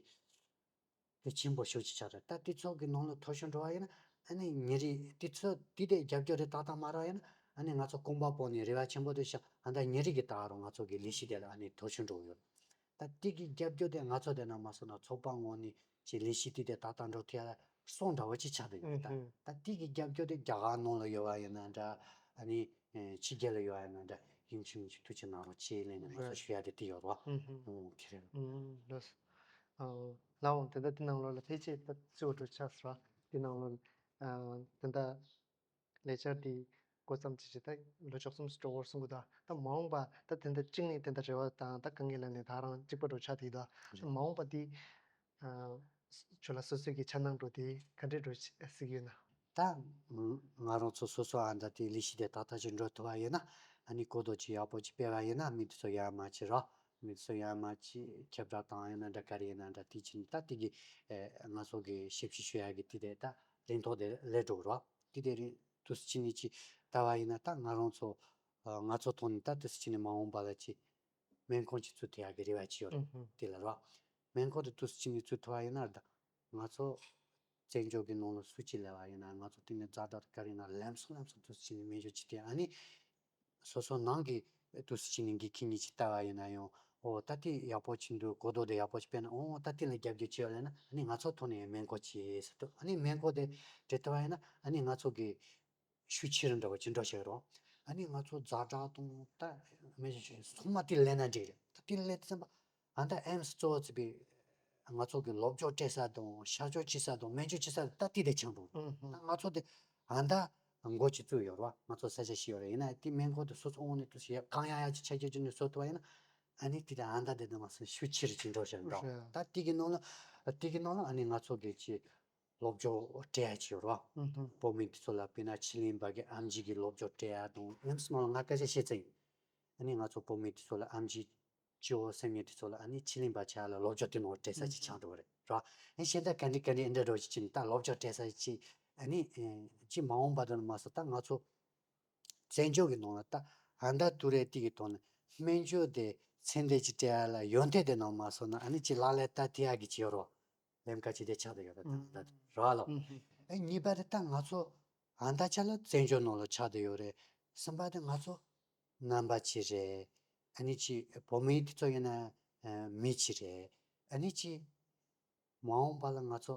དེ་ཆེན་པོ་ཤོས་ཅིག་ཆགས་རེད། ད་དེ་ཚོ་གི་ནང་ལ་ཐོ་ཤོ་འགྲོ་བ་ཡིན་ན་ཨ་ནི་ཉེ་རིགས་དེ་ཚོ་དེ་དེ་རྒྱབ་སྐྱོར་རེ་ཏག་ཏག་མ་རག་ཡིན་ན་ཨ་ནི་ང་ཚོ་ཀུན་སྤངས་པོ་ནས་རེ་བ་ཆེན་པོ་དེ་བཞག་ཨ་ད་ཉེ་རིགས་ཀྱི་ད་རུང་ང་ཚོ་གི་ལས་གཞི་དེ་ལ་ཨ་ནི་ཐོ་ཤོ་འགྲོ་གི་ཡོད། ད་དེ་གི་རྒྱབ་སྐྱོར་དེ་ང་ཚོ་དེ་ན་མ་སོང་ན་ཚོགས་པ་ངོས་ནས་ཀྱི་ལས་གཞི་དེ་དེ་ཏག་ཏག་འགྲོ་ཐུབ་ཡ་ལ་སོང་འདྲ་བོ་ཅིག་ཆགས་བསྡད་ཡོད་རེད། ད་ད་དེ་གི་རྒྱབ་སྐྱོར་དེ་རྒྱ་གར་ནང་ལ་ཡོད་པ་ཡིན་ན་འདྲ་ཨ་ནི་ཕྱི་རྒྱལ་ལ་ཡོད་པ་ཡིན་ན་འདྲ་ཡིན་གཅིག་མིན་གཅིག་ཐུགས་རྗེ་གནང་རོགས་ཅེས་ལན་ནས་ང་ཚོ་ཞུ་ཡ་དེ་དེ་ཡོད་རེད་བ། ཨོ་དེ་རེད། ལགས་འོང་དེ་འདྲ་དེ་ནང་ལོགས་ལ་ཕལ་ཆེར་ད་གཙོ་བོ་འགྲོ་ཆགས་སོ། དེ་ནང་ལོགས་ལ་དེ་འདྲ། ལས་འཆར་དེ་འགོ་བརྩམས་བྱས་བྱས་ད་ལོ་བཅུ་གསུམ་འགྲོ་བར་གསུང་གི་འདུག་ད་མ་འོངས་པ་ད་དེ་འདྲ་གཅིག་ནས་དེ་འདྲ་རེ་བ་དང་ད་དཀའ་ངལ་ལ་ནས་ད་རང་གཅིག་པ་འགྲོ་ཆགས་དེ་འདུག་རེད། མ་འོངས་པ་དེ་ཨ་ཇོ་ལགས་སོ་སོའི་གི་འཆར་སྣང་འགྲོ་དེ་ག་འདྲས་འགྲོ་སྲིད་ཀྱི་ཡོད་ན། ད་ང་རང་ཚོ་སོ་སོ་ཨ་འདྲ་དེ་ལས་གཞི་དེ་ཏག་ཏག་ཅིག་འགྲོ་ཐུབ་པ་ཡིན་ན་ཨ་ནི་གོ་རྟོགས་ཅིག་ཡག་པོ་ཅིག་སྤེལ་བ་ཡིན་ན་མི་དེ་ཚོ་ཡར་མར་ཅིག་རོགས་མི་དེ་ཚོ་ཡར་མར་ཅིག་ཁྱབ་བསྒྲགས་བཏང་ཡིན་ན་འདྲ་ག་རེ་ཡིན་ན་འདྲ་དེ་ཅིག་ད་དེ་གི་ཨ་ང་ཚོ་གི་ཞིབ་བཤེར་ཞུ་ཡ་གི་དེ་དེ་ད་རིན་ཐོག་དེ་ལས་འགྲོ་རོགས། དེ་དེ་རིང་དུས་སུ་ཕྱིན་ནས་ཅིག་ལྟ་བ་ཡིན་ན་ད་ང་རང་ཚོ་ཨ་ང་ཚོ་ཐོག་ནས་ད་དུས་སུ་ཕྱིན་ནས་མ་འོངས་པ་ལ་ཅིག་སྨན་ཁང་ཅིག་བཙུགས་ཐུབ་ཡག་གི་རེ་བ་ཅིག་ཡོད་རེད། ཨུ་ཧུ། དེ་ལ་རོགས། སྨན་ཁང་དེ་དུས་སུ་ཕྱིན་ནས་བཙུགས་ཐུབ་པ་ཡིན་ན་ད་ང་ཚོ་བཙན་བྱོལ་གྱི་ནང་ལ་སུ་གཅིག་སླེབས་པ་ཡིན་ན་ང་ཚོ་དེ་ནས་ཛ་དྲག་ག་རེ་ཡིན་ན་ལམ་སང་ལམ་སང་དུས་སུ་ཕྱིན་ནས་སྨན་བཅོས་ཅིག་བྱས་ཨ་ནི་སོ་སོ་ནང་གི་དུས་སུ་ཕྱིན་ནས་འགན་འཁྱེར་མཁན་ཅིག་ལྟ་བ་ཡིན་ན་ཡང་ཨོ་ད་དེ་ཡག་པོ་ཅིག་འདུག་གོ་རྟོགས་དེ་ཡག་པོ་ཅིག་སྤེལ་ན་ཨོ་ད་དེ་ལ་རྒྱབ་སྐྱོར་བྱེད་ཡོད་ལབ་ན་ཨ་ནི་ང་ཚོ་ཐོག་ནས་སྨན་ཁང་ཅིག་ཟེར་དུས་ཨ་ནི་སྨན་ཁང་དེ་འབྲི་ཐུབ་པ་ཡིན་ན་ཨ་ནི་ང་ཚོ་གི་ཤུགས་ཆེ་རུ་འགྲོ་བ་ཅིག་འགྲོ་བཞག་རོགས། ཨ་ནི་ང་ཚོ་ཛ་དྲག་དང་ད་མེད་ཅིག་ཚང་མ་དེ་ལས་ན་འགྲིག་རེད། ད་དེ་ལས་དེ་ཚན་པ་ཨ་ད་ཨེམ་སི་གཙོ་བོ་བརྩིས་པའི་ང་ཚོ་གི་སློབ་སྦྱོང་སྤྲད་ས་དང་གཤག་བཅོས་བྱེད་ས་དང་སྨན་བཅོས་བྱེད་ས་ད་དེ་དེ་ཆགས་འགྲོ་རེད། ཨུ་ཧུ། ད་ང་ཚོ་དེ་ཨ་ད་འགོ་ཅིག་བཙུགས་ཡོད་རེད་བ། ང་ཚོ་ས་ཆ་ཞིག་ཡོད་རེད། ཡིན་ན་དེ་སྨན་ཁང་དུ་སོ་སོ་དབང་ནས་དུ་ཞིག་གང་ཡག་ཡག་ཅིག་ཆ་རྐྱེན་ཅིག་ནས་བཟོ་ཐུབ་པ་ཡིན་ན་ཨ་ནི་དེ་དེ་ཨ་ད་དེ་དེ་མ་སོང་ཤུགས་ཆེ་རུ་ཅིག་འགྲོ་བཞག་འགྲོ་རེད། ད་དེ་གི་ནང་ལ་དེ་གི་ནང་ལ་ཨ་ནི་ང་ཚོ་གི་ཅིག་སློབ་སྦྱོང་སྤྲད་ཡ་ཅིག་ཡོད་རེད་བ། ཨུ་ཧུ། བོད་མི་དེ་ཚོ་ལ་དཔེར་ན་ཕྱི་གླིང་པ་གི་ཨེམ་ཆི་གི་སློབ་སྦྱོང་སྤྲད་ཡ་དང་ཨེམ་སི་ནང་ལ་ང་སྐད་ཆ་བཤད་ཚེ་ཡིན། ཨ་ནི་ང་ཚོ་བོད་མི་དེ་ཚོ་ལ་ཨེམ་ཆི་སྤྱི་བོ་སེམས་ཉིད་དེ་ཚོ་ལ་ཨ་ནི་ཕྱི་གླིང་པ་ཆ་ལ་སློབ་སྦྱོང་དེ་ནང་སྤྲད་ས་ཅིག་ཆགས་འགྲོ་བ་རེད་ར། ཨ་ནི་གཞན་དག་ག་འདྲ་ག་འདྲ་འདྲ་འགྲོ་ཅིག་ཅིག་ད་སློབ་སྦྱོང་སྤྲད་ས་ཅིག་ཨ་ནི་ཅིག་མ་འོངས་པ་དུ་ནི་མ་སོང་ད་ང་ཚོ་བཙན་བྱོལ་གི་ནང་ལ་ད་ཨ་ད་དུ་རེ་ཏི་གི་ཐོག་ནས་སྨན་བཅོས་དེ་ཚན་སྡེ་ཅིག་སྤྲད་ཡ་ལ་ཡོན་ཏན་དེ་ནང་མ་སོང་ན་ཨ་ནི་ཅིག་ལག་ལེན་བསྟར་ཐུབ་ཡ་གི་ཅིག་ཡོད་རོ། ལམ་ཁ་ཅིག་དེ་ཆགས་བསྡད་ཡོད་རེད་ད་ད་རེད་བ་ལོ། ཨེ་གཉིས་པ་དེ་ད་ང་ཚོ་ཨ་མདའ་ཆ་ལ་བཙན་བྱོལ་ནང་ལ་ཆགས་བསྡད་ཡོད་རེད། གསུམ་པ་དེ་ང་ཚོ་ནང་པ་ཅིག་རེད། ཨ་ནི་ཅིག་བོད་མི་དེ་ཚོ་ཡིན་ན་མི་ཅིག་རེད། ཨ་ནི་ཅིག་མ་འོངས་པ་ལ་ང་ཚོ་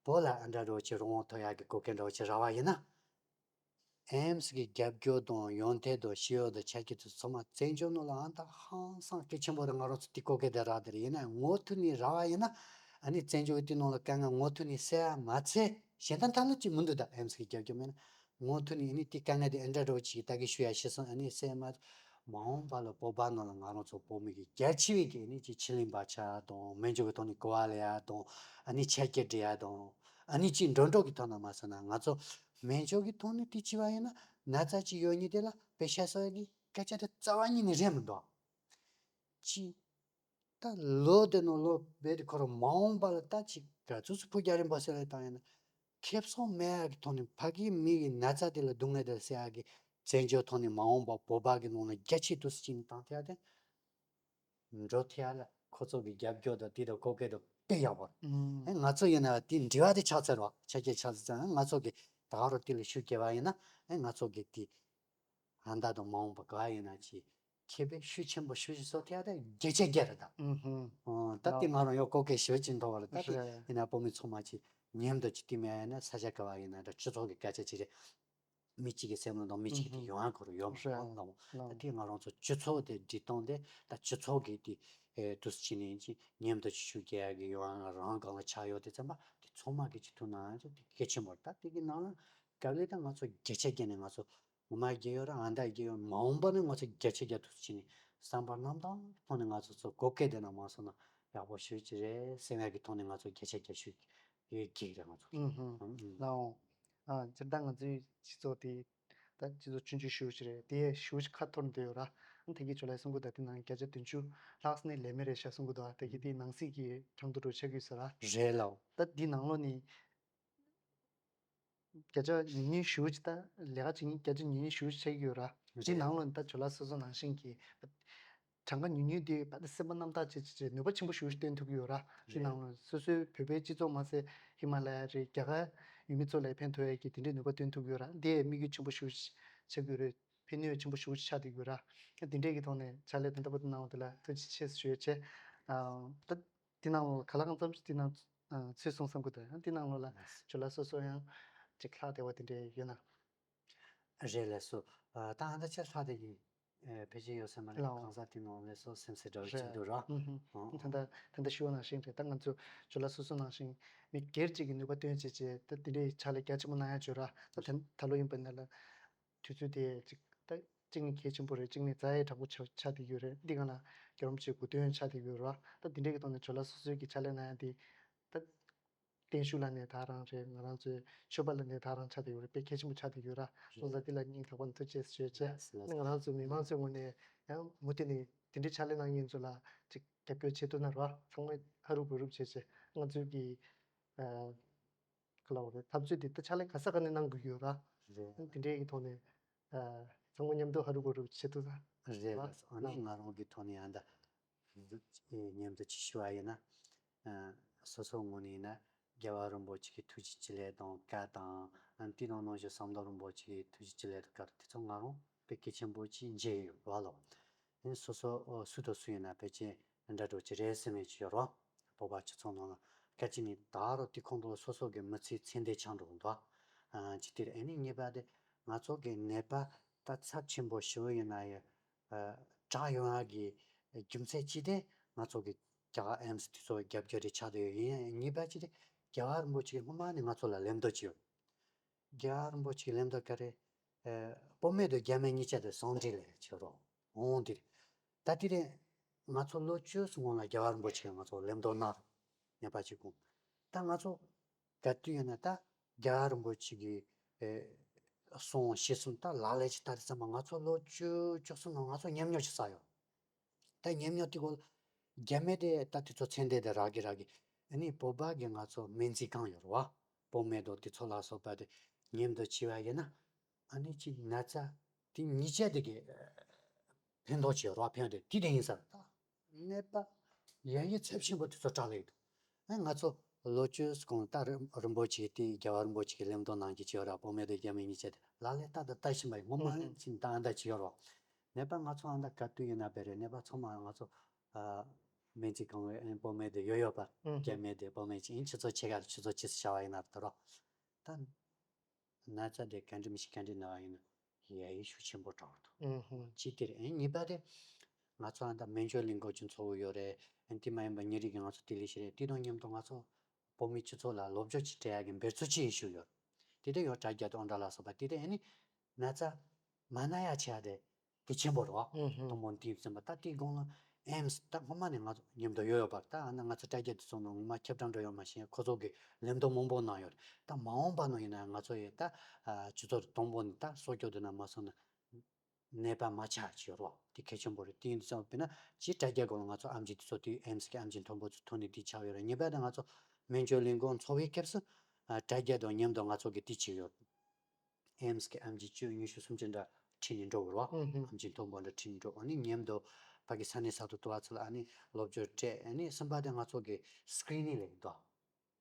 བོད་ལ་ཨ་འདྲ་འདྲ་བོ་ཅིག་རང་དབང་ཐོབ་ཡག་གི་གོ་སྐབས་འདྲ་བོ་ཅིག་རག་པ་ཡིན་ན། ཨེམ་སི་གི་རྒྱབ་སྐྱོར་དང་ཡོན་ཏན་དང་ཤེས་ཡོན་དང་ཆ་རྐྱེན་དེ་ཚང་མ་བཙན་བྱོལ་ནང་ལ་ཨ་མདའ་ཧང་སང་གལ་ཆེན་པོ་རེད། ང་རང་ཚོ་དེ་གོ་སྐབས་དེ་རག་དེ་རེད། ཡིན་ན་མུ་མཐུད་ནས་རག་པ་ཡིན་ན་ཨ་ནི་བཙན་བྱོལ་དེ་ནང་ལ་དཀའ་ངལ་མུ་མཐུད་ནས་སེལ་ཡ་མ་ཚད་གཞན་དག་ཐབས་ལམ་ཅིག་མི་འདུག་ད་ཨེམ་སི་གི་རྒྱབ་སྐྱོར་མེད་ན་མུ་མཐུད་ནས་ཨ་ནི་དེ་དཀའ་ངལ་དེ་ཨ་འདྲ་འདྲ་བོ་ཅིག་ད་གིན་ཞུ་ཡ་ཤེས་སོང་། ཨ་ནི་སེལ་མ་མ་འོངས་པ་ལ་བོད་པ་ནང་ལ་ང་རང་ཚོ་བོད་མི་གི་རྒྱ་ཆེ་བའི་གི་ཨ་ནི་ཅིག་ཕྱི་གླིང་པ་ཆགས་དང་སྨན་བཅོས་ཀྱི་ཐོག་ནས་གོ་བ་ལེན་ཡ་དང་ཨ་ནི་ཆ་རྐྱེན་སྒྲིག་ཡ་དང་ཨ་ནི་ཅིག་འགྲོ་འགྲོ་གི་ཐོག་ན་མ་སོང་ན་ང་ཚོ་སྨན་བཅོས་ཀྱི་ཐོག་ནས་དེ་བྱས་པ་ཡིན་ན་ན་ཚ་ཅིག་ཡོད་མཁན་དེ་ལ་པེ་ཤ་གསོ་ཡ་གི་སྐད་ཆ་དེ་རྩ་བ་ཉིད་ནས་རེད་མི་འདུག་ཅིག་ད་ལོ་དེ་ནང་ལོ་རྦད་དེ་ཁོ་རང་མ་འོངས་པ་ལ་ད་ཅིག་ག་ཚོད་ཚོད་ཕུགས་རྒྱང་རིང་པོ་ཟེར་ལ་བཏང་ཡིན་ན་ཁེ་བཟང་མེད་ཡག་གི་ཐོག་ནས་ཕ་གིའི་མི་གི་ན་ཚ་དེ་ལ་སྡུག་བསྔལ་དེ་ལ་སེལ་ཡག་གི་བཙན་བྱོལ་ཐོག་ནས་མ་འོངས་པ་བོད་པ་གི་ནང་ལ་རྒྱ་ཆེ་དུས་སུ་ཅིག་ནས་བཏང་ཐལ་ཏེ་འགྲོ་ཐལ་ལ་ཁོ་ཚོ་གི་རྒྱབ་སྐྱོར་དང་དེ་དང་གོ་སྐབས་དང་དཔེ་ཡག་པོ་རེད། ཨེ་ང་ཚོ་ཡིན་ན་དེ་འབྲེལ་བ་དེ་ཆགས་ཚར་བ་ཆ་རྐྱེན་ཆགས་ཚར་ཙང་ང་ཚོ་གི་ད་རུང་དེ་ལ་ཤུགས་རྒྱབ་པ་ཡིན་ན་ཨེ་ང་ཚོ་གི་དེ་ཨ་མདའ་དང་མ་འོངས་པ་ག་ཡིན་ན་ཅིག་ཁེ་ཕན་ཤུགས་ཆེན་པོ་ཤུགས་ཆེ་སོ་ཐལ་ཏེ་རྒྱ་ཆེ་རྒྱ་རེད་ད། ཨོ་ད་དེ་ང་རང་ཡང་གོ་སྐབས་ཞེ་པོ་ཅིག་མཐོང་བ་རེད། ད་དེ་ཡིན་ན་བོད་མི་ཚང་མ་ཅིག་མཉམ་དུ་ཅིག་བསྟུན་མེད་ཡིན་ན་ས་ཆ་ག་བ་ཡིན་ན་འདྲ་སྤྱི་ཚོགས་ཀྱི་སྐད་ཆ་ཅིག་རེད། མི་གཅིག་གི་སེམས་ལ་དང་མི་གཅིག་གི་ཡོང་ཡ་ཁོ་རང་ཡོད་མ་རེད་ལ། ད་དེ་ང་རང་ཚོ་སྤྱི་ཚོགས་དེ་སྒྲིག་སྟངས་དེ་ད་སྤྱི་ཚོགས་ཀྱི་དེ་དུས་སུ་ཕྱིན་ནས་ཅིག་མཉམ་དུ་ཅིག་ཤུགས་རྒྱག་ཡ་གི་ཡོང་ཡ་རང་སྒང་ལ་ཆགས་ཡོད་དེ་ཙམ་པ་དེ་ཚང་མ་གི་ཅིག་ཐུགས་སྣང་ཡང་ཅིག་དེ་གལ་ཆེན་པོ་རེད། ད་དེ་གི་ནང་ལ་ག་ལེ་ད་ང་ཚོ་རྒྱ་ཆེ་རྒྱ་ནས་ང་ཚོ་ངོ་མ་རྒྱལ་ཡོད་ར་ཨ་མདའ་རྒྱལ་ཡོད་མ་འོངས་པ་ནི་ང་ཚོ་རྒྱ་ཆེ་རྒྱ་ཐུག་ཕྱིན་ནས་བསམ་པ་རྣམ་དག་ཐོག་ནས་ང་ཚོ་ཚོ་གོ་སྐད་དེ་ན་མ་སོང་ན་ཡག་པོ་ཞུ་ཅི་རེད་སེམས་ཡག་གི་ཐོག་ནས་ང་ཚོ་རྒྱ་ཆེ་རྒྱ་ཞུ་ཡོད་གི་རེད་ང་ཚོ། ཨུམ་ཧུམ། ཨུམ། ལའོ། ཨ་སྤྱིར་བཏང་ང་ཚོའི་སྤྱི་ཚོགས་དེ་ད་སྤྱི་ཚོགས་ཆུང་ཆུང་ཞུ་ཅི་རེད་དེ་ཞུ་ཅི་ཁ་འཐོར་འདོད་ཡོད་ར། ཨ་དེ་གི་ཇོ་ལའི་གསུང་གི་ད་དེ་ནང་བརྒྱ་ཆ་བདུན་ཅུ་ལྷག་ནས་ལས་མེད་རེད་ཤག་གསུང་གི་འདུག་ཨ་དེ་གི་དེ་ནང་སྲིད་ཀྱི་གྲངས་ཐོ་འགྲོ་ཆགས་ཀྱི་ཡོད་ས་ར། རེད་ལའོ། ད་དེ་ནང་ལོགས་ནས། བརྒྱ་ཆ་ཉུང་ཉུང་ཞུ་ཅི་ད་ལས་ཀ་བྱེད་མཁན་བརྒྱ་ཆ་ཉུང་ཉུང་ཞུ་ཆགས་ཀྱི་ཡོད་ར། དེ་རེད། ནང་ལོགས་ད་ཇོ་ལ་སོ་སོ་ནང་བཞིན་གྱི་གྲངས་ཀ་ཉུང་ཉུང་དེ་བ་ད་སེམས་པ་རྣམ་དག་བྱེད་ཅི་བྱེད་ནུས་པ་ཆེན་པོ་ཞུ་ཞུ་སྟོན་ཐུབ་ཀྱི་ཡོད་ར། དེ་རེད། ནང་ལོགས་སོ་སོའི་བོད་པའི་སྤྱི་ཚོགས་མ་ཟད་ཧི་མ་ལ་ཡ་རེད་རྒྱ་གར་ཡུལ་མི་ཚོ་ལ་ཕན་ཐོགས་ཡས་ཀྱི་དེ་འདྲའི་ནུས་པ་སྟོན་ཐུབ་ཀྱི་ཡོད་ར། དེ་དམིགས་ཡུལ་ཆེན་པོ་ཞུ་ཆགས་ཀྱི་ཡོད་རེད། ཕན་ནུས་ཆེན་པོ་ཞུ་ཆགས་བསྡད་ཀྱི་ཡོད་ར། དེ་འདྲའི་གི་ཐོག་ནས་ཕྱག་ལས་དེ་འདྲ་པོ་གནང་བ་དེ་ལ་ཐུགས་རྗེ་ཆེ་ཞུ་ཡོད་ཆེ། ཨ་ད། དེ་ནང་ལ་ག་ལ་གང་འཚམ་ཞིག་དེ་ནང་ཚུད་སོང་བསམ་གི་འདུག་ཡང་དེ་ནང་ལོགས་ལ་ཇོ་ལ་སོ་སོ་ཡང་ཅིག་ལྷག་བསྡད་པ་དེ་འདྲས་ཡོད་ན། རེད་ལགས་སོ། ད་ཨ་ད་ཆ་ལྷག་བསྡད་ཀྱི་ཕལ་ཆེར་ཡོད་ས་མ་རེད། ལའོ། གང་ཟག་དེ་ནང་ལས་སོ་སེམས་སེ་འདྲ་བ་ཅིག་འདུག་ར། ད་ལྟ་ད་ལྟ་ཞུ་བ་ནང་བཞིན་རེད། ད་ང་ཚོ་ཇོ་ལ་སོ་སོ་ནང་བཞིན་མི་སྒེར་གཅིག་གི་ནུས་པ་བཏོན་བྱས་བྱས་ད་དེ་འདྲའི་ཕྱག་ལས་རྒྱ་ཆེན་པོ་གནང་ཡ་བྱོས་ར། ད་ད་ད་ལོ་ཡིན་པ་ན་ལ། དུས་ཚོད་དེ་ཅིག་ད་གཅིག་ནི་གལ་ཆེན་པོ་རེད། གཅིག་ནི་རྩ་ཡ་དྲག་པོ་ཆགས་ཆགས་བསྡད་ཡོད་རེད། འདི་ག་ལ་རྒྱལ་བ་རིན་པོ་ཆེའི་གོ་སྟོན་ཆགས་བསྡད་ཡོད་རེད་བ། ད་འདི་འདྲའི་གི་ཐོག་ནས་ཇོ་ལ་སོ་སོའི་གི་ཕྱག་ལས་གནང་ཡ་འདི་ད་བརྟན་བཞུགས་ལ་ནས་ད་རང་རེད། ང་རང་ཚོའི་མཆོད་པ་ལ་ནས་ད་རང་ཆགས་བསྡད་ཡོད་རེད། དཔེ་གལ་ཆེན་པོ་ཆགས་བསྡད་ཡོད་ར། སོང་ཙང་འདི་ལ་སྙིང་ཐག་པ་ནས་ཐུགས་རྗེ་ཆེ་ཞུ་བྱས། ལགས་སོ། ང་རང་ཚོ་མི་མང་ཚོའི་ངོས་ནས་ཡང་མུ་མཐུད་ནས་འདི་འདྲའི་ཕྱག་ལས་གནང་མཁན་ཚོ་ལ་ཅིག་རྒྱབ་སྐྱོར་བྱེད་ཐུབ་ན་ར་ཚང་མས་ཧ་རུབ་བུ་རུབ་བྱས་བྱས་ང་ཚོའི་གི་ཨ། ག་ལ་བ་རེད། འཐབ་རྩོད་འདི་ད་ཕྱག་ལས་ག་ས་ག་ནས་གནང་དགོས་ཀྱི་ཡོད་ར། རེད། དེ་འདྲའི་གི་ཐོག་ནས་ཨ། ཚང་མ་མཉམ་དུ་ཧ་རུ་གོ་རུ་བྱེད་ཐུབ་ས། རེད་ལགས་སོ། ཨ་ནི་ང་རང་གི་ཐོག་ནས་ཨ་ད་མཉམ་དུ་ཅིག་ཞུ་བ་ཡིན་ན། ཨ། སོ་སོ་ངོས་ནས་ཡིན་ན་རྒྱལ་བ་རིན་པོ་ཆེ་གི་ཐུགས་རྗེ་ཆེ་ལས་དང་བཀའ་དང་ཨ་ནི་དེ་དང་ནང་བཞིན་ཟམ་གདོང་རིན་པོ་ཆེ་གི་ཐུགས་རྗེ་ཆེ་ལས་དང་བཀའ་དེ་ཚོ་ང་རང་དཔེ་གལ་ཆེན་པོ་ཅིག་མཇལ་ཡོད་བ་ལོ། ཨ་ནི་སོ་སོ་སུ་དང་སུ་ཡིན་ན་ཕལ་ཆེར་འདྲ་འགྲོ་ཅིག་རེད་སེམས་ཡོད་ཅིག་ཡོད་རོགས། བོད་པ་སྤྱི་ཚོགས་ནང་ལ་སྐད་ཆ་ནི་ད་རུང་དེ་ཁོང་ཚོ་སོ་སོ་གི་མི་ཚེའི་ཚེ་འདས་ཆགས་འགྲོ་གི་འདུག་ཨ་ཅི་དེར་ཨ་ནི་གཉིས་པ་དེ་ང་ཚོ་གི་ནད་པ་ད་ཚབས་ཆེན་པོ་ཞེ་པོ་ཡིན་ན་ཡང་དྲག་ཡོང་ཡག་གི་རྒྱུ་མཚན་གཅིག་དེ་ང་ཚོ་གི་རྒྱ་གར་ཨེམ་སི་དེ་ཚོ་རྒྱབ་སྐྱོར་རེ་ཆགས་བསྡད་ཡོད། ཡིན་ཡང་གཉིས་པ་གཅིག་དེ་རྒྱལ་བ་རིན་པོ་ཆེ་སྔོན་མ་ནས་ང་ཚོ་ལ་ལམ་སྟོན་བྱས་ཡོད། རྒྱལ་བ་རིན་པོ་ཆེའི་ལམ་སྟོན་ག་རེ། ཨ། བུད་མེད་དང་རྒྱ་མི་གཉིས་ཆ་དེ་ཟུང་འབྲེལ་ལས་བྱེད་རོགས་འོང་དེ་རེད། ད་དེ་རིང་ང་ཚོ་ལོ་བཅུ་སྔོན་ལ་རྒྱལ་བ་རིན་པོ་ཆེས་ང་ཚོ་ལམ་སྟོན་གནང་རོགས་ནད་པ་གཅིག་གོང་། ད་ང་ཚོ་ག་དུས་ཡིན་ན་ད་རྒྱལ་བ་རིན་པོ་ཆེ་གི་ཨེ་གསུང་བཤད་གསུང་ད་ལག་ལེན་ཅིག་བསྟར་ཙམ་པ་ང་ཚོ་ལོ་བཅུ་བཅུ་གསུམ་ནང་ང་ཚོ་ཉམས་མྱོང་ཅིག་བསགས་ཡོད། ད་ཉམས་མྱོང་དེ་གོ་རྒྱ་མི་དེ་ད་དེ་ཚོ་ཚན་ཏེ་དེ་རག་གི་རག་གི་ཨ་ནི་བོད་པ་གི་ང་ཚོ་སྨན་རྩིས་ཁང་ཡོད་རེད་བ། བུད་མེད་དང་དེ་ཚོ་ལ་སོགས་པ་དེ་མཉམ་དུ་བྱས་པ་ཡིན་ན་ཨ་ནི་ཅིག་ན་ཚ་དེ་ཉིས་བརྒྱ་དེ་གི་ཕན་ཐོགས་བྱེད་རོགས་ཕན་དེ་དེ་དེ་ཡིན་ས་རེད། ད་ནད་པ་ཡ་ཡི་ཚབས་ཆེན་པོ་དེ་ཚོ་དྲག་ལེ་ཡོད། ཨ་ང་ཚོ་ལོ་བཅུ་གོང་ད་རིན་རིན་པོ་ཆེ་དེ་རྒྱལ་བ་རིན་པོ་ཆེ་གི་ལེགས་མཐོང་གནང་གི་ཅིག་ཡོད་ར། བུད་མེད་དང་རྒྱ་མི་གཉིས་ཆ་དེ་ལ་ལས་ད་ད་ལྟ་བཞིན་པ་ཡིན། ངོ་མ་ཨུ་ཧུ། ཅིག་ད་ཨ་ད་ཅིག་ཡོད་རོ། ནད་པ་ང་ཚོ་ཨ་ད་ག་དུས་ཡིན་ན་བེ་རེ་ནད་པ་ཚང་མ་ང་ཚོ་ཨ་སྨན་རྩིས་ཁང་བའི་ཨ་བུད་མེད་དེ་ཡོད་ཡོད་པ། ཨུ་ཧུ། རྒྱ་མི་དེ་བུད་མེད་ཅིག་ཡིན། ཆུ་ཚོད་ཕྱེད་ཀ་ཆུ་ཚོད་ཅིག་བྱ་བ་ཡིན་ན་ད་རོ། ད་ན་ཚ་དེ་ག་འདྲ་མི་ཤེས། ག་འདྲ་ན་བ་ཡིན་ན་ཡ་ཡི་ཤུགས་ཆེན་པོ་འགྲོ་གི་འདུག་ཨུ་ཧུ། གཅིག་དེ་རེད། ཨེ་གཉིས་པ་དེ་ང་ཚོ་ཨ་ད་སྨན་བཅོས་ལས་འགུལ་ཅིག་ཚོགས་ཀྱི་ཡོད་རེད། ཨེ་དེ་མ་ཡིན་པ་ཉིན་རེ་གི་ང་ཚོ་ལྟེ་གནས་ཤིག་རེད། དེ་དང་མཉམ་དུ་ང་ཚོ་བོད་མི་སྤྱི་ཚོགས་ལ་སློབ་སྦྱོང་ཅིག་སྤྲད་ཡག་གི་འབད་རྩོལ་ཅིག་ཞུས་ཡོད། དེ་དེ་ཡང་དྲ་རྒྱ་དང་འདྲ་ལ་སོགས་པ་དེ་དེ་ཨེ་ནི་ན་ཚ་མ་ན་ཡག་བྱེད་ཡག་དེ་གལ་ཆེན་པོ་རེད་བ། ཨུ་ཧུ། དང་པོ་དེ་ཟིན་པ་ད་དེའི་སྒང་ལ་ཨེམ་སི་ད་སྔོན་མ་ནས་ང་ཚོ་མཉམ་དུ་ཡོད་ཡོད་པ། ད་ཨ་ན་ང་ཚོ་དྲ་རྒྱ་དེ་ཚོ་ནང་ངོ་མ་ཁྱབ་བསྒྲགས་འགྲོ་ཡོད་མ་ཤེས། ཁོ་ཚོ་གི་ལམ་སྟོན་མང་པོ་གནང་ཡོད་རེད། ད་མ་འོངས་པ་ནང་ཡིན་ན་ང་ཚོ་ཡི་ད་ཨ་སྤྱི་ཚོགས་དང་པོ་ནས་ད་སྲོག་སྐྱོབ་དེ་ན་མ་སོང་ན་ནད་པ་མ་ཆགས་ཀྱི་ཡོད་རེད་བ། དེ་གལ་ཆེན་པོ་རེད། དེ་ཡིན་དུས་ཙམ་དཔེར་ན་ཅིག་དྲ་རྒྱ་སྒང་ལ་ང་ཚོ་ཨེམ་ཆི་དེ་ཚོ་དེ་ཨེམ་སི་གི་ཨེམ་ཆི་མཐོན་པོ་ཚོ་ཐོན་ནས་དེ་ཆགས་ཡོད་རེད། གཉིས་པ་དེ་ང་ཚོ་སྨན་བཅོས་ལས་འགུལ་ཚོགས་པའི་སྐབས་སུ་ཨ་དྲ་རྒྱ་དང་མཉམ་དུ་ང་ཚོ་གི་དེ་བྱས་ཡོད། ཨེམ་སི་གི་ཨེམ་ཆི་བཅུ་ཉི་ཤུ་སུམ་ཅུ་འདྲ་ཁྲིད་ནས་འགྲོ་དགོས་རེད་བ། ཨུ་ཧུ། ཨེམ་ཆི་མཐོན་པོ་འདྲ་ཁྲིད་ནས་འགྲོ། ཨ་ནི་མཉམ་དུ་ཕ་གི་ས་གནས་ས་ཐོག་ཏུ་བ་ཚོ་ལ་ཨ་ནི་སློབ་སྦྱོང་སྤྲད། ཨ་ནི་གསུམ་པ་དེ་ང་ཚོ་གི་སི་ཀི་རི་ནིང་ལབ་ཀྱི་འདུག་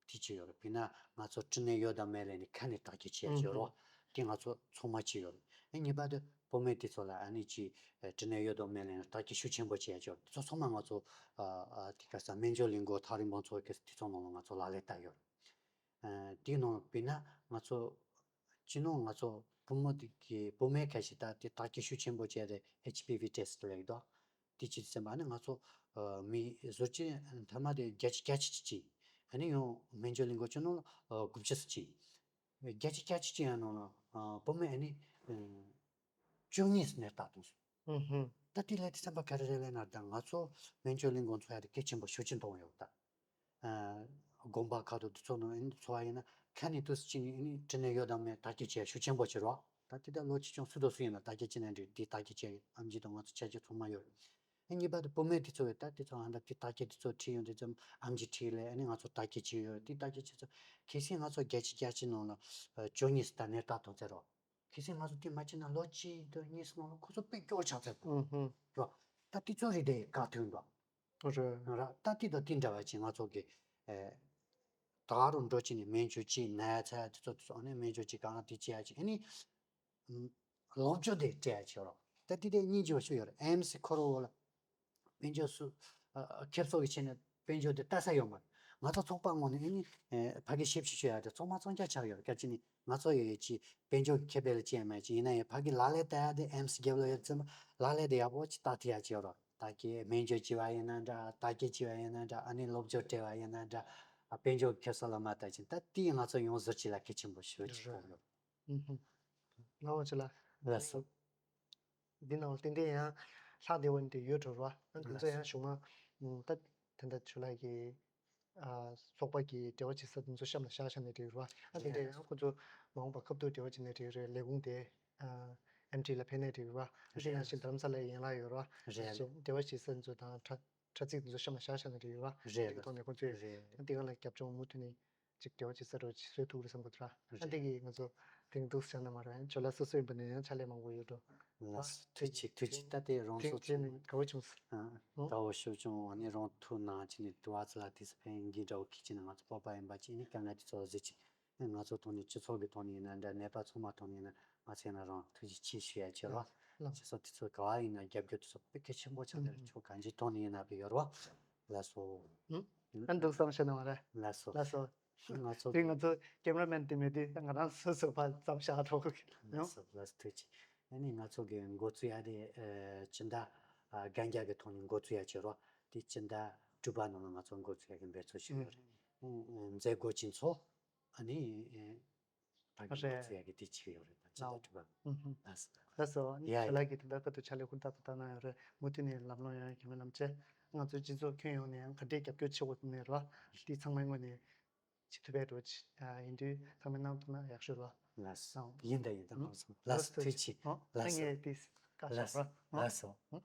དེ་བྱས་ཡོད་རེད། དཔེར་ན་ང་ཚོ་དྲི་ནད་ཡོད་དང་མེད་ལབ་ནས་ཁ་ནས་བརྟག་དཔྱད་བྱེད་ཡ་ཡོད་རེད་བ། དེ་ང་ཚོ་ཚང་མ་བྱས་ཡོད་རེད། ཨ་གཉིས་པ་དེ་བུད་མེད་དེ་ཚོ་ལ་ཨ་ནི་ཅིག་དྲི་ནད་ཡོད་དང་མེད་ལབ་ནས་བརྟག་དཔྱད་ཤུགས་ཆེན་པོ་བྱེད་ཡ་ཡོད་རེད། དེ་ཚོ་ཚང་མ་ང་ཚོ་ཨ་ཨ་དེ་ག་ས་སྨན་བཅོས་ལས་འགུལ་ཐག་རིང་པོ་ཚོ་གི་དེ་ཚོ་ནང་ལ་ང་ཚོ་ལག་ལེན་བསྟར་ཡོད་རེད། ཨ་དེའི་ནང་དཔེར་ན་ང་ཚོ་སྤྱི་ནོར་ང་ཚོ་བུ་མོ་དེ་གི་བུད་མེད་ཁ་ཤས་ད་དེ་བརྟག་དཔྱད་ཤུགས་ཆེན་པོ་བྱས་ཏེ་ཨེཆ་པི་ཝི་ཊེ་སི་ཊི་ལབ་ཀྱི་འདུག་དེ་ཅི་ཟེར་ན་ཨ་ནི་ང་ཚོ་ཨ་མི་བཟོ་བཅོས་མཐའ་མ་དེ་བརྒྱ་ཆ་བརྒྱད་ཅུ་ཅིག་ཅིག་ཨ་ནི་ཡང་སྨན་བཅོས་ལས་འགུལ་སྤྱི་ནོར་ཨ་དགུ་བཅུ་ཅིག་བརྒྱ་ཆ་བརྒྱད་ཅུ་ཅིག་ཡང་ནང་ལ་ཨ་བུད་མེད་ཨ་ནི་ཨ་བཅུ་གཉིས་ནད་བརྟག་བཏང་སོང་། ཧུམ་ཧུམ། ད་དེ་ལས་དེ་བསམ་པ་ག་རེ་རེད་ལབ་ན། ད་ང་ཚོ་སྨན་བཅོས་ལས་འགུལ་ཚོགས་ཡ་དེ་གལ་ཆེན་པོ་ཤུགས་ཆེན་གཏོང་ཡོད་ད། ཨ་དགོན་པ་ཁག་ཏུ་དུས་ཚོད་ནང་ཨ་ནི་འཚོ་བ་ཡིན་ན་ཁ་ནས་དུས་སུ་ཅི་ནས་ཨ་ནི་དྲི་ནད་ཡོད་དམ་མེད་བརྟག་དཔྱད་བྱེད་ཤུགས་ཆེན་པོ་བྱེད་རོགས། ད་དེ་ལྟར་ལོ་ཆེ་ཆུང་སུ་དང་སུ་ཡིན་ན་བརྟག་དཔྱད་བྱེད་ན་འགྲིག་དེ་བརྟག་དཔྱད་བྱེད་ཨེམ་ཆི་དང་ང་ཚོ་ཆ་རྐྱེན་ཚང་མ་ཡོད། ཨ་གཉིས་པ་དེ་བུད་མེད་དེ་ཚོ་ཡོད་ད། དེ་ཚོ་ཨ་ད་དེ་བརྟག་དཔྱད་དེ་ཚོ་ཁྲིད་ཡོང་དུས་ཙམ་ཨེམ་ཆི་ཁྲིད་ལས་ཨ་ནི་ང་ཚོ་བརྟག་དཔྱད་བྱེད་ཡོད། དེ་བརྟག་དཔྱད་བྱེད་ཚོ་གལ་སྲིད་ང་ཚོ་བརྒྱད་ཅུ་གྱ་གཅིག་ནང་ལ་བཅུ་གཉིས་ད་ནད་བརྟག་བཏང་ཚར་རོགས། གལ་སྲིད་ང་ཚོ་དེ་མ་བྱས་ན་ལོ་གཅིག་དང་གཉིས་ནང་ལ་ཁོ་ཚོ་དཔེ་སྐྱོ་ཆགས་ཚར་འདུག་ཨུ་ཧུ། རོ། ད་དེ་ཚོ་རེད་དེ་བཀག་ཐུབ་འདུག་རེད། ར་ད་དེ་དང་དེ་འདྲ་བ་ཅིག་ང་ཚོ་གི་ཨེ་ད་རུང་འགྲོ་ཅིག་ནས་སྨན་བཅོས་ཅིག་ན་ཚ་དེ་ཚོ་དེ་ཚོ་ཨ་ནི་སྨན་བཅོས་ཅིག་གང་དེ་བྱེད་ཡ་ཅིག་ཨ་ནི་ལོབས་ཅོ་དེ་སྤྲད་ཡ་ཅིག་རོ། ད་དེ་དེ་སྙིང་རྗེ་བ་ཤོས་ཡོད་རེད། ཨེམ་སི་ཁོ་རང་ལ་དཔལ་འབྱོར་སུ་ཨ་ཁེབས་གསོག་གི་ཆེད་ནས་དཔལ་འབྱོར་དེ་ལྟ་ས་ཡོད་མ་རེད། ང་ཚོ་ཚོགས་པ་ངོས་ནས་ཨ་ནི་ཨེ་ཕ་གི་ཞིབ་ཞིབ་ཞུ་ཡ་དེ་ཚང་མ་གཙང་རྐྱང་ཆགས་ཡོད་རེད། སྐབས་ཅིག་ནས་ང་ཚོ་ཡོད་ཡོད་ཅིག་དཔལ་འབྱོར་གྱི་ཁེ་ཕན་ལ་ཅི་ཡང་མེད་ཅིག་ཡིན་ན་ཡང་ཕ་གི་ལག་ལེན་བསྟར་ཡ་དེ་ཨེམ་སི་རྒྱབ་ལ་ཡོད་ཙམ་ལག་ལེན་དེ་ཡག་པོ་ཅིག་བསྟར་ཐུབ་ཡ་ཅིག་ཡོད་རེད། ད་གི་སྨན་བཅོས་བྱེད་པ་ཡིན་ན་འདྲ། བརྟག་དཔྱད་བྱེད་པ་ཡིན་ན་འདྲ། ཨ་ནི་ལོབས་ཅོ་སྤྲད་པ་ཡིན་ན་འདྲ། ཨ་དཔལ་འབྱོར་གྱི་ཁེ་བཟང་ལ་མ་ལྟ་ཅིང་ད་དེ་ང་ཚོ་ཡོངས་ཟུར་ཅིག་ལ་གལ་ཆེན་པོ་ཞེ་པོ་ཅིག་མཐོང་ཡོད། ཨུ་ཧུ། ལགས་འོང་ཅི་ལ། ལགས་སོ། འདི་ནང་ཏན་ཏན་ཡང་ལྷག་བསྡད་པ་འདི་ཡོད་འགྲོ་ར། ཨ་འདི་ཚོ་ཡང་གཞུག་མ་ད་ད་ལྟ་ཇུ་ལའི་གི་ཨ་ཚོགས་པ་གི་འབྲེལ་བ་བྱེད་ས་འདི་ཚོ་གཤམ་ལ་བཞག་བཞག་ནས་འགྲིག་ར། ཨ་འདི་འདྲ་ཡང་ཁོ་ཚོ་མ་འོངས་པ་སྐབས་ཐོག་འབྲེལ་བ་བྱེད་ནས་འགྲིག་རེད། ལས་ཁུངས་དེ་ཨ་ཨེམ་ཊི་ལ་ཕེབས་ནས་འགྲིག་ར། ཨ་འདི་ནང་བཞིན་རྡ་རམ་ས་ལའི་ཡན་ལག་ཡོད་ར། རེད། འབྲེལ་བ་བྱེད་ས་འདི་ཚོ་དང་དྲ་དྲ་ཚིགས་འདི་ཚོ་གཤམ་ལ་བཞག་བཞག་ནས་འགྲིག་ཡོད་ར། རེད། དེ་གི་ཐོག་ནས་ཁོ་ཚོས་རེད། ཨ་འདི་སྒང་ལ་རྒྱབ་ལྗོངས་མུ་མཐུད་ནས། ཅིག་འབྲེལ་བ་བྱེད་ས་རོ་ཅིག་བཟོས་ཐུབ་རེད་བསམ་གི་འདུག་ར། ཨ་རེད། འདི་གིས་ང་ཚོ་དེང་འདུག་བྱས་ན་མ་རེད། ཇོ་ལ་སོ་སོ་ཡིན་པ་ནས་ཡང་ཕྱག་ལས་མང་པོ་ཡོད་འགྲོ། ལགས་སོ། ཐུགས་རྗེ་ཆེ། ཐུགས་རྗེ་ཆེ། ད་ལྟའི་རང་ཚོ་ཐེངས་ཅིག་ནི་དགའ་བོ་བྱུང་སོང་། ཨ་ཨོ། དགའ་བོ་ཞེ་པོ་བྱུང་། ཨ་ནི་རང་ཐུགས་སྣང་བྱས་ནས་དུ་བ་ཚོ་ལ་དེ་ཚོ་ཕན་གྱི་འདྲ་བོ་ཁྱེད་ཀྱིས་ནི་ང་ཚོ་སྤོབས་པ་ཡིན་པ་ཅིག་ནི་དཀའ་ངལ་དེ་ཚོ་གཟིགས་ཅིག་ཨ་ང་ཚོ་ཐོག་ནས་སྤྱི་ཚོགས་ཀྱི་ཐོག་ནས་ཡིན་ན་འདྲ། ནད་པ་ཚང་མ་ཐོག་ནས་ཡིན་ན་ང་ཚོ་ཡིན་ན་རང་ཐུགས་རྗེ་ཆེ་ཞུ་ཡ་བྱེད་རོགས། ལགས། སྤྱི་ཚོགས་དེ་ཚོ་ག་བ་ཡིན་ན་རྒྱབ་སྐྱོར་དེ་ཚོ་དཔེ་གལ་ཆེན་པོ་ཆགས་འདུག་ཨུ། ཕྱོགས་གང་ཅིའི་ཐོག་ནས་ཡིན་ན་དཔེ་ཡོད་རོགས། ལགས་སོ། ཨུ། ཨ་འདུག་བསམ་ཤེས་ན་མ་རེད། ལགས་སོ། ལགས་སོ། ང་ཚོ་དེ་ང་ཚོ་ཀེམ་ར་མེན་དེ་མེད་དུས་ང་རང་སོ་སོ་ཕར་མཚམས་བཞག་འགྲོ་གི་ཡོང་། ལགས་སོ། ལགས་སོ། ཐུགས་རྗེ་ཆེ། ཨ་ནི་ང་ཚོ་གི་འགོ་བཙུགས་ཡ་དེ་ཨ་སྤྱི་ཟླ་ཨ་བརྒྱད་གི་ཐོག་ནས་འགོ་བཙུགས་ཡ་བྱེད་རོགས། དེ་སྤྱི་ཟླ་དྲུག་པ་ནང་ལ་ང་ཚོ་འགོ་བཙུགས་ཡ་གི་འབད་རྩོལ་ཞུ་གི་ཡོད་རེད། ཨ་ཨ་མཛད་སྒོ་ཅིག་ཚོགས། ཨ་ནི་ཨ་ཕ་གི་རེད། འགོ་བཙུགས་ཡ་གི་དེ་བྱེད་ཀྱི་ཡོད་རེད། ད་སྤྱི་ཟླ་ཨོ། དྲུག་པ། ཨུ་ཧུ། ལགས་སོ། ལགས་སོ། ཨ་ནི་ཡ་ཇོ་ལ་གིས་དེ་འདྲ་སྐབས་དུ་ཕྱག་ལས་ཧུར་ཐག་ཏུ་བསྟར་གནང་ཡོད་རེད། མུ་མཐུད་ནས་ལམ་ལྷོང་ཡོང་ཡ་གལ་མེད་ལམ་ཆེ། ང་ཚོའི་སྤྱི་ཚོགས་ཁྱོན་ཡོངས་ནས་ཡང་ག་འདྲའི་རྒྱབ་སྐྱོར་བྱེད་དགོས་ནས་རེད་བ། དེ་ཚང་མའི་ངོས་ནས་བྱེད་ཐུབ་པའི་འགྲོ་ཡིན་དུས་ཚང་མས་གནང་ཐུབ་ན་ཡག་ཤོས་རེད་བ། ལགས་སོ། ཨོ། ཡིན་ད་ཡིན་ད། ཨུ། ལགས་སོ། ལགས་སོ། ཐུགས་རྗེ་ཆེ། ཨོ། ལགས་སོ། ངས་དེ་བཀའ་ལགས་ཤག་སོ། ར། ཨོ། ལགས་སོ། ཨུ།